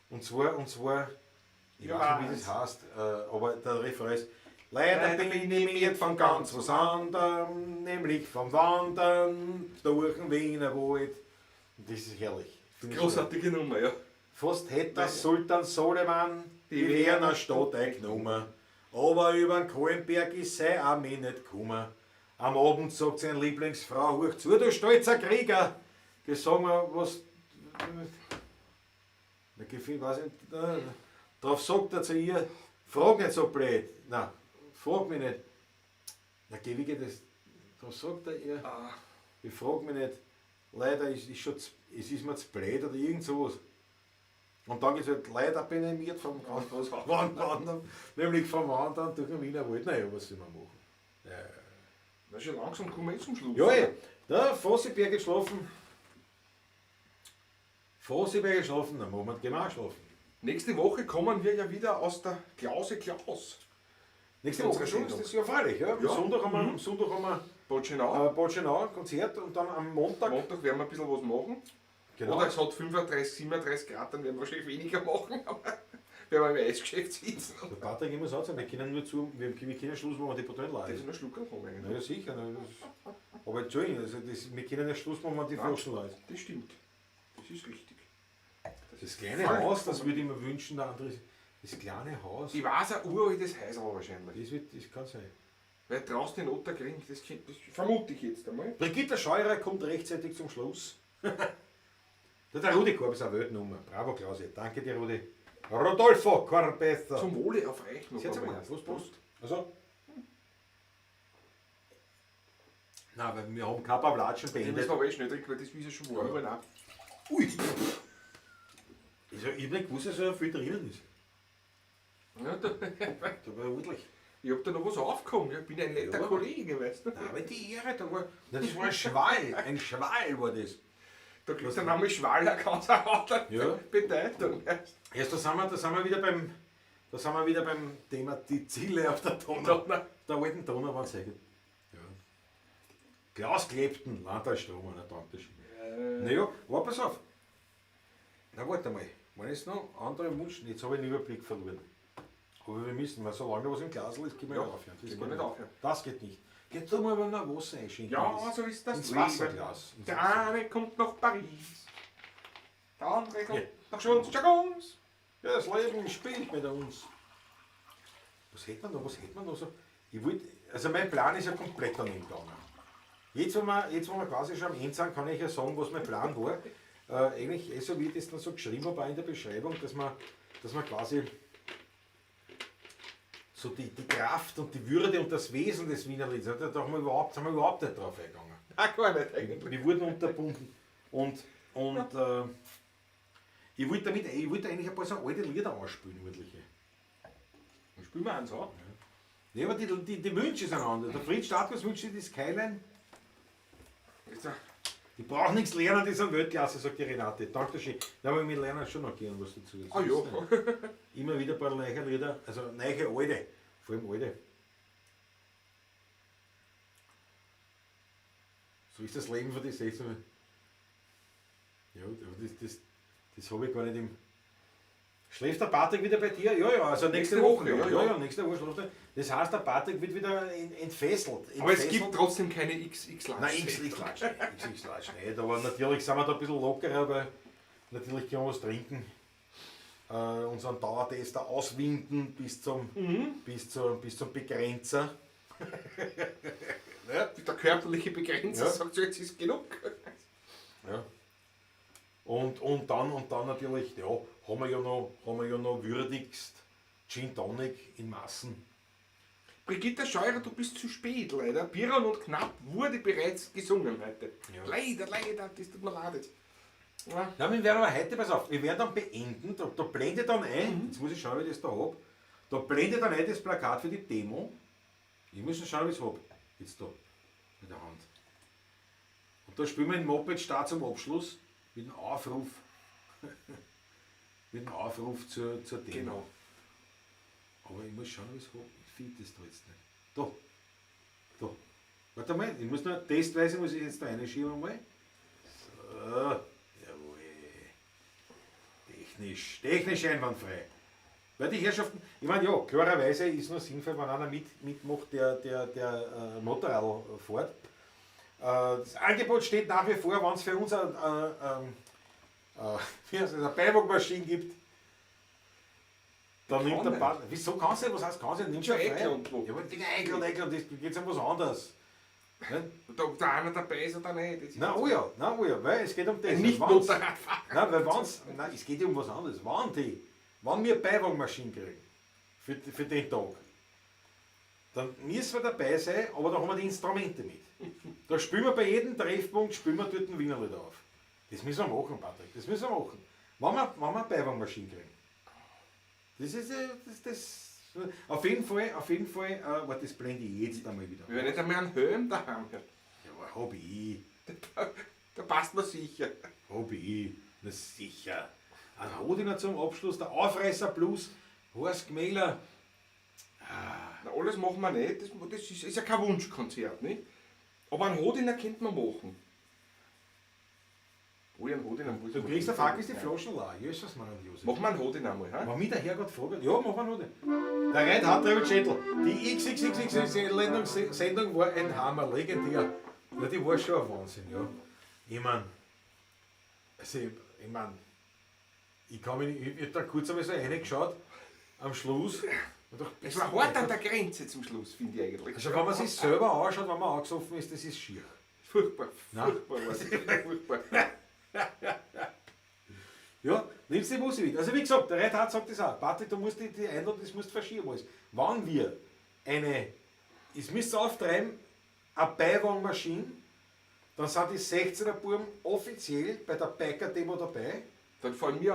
Und zwar, ich Ja, weiß nicht, wie das heißt, aber der Refrain ist: Leider bin ich mir von ganz was anderem, nämlich vom Wandern durch den Wienerwald. Und das ist herrlich. Finde ich so. Großartige Nummer, ja. Fast hätte der Sultan Soleiman die Wiener Stadt eingenommen. Aber über den Kahlenberg ist seine Armee nicht gekommen. Am Abend sagt seine Lieblingsfrau: Huch zu, du stolzer Krieger! Geh, sag mir, was. Na, Gefühl, weiß ich nicht. Darauf sagt er zu ihr: Frag nicht so blöd. Nein, frag mich nicht. Na, geh, wie geht das? Darauf sagt er ihr: Ich frag mich nicht. Leider ist schon zu, es ist mir zu blöd oder irgend sowas. Und dann geht's halt, leider bin ich mir vom ganz Wandern, nämlich vom Wandern durch den Wiener Wald. Naja, was soll man machen? Ja, Na, schon langsam kommen wir eh zum Schluss. ja, der Fossiberg geschlafen. Fossiberg geschlafen, na Moment, gehen wir auch schlafen. Nächste Woche kommen wir ja wieder aus der Klause Klaus. Nächste Woche schon ist das ja freilich, ja. Am Ja. Sonntag haben wir, am Sonntag haben wir Bad Schönau. Bad Schönau Konzert und dann am Montag. Montag werden wir ein bisschen was machen. Genau. Oder es hat 35, 37 Grad, dann werden wir wahrscheinlich weniger machen, aber werden wir im Eisgeschäft sitzen. Der Patrick immer sagt, wir können nur zu, wir können Schluss machen, die Botellen leer Das ist. ist nur Schluck haben eigentlich. Na ja, sicher. Na, das, aber Entschuldigung, also das, wir können nicht Schluss machen, wenn die Flaschen leer ist. Das stimmt. Das ist richtig. Das kleine Haus, das würde ich mir wünschen, der andere. Das kleine Haus, Ich weiß ein uraltes Häusl wahrscheinlich. das, wird, das kann sein. Weil draußen in Ottakring, das vermute ich jetzt einmal. Brigitte Scheurer kommt rechtzeitig zum Schluss. Der Rudi Korb ist eine Weltnummer. Bravo, Klausi. Danke dir, Rudi. Rodolfo Corbetto. Zum Wohle auf euch noch Setz einmal. mal. Prost, Prost. Also. Nein, weil wir haben kein paar Latschen Die müssen beendet. wir aber eh schnell trinken, weil das ist ja schon warm. Ja. Ui! Also, ich hab nicht gewusst, dass so viel drinnen ist. Ja, da, Da war ordentlich. ich hab da noch was aufgekommen. Ich bin ein netter Ja. Kollege, weißt du. Nein, aber die Ehre, da war. Nein, das war ein Schwall. Ein Schwall war das. Da kriegt der Name Schwaller ganz eine andere Ja. Bedeutung. Weißt Erst da sind wir, da sind wir wieder beim Thema die Ziele auf der Donau. Donau. Der alten Donau waren sehr gut. Ja. Klaus Klebten, Landtagsstrom, na danke schön. Naja, aber pass auf. Na warte mal, wenn jetzt noch andere Wunsch, jetzt habe ich den Überblick verloren. Aber wir müssen, weil solange was im Glas ist, können wir Ja, nicht aufhören. Das können geht wir nicht aufhören. Das geht nicht. Jetzt tun wir aber noch Wasser einschenken. Ja, so ist das Ins Leben. Wasserglas. Ins Der Wasserglas. eine kommt nach Paris, der andere kommt Ja. nach Schwanz-Chagons. Ja, das Leben spielt mit uns. Was hätte man noch? Was hätte man noch so? Ich wollt, also mein Plan ist ja komplett daneben gegangen. Jetzt wo, wir, quasi schon am Ende sind, kann ich ja sagen, was mein Plan war. Eigentlich, so wie ich das dann so geschrieben habe, auch in der Beschreibung, dass man quasi so die Kraft und die Würde und das Wesen des Wiener Lieds, da sind wir überhaupt nicht drauf eingegangen. Nein, gar nicht eigentlich. Wir wurden unterbunden. Und ich wollte eigentlich ein paar so alte Lieder anspielen, ordentliche. Dann spielen wir eins an. Ja, aber die Wünsche sind anders. Der Fritz Stadthaus wünscht sich die Skyline. Ist ja- Die brauchen nichts lernen, die sind Weltklasse, sagt die Renate. Dankeschön. Na, aber wir lernen schon noch gern was dazu. Ah ja. Immer wieder ein paar neue Lieder, also neue alte, vor allem alte. So ist das Leben von die 16. Ja, aber das habe ich gar nicht im. Schläft der Patrick wieder bei dir? Ja, ja, also nächste Woche. ja, Ja, ja. ja, nächste Woche schläft er. Das heißt, der Patrick wird wieder entfesselt. Aber es gibt trotzdem keine XX-Large. Nein, XX Large nicht. XX Large nicht. Aber natürlich sind wir da ein bisschen lockerer, weil natürlich können wir was trinken. Unseren Dauertester auswinden bis zum Begrenzer. Ja, der körperliche Begrenzer Ja. sagt so, jetzt ist genug. Ja. Und dann natürlich, ja, haben wir ja noch würdigst Gin Tonic in Massen. Brigitte Scheurer, du bist zu spät, leider. Biron und Knapp wurde bereits gesungen heute. Ja. Leider, leider, das tut mir leid jetzt. Ja. Na, wir werden aber heute, pass auf, wir werden dann beenden, da blende ich dann ein, jetzt muss ich schauen, wie ich das da hab. Da blendet er nicht das Plakat für die Demo. Ich muss schon schauen, wie ich es hab. Jetzt da, mit der Hand. Und da spielen wir den Moped Start zum Abschluss mit dem Aufruf, mit dem Aufruf zur Demo. Genau. Aber ich muss schauen, ob ich es habe. Ich finde das da jetzt nicht. Da. Da. Warte mal, ich muss nur testweise muss ich jetzt da reinschieben mal. So. Jawohl. Technisch einwandfrei. Weil die Herrschaften, ich meine, ja, klarerweise ist nur sinnvoll, wenn einer mitmacht, der Motorrad fährt. Das Angebot steht nach wie vor, wenn es für uns eine Beiwagenmaschine gibt, dann nimmt der Partner. Wieso kannst du nicht? Was heißt kannst du nicht? Nimmst du ja frei. Ja, aber die Eckland, das geht um was anderes. Ne? Ob da einer dabei ist oder nicht. Nein, oh ja, weil es geht um das. Nicht Motorradfahrer. Nein, weil nein, es geht ja um was anderes. Wenn wir Beiwagenmaschinen kriegen, für den Tag, dann müssen wir dabei sein, aber da haben wir die Instrumente mit. Da spielen wir bei jedem Treffpunkt, spielen wir dort ein Wienerlied auf. Das müssen wir machen, Patrick, das müssen wir machen. Wenn wir Beiwagenmaschinen kriegen. Das ist, das auf jeden Fall, warte, das blende ich jetzt einmal wieder. Wir werden nicht einmal einen Helm daheim. Ja, aber hab ich. Da passt man sicher. Hab ich, na sicher. Ein Hodiner zum Abschluss, der Aufreißer Blues, Horst Gmäler. Na, alles machen wir nicht, das ist ja kein Wunschkonzert, nicht? Aber einen Hodiner könnte man machen. Oh, einen Hodiner muss Du kriegst der Fuck ist die Flaschen leer. Jesus, Mann und Josef. Machen wir einen Hodiner mal, hä? Wenn mich der Herrgott fragt, ja, machen wir einen Hodiner. Der Reinhard Schädel, die XXXXX-Sendung war ein Hammer, legendär. Ja, die war schon ein Wahnsinn, ja. Ich mein, ich hab da kurz einmal so reingeschaut, am Schluss. Es war hart an der Grenze zum Schluss, finde ich eigentlich. Also wenn man sich selber anschaut, wenn man angesoffen ist, das ist schier. Furchtbar, furchtbar. Ja, nimmst die Musik mit. Also wie gesagt, der Reinhard sagt das auch. Patrick, du musst die Einladung, das musst du verschieben alles. Wenn wir es müsst ihr auftreiben, eine Beiwagenmaschine, dann sind die 16er Buben offiziell bei der Biker-Demo dabei. Dann fahren wir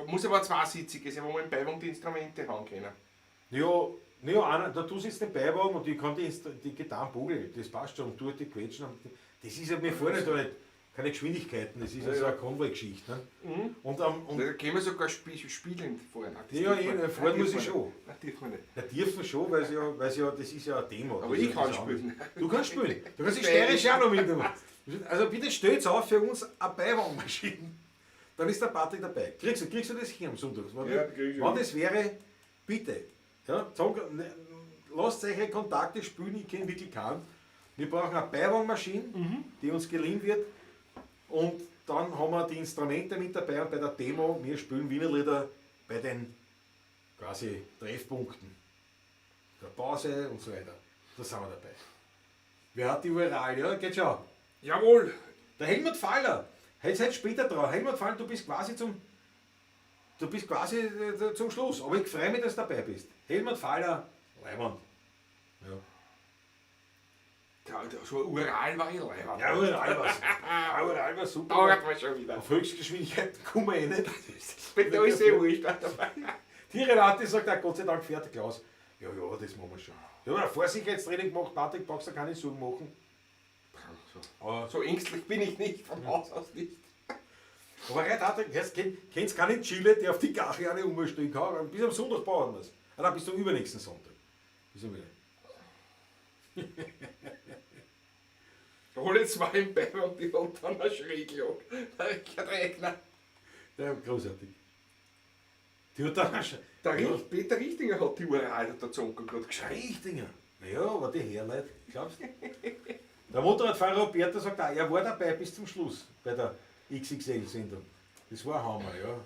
muss aber zweisitzig sein, wo wir im Beiwagen die Instrumente haben können. Ja, naja, einer, du sitzt im Beiwagen und ich kann die Gitarren bogeln, das passt schon, und du die quetschen. Das ist ja, wir fahren ja da nicht, keine Geschwindigkeiten, das ist ja so eine Konvoi-Geschichte. Ne? Mhm. Und da können wir sogar spiegelnd fahren. Ja, fahren muss ich schon. Nein, dürfen wir nicht. Na, dürfen schon, weil ja, das ist ja ein Thema. Aber ich kann spielen. Du kannst spielen. Du kannst die Steirisch auch noch mitnehmen. Also bitte stellt auf für uns eine Beiwagenmaschine. Dann ist der Patrick dabei. Kriegst du das hier am Sonntag? Wenn das wäre, bitte. Ja, sag, lasst eure Kontakte spielen, ich kenne wirklich keinen. Wir brauchen eine Beiwagenmaschine, die uns geliehen wird. Und dann haben wir die Instrumente mit dabei und bei der Demo, wir spielen Wienerlieder bei den quasi Treffpunkten. Der Pause und so weiter. Da sind wir dabei. Wer hat die Ural? Ja, geht schon. Jawohl! Der Helmut Faller. Heute seid später dran. Helmut Faller, du bist quasi zum Schluss. Aber ich freue mich, dass du dabei bist. Helmut Faller, Leiwand. Ja. Ja, so ein Ural war ich Leiwand. Ja, Ural war Ural war super. Dauert mal schon wieder. Auf Höchstgeschwindigkeit kommen wir eh nicht. Bitte alles eh wurscht. Die Renate sagt auch, Gott sei Dank, fertig, Klaus. Ja, ja, das machen wir schon. Ich habe ein Vorsicherheitstraining gemacht, Patrick, brauchst du keine Sorgen machen. So, so ängstlich bin ich nicht, von Haus aus nicht. Aber Reinhard, kennst keinen Chile, der auf die Gache eine umstehen kann. Bis am Sonntag bauen wir es. Ah, nein, bis zum übernächsten Sonntag. Bis zum Alle zwei im Beiwagen und die hat dann eine Schräglage. Der Regner. Ja, großartig. Die hat dann eine Peter Richtinger hat die Ural, hat der Zonker gerade geschrieben. Richtinger? Naja, aber die Herrleute, glaubst du? Der Motorradfahrer Roberto sagt auch, er war dabei bis zum Schluss bei der XXL-Sendung. Das war ein Hammer, ja.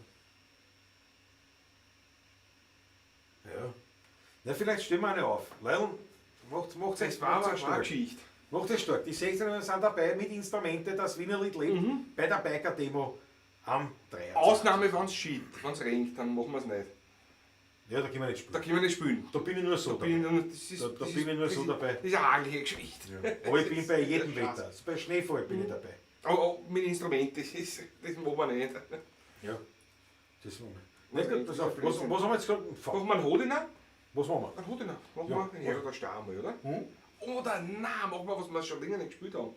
Ja. Na, vielleicht stellen wir eine auf. Leil, macht das war aber eine Geschichte. Macht es stark. Die 16er sind dabei mit Instrumente, das Wienerlied lebt, bei der Biker-Demo am 23. Ausnahme, wenn es schiebt, wenn es regnet, dann machen wir es nicht. Ja, da können wir nicht spielen. Da können wir nicht spielen. Da bin ich nur so dabei. Da bin ich nur so dabei. Das ist eine arge Geschichte. Ja. Aber ich bin bei jedem Wetter. Also bei Schneefall bin ich dabei. Aber mit Instrumenten, das machen wir nicht. Ja, das machen wir. Na gut, pass auf. Was haben wir jetzt gesagt? Machen wir einen Hodiner? Was machen wir? Einen Hodiner. Machen Ja. wir einen Herr der Star einmal, oder? Hm? Oder nein, machen wir, was wir schon länger nicht gespielt haben.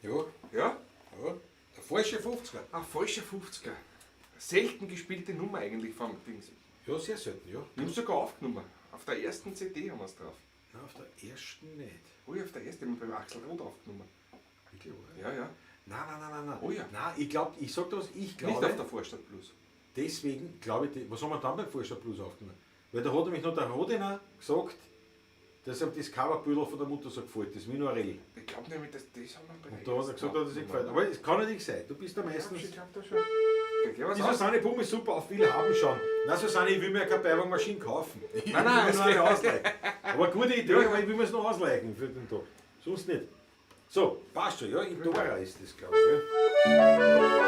Ja, Ja? ja. Der falsche 50er. Ein falscher 50er. Selten gespielte Nummer eigentlich vom Dings. Ja, sehr selten, ja. Wir haben sogar aufgenommen. Auf der ersten CD haben wir es drauf. Nein, auf der ersten nicht. Oh ja, auf der ersten haben wir beim Axel Roth aufgenommen. Wirklich, oder? Ja, ja. Nein, nein, nein, nein, nein. Oh ja. Nein, ich glaube, ich sag dir was, ich glaube. Nicht auf der Vorstadt Plus. Deswegen glaube ich, was haben wir dann beim Vorstadt Blues aufgenommen? Weil da hat nämlich noch der Rodiner gesagt, dass ihm das Coverbüdel von der Mutter so gefällt, das Minorell. Ich glaube nämlich, das haben wir bei Und da hat er gesagt, hat er sich gefällt. Aber es kann natürlich sein, du bist da meistens. Ich glaube da schon. Geht gleich was Die aus. Susanne Bum ist super, auf viele haben schon. Nein, Susanne, ich will mir keine Beiwagenmaschine kaufen. Ich Nein, nein, will es mir nur eine geht. ausleihen. Aber gute Idee, aber ich will mir es noch ausleihen für den Tag. Sonst nicht. So, passt schon, ja, in Dora ist das, glaube ich. Ja.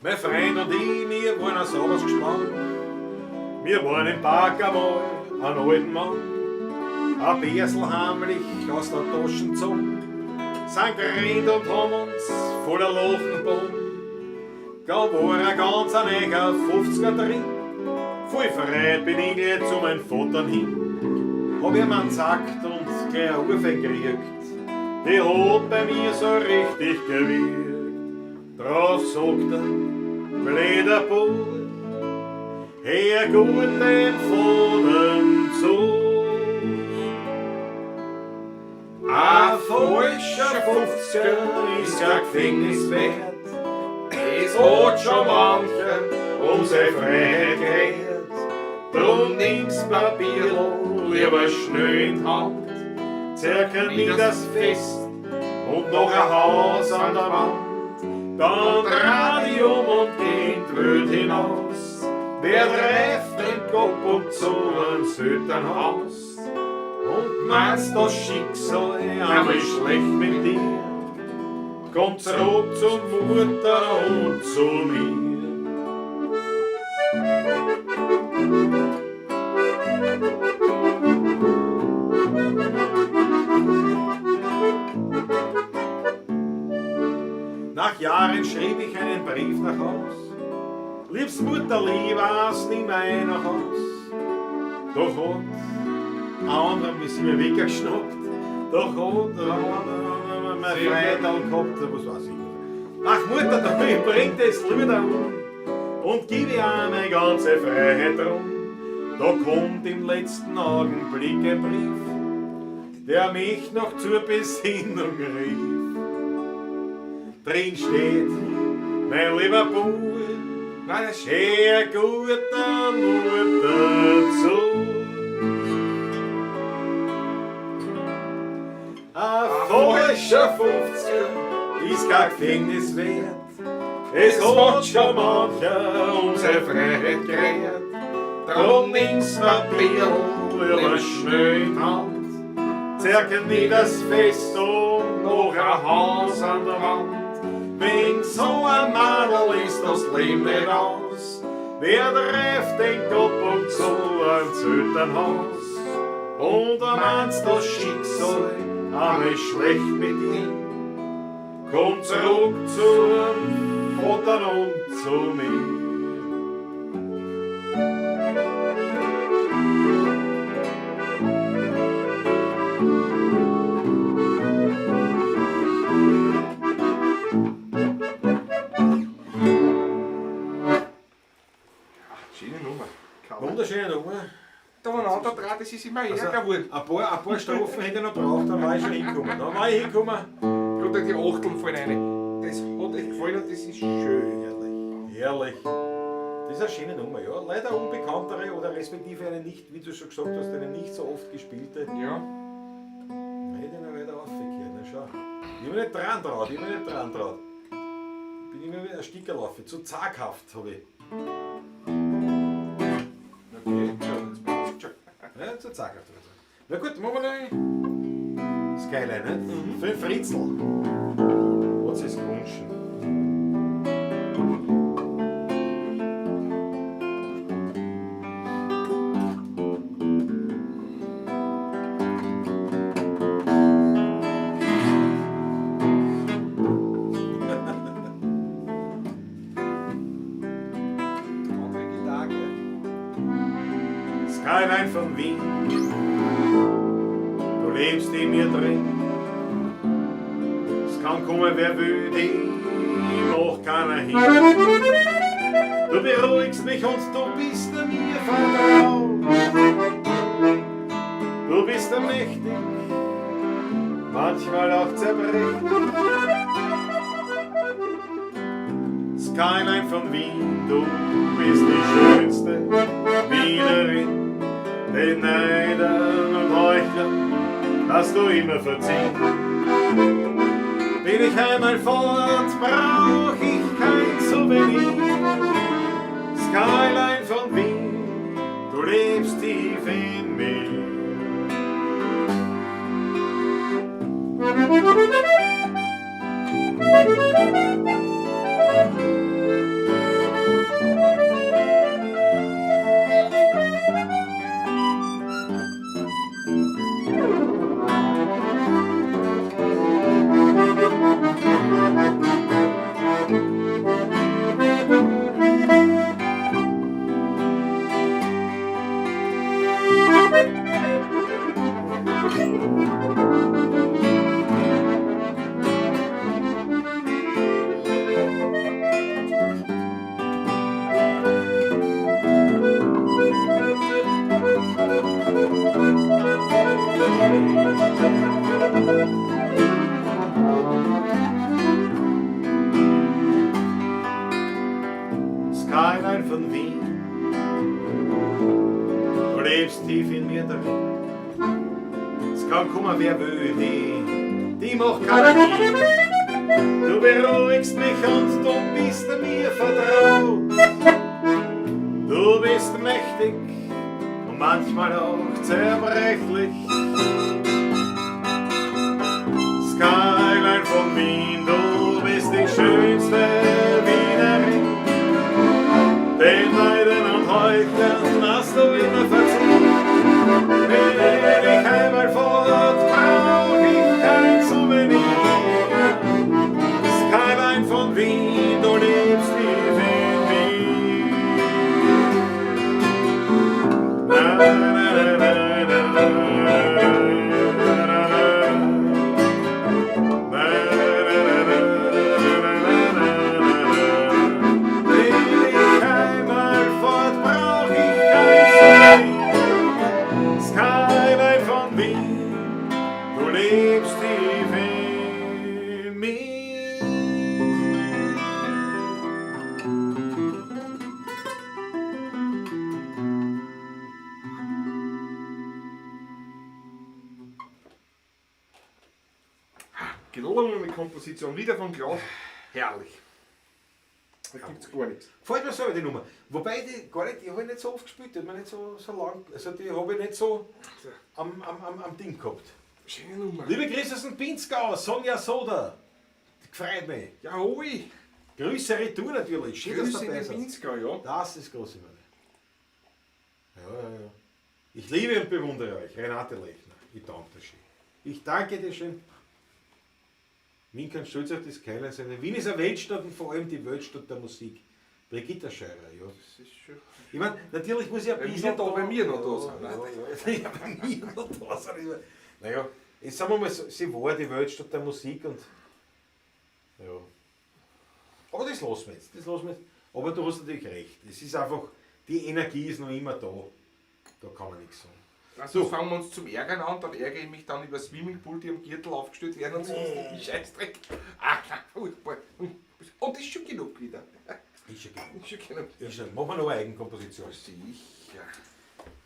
Mein Freund und ich, wir waren ein sauberes Gespann. Wir waren im Park einmal, einen alten Mann. Ein Bärsel heimlich aus der Taschen gezogen. Sind gerannt und haben uns voller Lachen gebogen. Da war ein ganz ein eiger 50er drin. Voll verrät bin ich gleich zu meinem Vater hin. Hab ihm einen gesagt und gleich eine Urfe gekriegt. Die hat bei mir so richtig gewirkt. Drauf sagt er, blöder Bub, hör gut dem Vater zu. Ein falscher 50er ist kein Gefängnis wert. Es hat schon mancher um seine Freiheit gerät. Drum nimm's Papierl lieber schnell in die Hand, zerken mir das Fest und noch ein Haus an der Wand. Dann dreh dich um und geh in die Welt hinaus. Wer treibt den Kopf und zu einem Söternhaus? Und meinst das Schicksal einmal schlecht mit dir? Komm zurück zur Mutter und zu mir. Nach Jahren schrieb ich einen Brief nach Haus. Liebs Mutterli, war's nie mein nach Haus. Doch hat ein anderer mich mir weggeschnappt. Doch hat ein anderer mein Freundal gehabt, was weiß ich. Ach Mutter, da bringt es Lieder um und gib ihr meine ganze Freiheit drum. Da kommt im letzten Augenblick ein Brief, der mich noch zur Besinnung rief. Drin steht, mein lieber Bub, Nein, das ist hör guter Mutter zu. Ein falscher 50er ist kein Gefängnis wert. Es hat schon mancher um seine Freiheit gerät. Drum nimm's Papier lieber schnell in die Hand. Zerken nie das Fest und noch ein Haus an der Wand. Wegen so ein Madel ist das Leben nicht aus. Wer trifft den Kopf und zu einem Zöternhaus? Und am meinst das Schicksal einmal schlecht mit dir? Komm zurück zum Vater und zu mir. Schöne Nummer. Wunderschöne Nummer. Da war ein anderer dran, das ist immer ärger geworden. Ein paar Strophen hätte ich noch gebraucht, dann war ich schon hingekommen. Dann war ich hingekommen. Gerade die Achteln fallen rein. Das hat echt gefallen und das ist schön. Herrlich. Herrlich. Das ist eine schöne Nummer, ja. Leider unbekanntere oder respektive eine nicht, wie du schon gesagt hast, eine nicht so oft gespielte. Ja. Da hätte ich noch weiter aufgekehrt, na schau. Ich hab mich nicht dran traut, ich hab mich nicht dran traut. Bin immer wieder ein Stickerl auf, zu zaghaft habe ich. Okay, schon, jetzt passt schon. Ja, zu zaghaft. Na gut, machen wir noch Skyline, nicht? Mhm. Für den Fritzl. Was ist gewünscht? Skyline von Wien, du lebst in mir drin. Es kann kommen, wer will, die macht keiner hin. Du beruhigst mich und du bist mir vertraut. Du bist mächtig, manchmal auch zerbrechlich. Skyline von Wien, du bist die schönste Wienerin. Den Neidern und Heuchlern hast du immer verziehen. Bin ich einmal fort, brauch ich kein Souvenir. Skyline von Wien, du lebst tief in mir. Skyline von Wien, du lebst tief in mir drin. Es kann kommen, wer will, die macht keiner hin. Du beruhigst mich und du bist mir vertraut. Du bist mächtig und manchmal auch zerbrechlich. Skyline von Wien, du bist die schönste Wienerin. Den Leiden und Heuchlern hast du immer verziehen. Bin ich einmal fort, brauch ich kein Souvenir. Skyline von Wien, du lebst tief in mir. Na, na, na, na, na, na, na, na. Na, na, na, na, na, na, na, na. Bin ich einmal fort, brauch ich kein Souvenir. Skyline von Wien, du lebst tief in mir. Gelungene Komposition, wieder von Klaus. Herrlich. Da gibt's gar nichts. Gefällt mir selber die Nummer. Wobei die gar nicht, die habe ich nicht so oft gespielt, die hat mir nicht so lang, also die habe ich nicht so am Ding gehabt. Schöne Nummer. Liebe Grüße aus dem Pinzgau, Sonja Soda. Gefreut mich. Ja, hoi. Grüße retour natürlich. Schön, dass Grüße du dabei in den seid. Pinzgau, ja. Das ist große Freude. Ja, ja, ja. Ich liebe und bewundere euch, Renate Lechner. Ich danke dir schön. Ich danke dir schön. Wien kann stolz auf das Skyline sein. Wien ist eine Weltstadt und vor allem die Weltstadt der Musik. Brigitta Scheurer, ja. Das ist schon. Ich meine, natürlich muss ich ein Bei bisschen mir da, bei mir noch da sein, Ja, ja, ja, bei mir noch da sein. Naja, jetzt sagen wir mal so, sie war die Weltstadt der Musik und. Ja. Aber das lassen wir jetzt. Das lassen wir jetzt. Aber du hast natürlich recht. Es ist einfach, die Energie ist noch immer da. Da kann man nichts sagen. Also so. Fangen wir uns zum Ärgern an, dann ärgere ich mich dann über Swimmingpool, die am Gürtel aufgestellt werden und sonst die Scheißdreck. Ah, na, furchtbar. Und ist schon genug wieder. Ist schon genug. Ist schon genug. Ist schon. Machen wir noch eine Eigenkomposition. Sicher.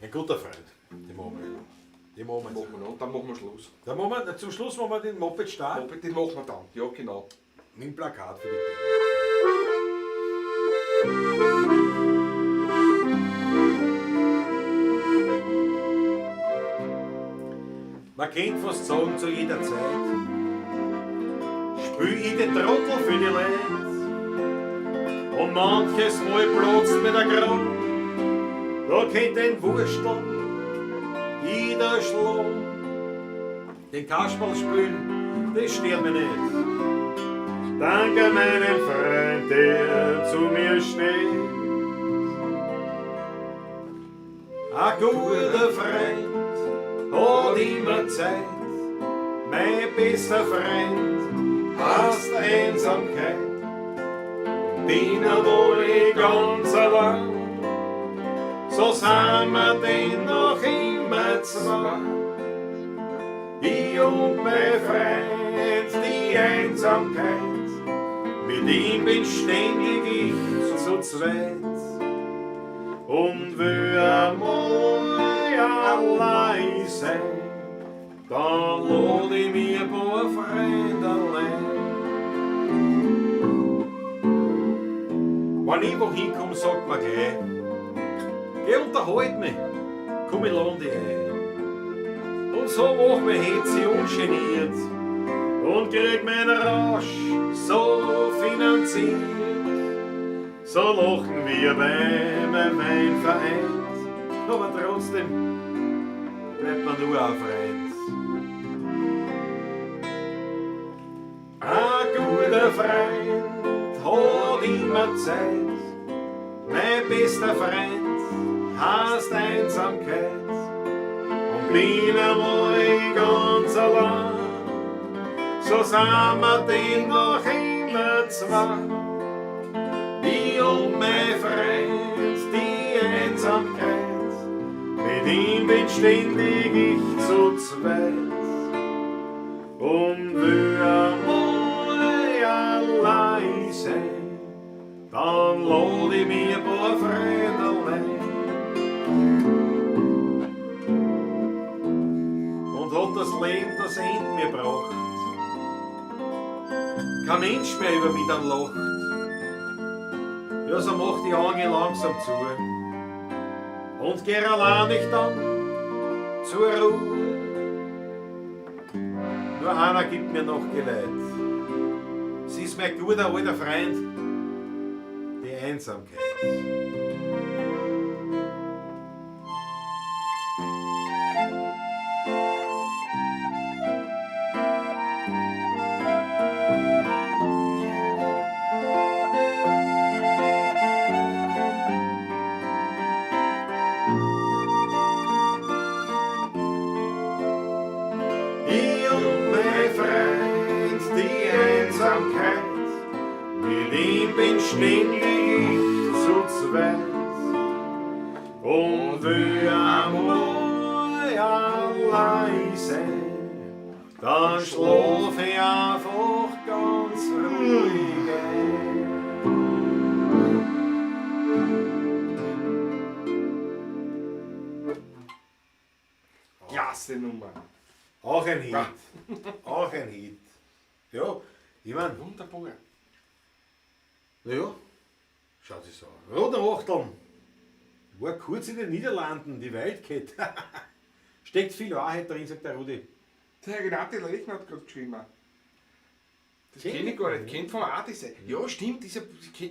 Ein guter Freund. Den machen wir. Den machen wir jetzt. Machen wir noch und dann machen wir Schluss. Dann machen wir, zum Schluss machen wir den Moped Star. Moped, den machen wir dann. Ja, genau. Mit dem Plakat für die Man kennt fast sagen zu jeder Zeit. Spül ich den Trottel für die Leute. Und manches Mal platzt mir der Grund. Da kennt den Wurstel jeder Schlag. Den Kasperl spülen, das stört mich nicht. Danke meinem Freund, der zu mir steht. Ein guter Freund hat immer Zeit, mein bester Freund hasst Einsamkeit. Bin einmal ganz allein, so sind wir denn noch immer zwei. Ich und mein Freund, die Einsamkeit, mit ihm bin ständig ich zu zweit. Und will einmal allein sein, dann lad ich mir ein paar Freunde allein. Wenn ich wo hinkomm, sagt man gleich, geh unterhalt mich, komm ich lad dich ein. Und so mach mich hetzi ungeniert und krieg meinen Rausch so finanziert. So lachen wir beim Wein vereint, aber trotzdem bleibt man nur ein Freund. Ein guter Freund hat immer Zeit, mein bester Freund hasst Einsamkeit. Und bin einmal ganz allein, so sind wir denn noch immer zwei. Ich und mein Freund, die Einsamkeit, mit ihm bin ständig ich zu zweit. Und will einmal allein sein, dann lad ich mir ein paar Freunde allein. Und hat das Leben das Ende mir gebracht, kein Mensch mehr über mich dann lacht. Ja, so mach die Augen langsam zu und geh allein nicht dann zur Ruhe. Nur einer gibt mir noch Geleit. Sie ist mein guter alter Freund, die Einsamkeit. Ich und mein Freund, die Einsamkeit, mit ihm bin ständig ich zu zweit. Und will einmal allein sein, dann schlaf ich einfach ganz ruhig ein. Klasse Nummer. Auch ein Hit. Auch ein Hit. Ja, ich mein, Wunderbar. naja, schaut sich so an. Roter Achteln. War kurz in den Niederlanden, die Wildcat. Steckt viel Wahrheit drin, sagt der Rudi. Der Renate Lechner hat gerade geschrieben. Das Kenn kenne ich ich gar nicht. Kennt vom Adi sein. Ja, stimmt. Dieser,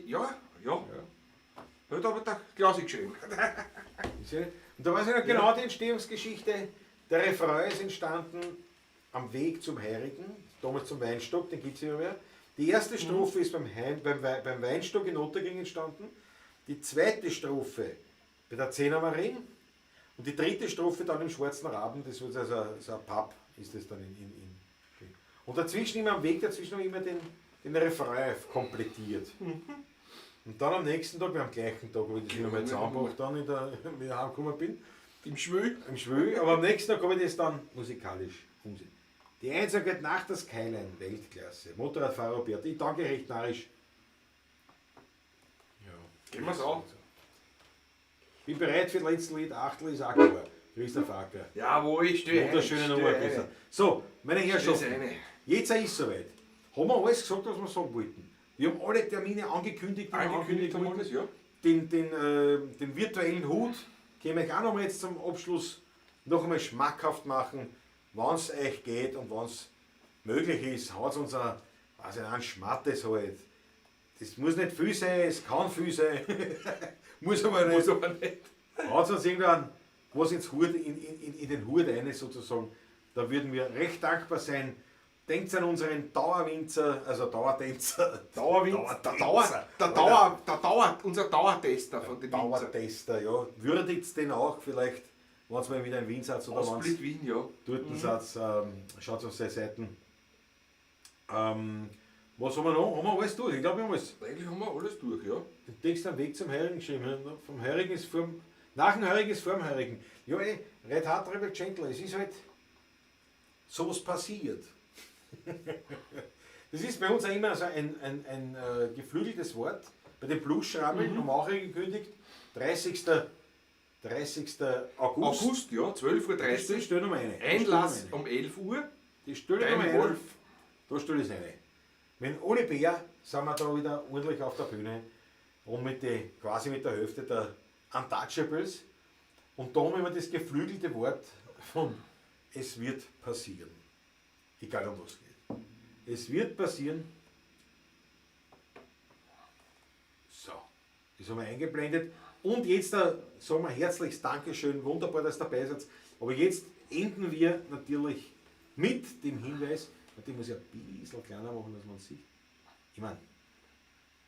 ja, ja. Hat aber der Klausi geschrieben. Ist ja- Und da weiß ich noch genau die Entstehungsgeschichte. Der Refrain ist entstanden am Weg zum Heurigen, damals zum Weinstock, den gibt's ja mehr. Die erste Strophe ist beim Weinstock in Ottakring entstanden. Die zweite Strophe bei der Zehnermarin und die dritte Strophe dann im Schwarzen Raben, das wird also so ein Pub, ist das dann in. Und dazwischen immer am Weg, dazwischen haben wir immer den Refrain komplettiert. Und dann am nächsten Tag, wir am gleichen Tag, wo ich das immer mal zusammengebracht dann in der, wie ich heimgekommen bin, Im Schwül. im Schwül, aber am nächsten Tag habe ich das dann musikalisch umgesetzt. Die Einsamkeit nach der Skyline, Weltklasse. Motorradfahrer Robert, ich danke recht narrisch. Ja. Gehen wir's an. Bin bereit für das letzte Lied, Achtel ist auch klar. Christoph Acker. Jawohl, ich stehe Wunderschöne Nummer, Christoph. So, meine Herrschaften, jetzt ist es soweit. Haben wir alles gesagt, was wir sagen wollten? Wir haben alle Termine angekündigt, die wir Angekündigt haben wir wollten. alles, ja. Den virtuellen Hut können wir euch auch nochmal jetzt zum Abschluss noch einmal schmackhaft machen, wenn's euch geht und wenn's möglich ist, haut uns ein, weiß ich nicht, einen Schmattes halt. Das muss nicht viel sein, es kann viel sein. Muss aber nicht. Muss aber nicht. Haut uns irgendwann was ins Hut, in den Hut rein sozusagen. Da würden wir recht dankbar sein. Denkt an unseren Dauerwinzer, also Dauertänzer. Dauerwinzer. Der Dauer, der Dauer, der Dauer, unser Dauertester von den Winzer. Dauertester, ja. Würdigt den auch vielleicht, wenn es mal wieder in Wien seid oder wenn Ausblick Wien, ja. dort seid, schaut auf seine Seiten. Was haben wir noch? Haben wir alles durch? Ich glaube, wir haben alles. Eigentlich haben wir alles durch, ja. Den Text am Weg zum Heurigen geschrieben. Vom Heurigen ist vorm, nach dem Heurigen ist vorm Heurigen. Ja, ey, Red Hard Rebel Gentle, es ist halt sowas passiert. Das ist bei uns auch immer so ein geflügeltes Wort. Bei den Blues-Schrammeln haben wir auch angekündigt, 30. August. August, ja, 12.30 Uhr. Stell noch mal eine. Einlass um 11 Uhr. Die stelle noch mal Beim eine. Wolf. Da stelle ich eine. Mit Oli Bär sind wir da wieder ordentlich auf der Bühne und mit die, quasi mit der Hälfte der Untouchables. Und da haben wir immer das geflügelte Wort von es wird passieren. Egal um was geht. Es wird passieren. So, das haben wir eingeblendet. Und jetzt da sagen wir herzliches Dankeschön, wunderbar, dass ihr dabei seid. Aber jetzt enden wir natürlich mit dem Hinweis, und den muss ich ein bisschen kleiner machen, dass man es sieht. Ich meine,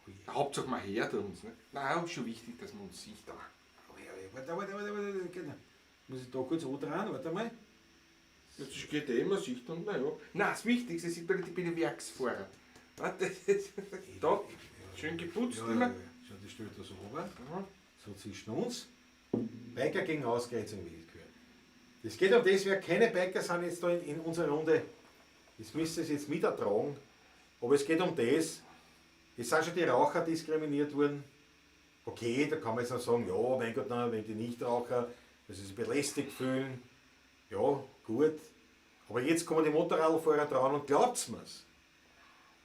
oh Hauptsache man hört uns. Ne? Nein, ist schon wichtig, dass man uns sieht. Da. Warte, warte, warte, warte, muss ich da kurz andrehen? Warte mal. Das geht eh immer, sieht und naja. Nein, das Wichtigste sieht man die Werksfahrer. Warte, da, schön geputzt ja, immer. Ja, ja. Schau, die stellt da so runter. So zwischen uns. Biker gegen Ausgrenzung, wie es gehört. Es geht um das, wer keine Biker sind jetzt da in unserer Runde. Das müsst ihr jetzt mit ertragen. Aber es geht um das. Es sind schon die Raucher diskriminiert worden. Okay, da kann man jetzt noch sagen, ja, mein Gott, nein, wenn die Nichtraucher, dass sie sich belästigt fühlen. Ja, gut. Aber jetzt kommen die Motorradfahrer dran und glaubt's mir's.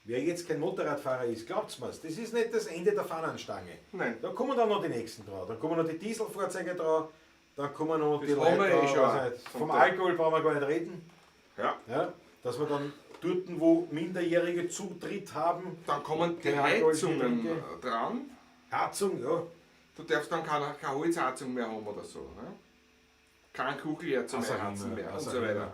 Wer jetzt kein Motorradfahrer ist, glaubt's mir's. Das ist nicht das Ende der Fahnenstange. Nein. Da kommen dann noch die nächsten dran. Da kommen noch die Dieselfahrzeuge dran. Dann kommen noch Das die haben wir Leute eh schon. dran. Also vom Alkohol brauchen wir gar nicht reden. Ja. Ja, dass wir dann dort, wo Minderjährige Zutritt haben. Dann kommen die Keine Heizungen Alkoholgetränke. dran. Heizung, ja. Du darfst dann keine Holzheizung mehr haben oder so. Ne? Kein Kugelheizung mehr, heizen mehr und so weiter.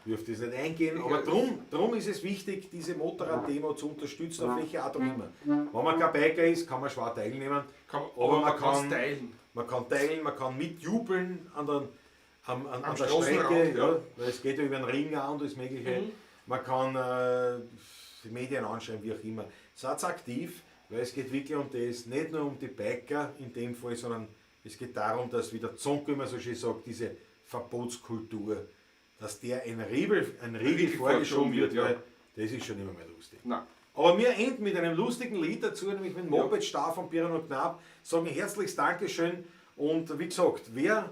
Dürfte es nicht eingehen, aber drum ist es wichtig, diese Motorrad-Demo zu unterstützen, auf welche Art auch immer. Wenn man kein Biker ist, kann man schwer teilnehmen, Aber man kann teilen. Man kann teilen, man kann mitjubeln an der, an der Straßenrand, Strecke, ja. ja, weil es geht ja über den Ring auch und alles Mögliche. Man kann die Medien anschreiben, wie auch immer. Seid aktiv, weil es geht wirklich um das, nicht nur um die Biker in dem Fall, sondern es geht darum, dass, wie der Zonko immer so schön sagt, diese Verbotskultur, dass der ein Riegel vorgeschoben wird, ja. weil das ist schon immer mehr lustig. Nein. Aber wir enden mit einem lustigen Lied dazu, nämlich mit Moped Star von Birnen und Knab. Sagen herzliches Dankeschön und wie gesagt, wer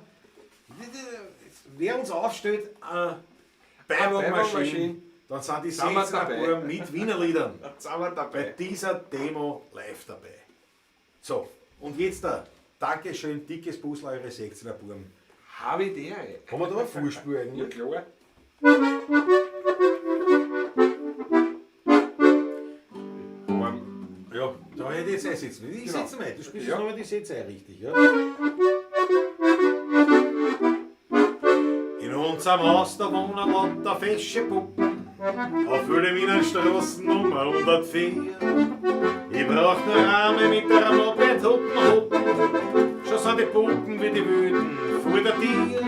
uns aufstellt, Beiwagenmaschine, dann sind die 16er Buben mit Wiener Liedern bei dieser Demo live dabei. So, und jetzt da. Dankeschön, dickes Busl, eure 16er Buben. Habe ich die. Haben wir da ein Vorspur eigentlich? Ja, klar. Ja, da hätte ich jetzt einsetzen. Ich setze mal, du spielst Ja. jetzt nochmal die Sätze ein, richtig. Ja? In unserem Haus, da wohnen lauter fesche Puppen, auf Wiener Straßen Nummer 104. Ich brauch nur Arme mit der Moped, hoppen, hoppen, schon sind die Puppen wie die Wüden vor der Tür.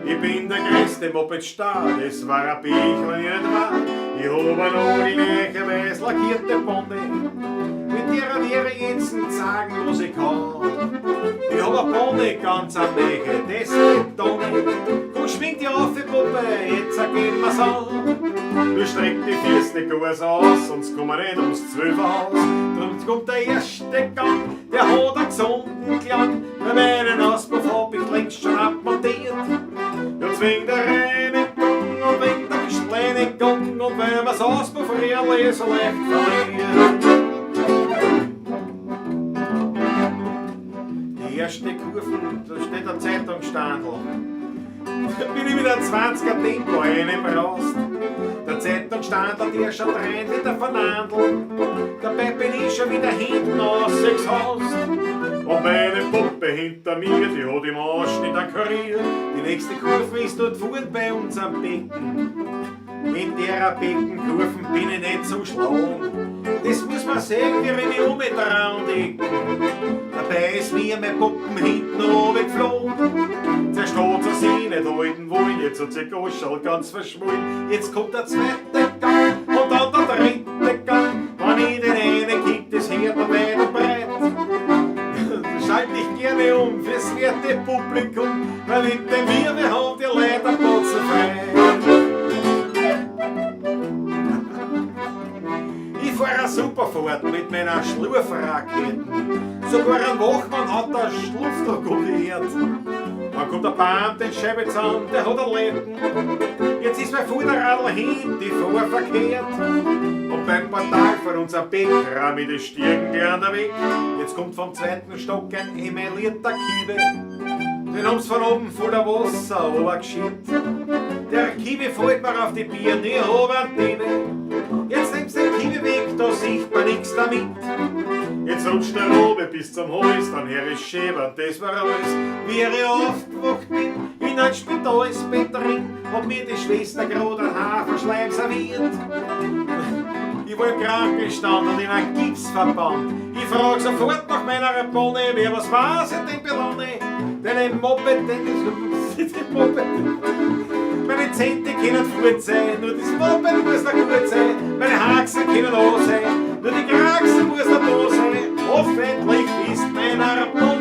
Ich bin der größte Moped-Star, das war ein Pech, wenn ich nicht war. Ich hab eine neue, weiß lackierte Bonde, mit ihrer wäre jetzt sagen, was ich kann. Ich hab eine Bonde ganz am Nähe, das geht doch nicht. Komm, schwing die auf, die Puppe, jetzt gehen wir's an. Du streck die Füße nicht ganz aus, sonst kommen wir nicht ums 12 Haus. Drum kommt der erste Gang, der hat einen gesunden Klang. Bei meinen Auspuff hab ich längst schon abmontiert. Ja, zwing der Reinigung und wegen der Beschleunigung und wenn man's Auspuff really so leicht verliert. Die erste Kurve, da steht ein Zeitungsstandl. Da bin ich mit einem 20er Tempo reingebraust. Der Zeitungsstandl, der schaut rein wie der Fernandl. Dabei bin ich schon wieder hinten rausgehaust. Und meine Puppe hinter mir, die hat im Arsch nicht ankuriert. Die nächste Kurve ist dort vorn bei uns am Becken. In der Beckenkurven bin ich nicht zu schlau. Das muss man sehen, wie ich mich umdrehen. Dabei ist mir mein Puppen hinten runtergeflogen. Zuerst hat sie sich nicht halten wollen, jetzt hat sie Goschel ganz verschwollen. Jetzt kommt der zweite Gang und dann der dritte Gang. Wenn ich den einen kick, das hört er weit und breit. Schalt ich gerne um fürs werte Publikum, weil mit dem wir, wir haben die Leute frei. Ich fahr eine super Fahrt mit meiner Schlurfrakete. Sogar ein Wachmann hat der Schlupfdruck gehört. Dann kommt der Beamte den Scheibe zusammen, der hat ein Letten. Jetzt ist mein Vorderradl hin, die Fuhr verkehrt. Und beim Portal von unserem Bäcker mit den Stirn gleich weg. Jetzt kommt vom zweiten Stock ein emaillierter Kiebe. Den haben's von oben voller Wasser runtergeschickt. Der Kiebe fällt mir auf die Birne, ich hab einen Diebe. Jetzt nimmst den Kiebe weg, da sieht man nix damit. Jetzt rutscht der Robe bis zum Hals, dann hör ich Schäber, das war alles. Wie ich aufgewacht bin, in ein Spitalsbett drin, hat mir die Schwester grad einen Haferschleim serviert. Ich war im Krankenstand und in einem Gipsverband. Ich frag sofort nach meiner Bonne, wer was weiß in dem Belone. Denn ein Moped, denn das Moped. Meine Zehnte können fort sein, nur das Moped muss noch gut sein. Meine Haxen können da sein, nur die Kraxen muss noch da sein. Hoffentlich ist meiner Bonne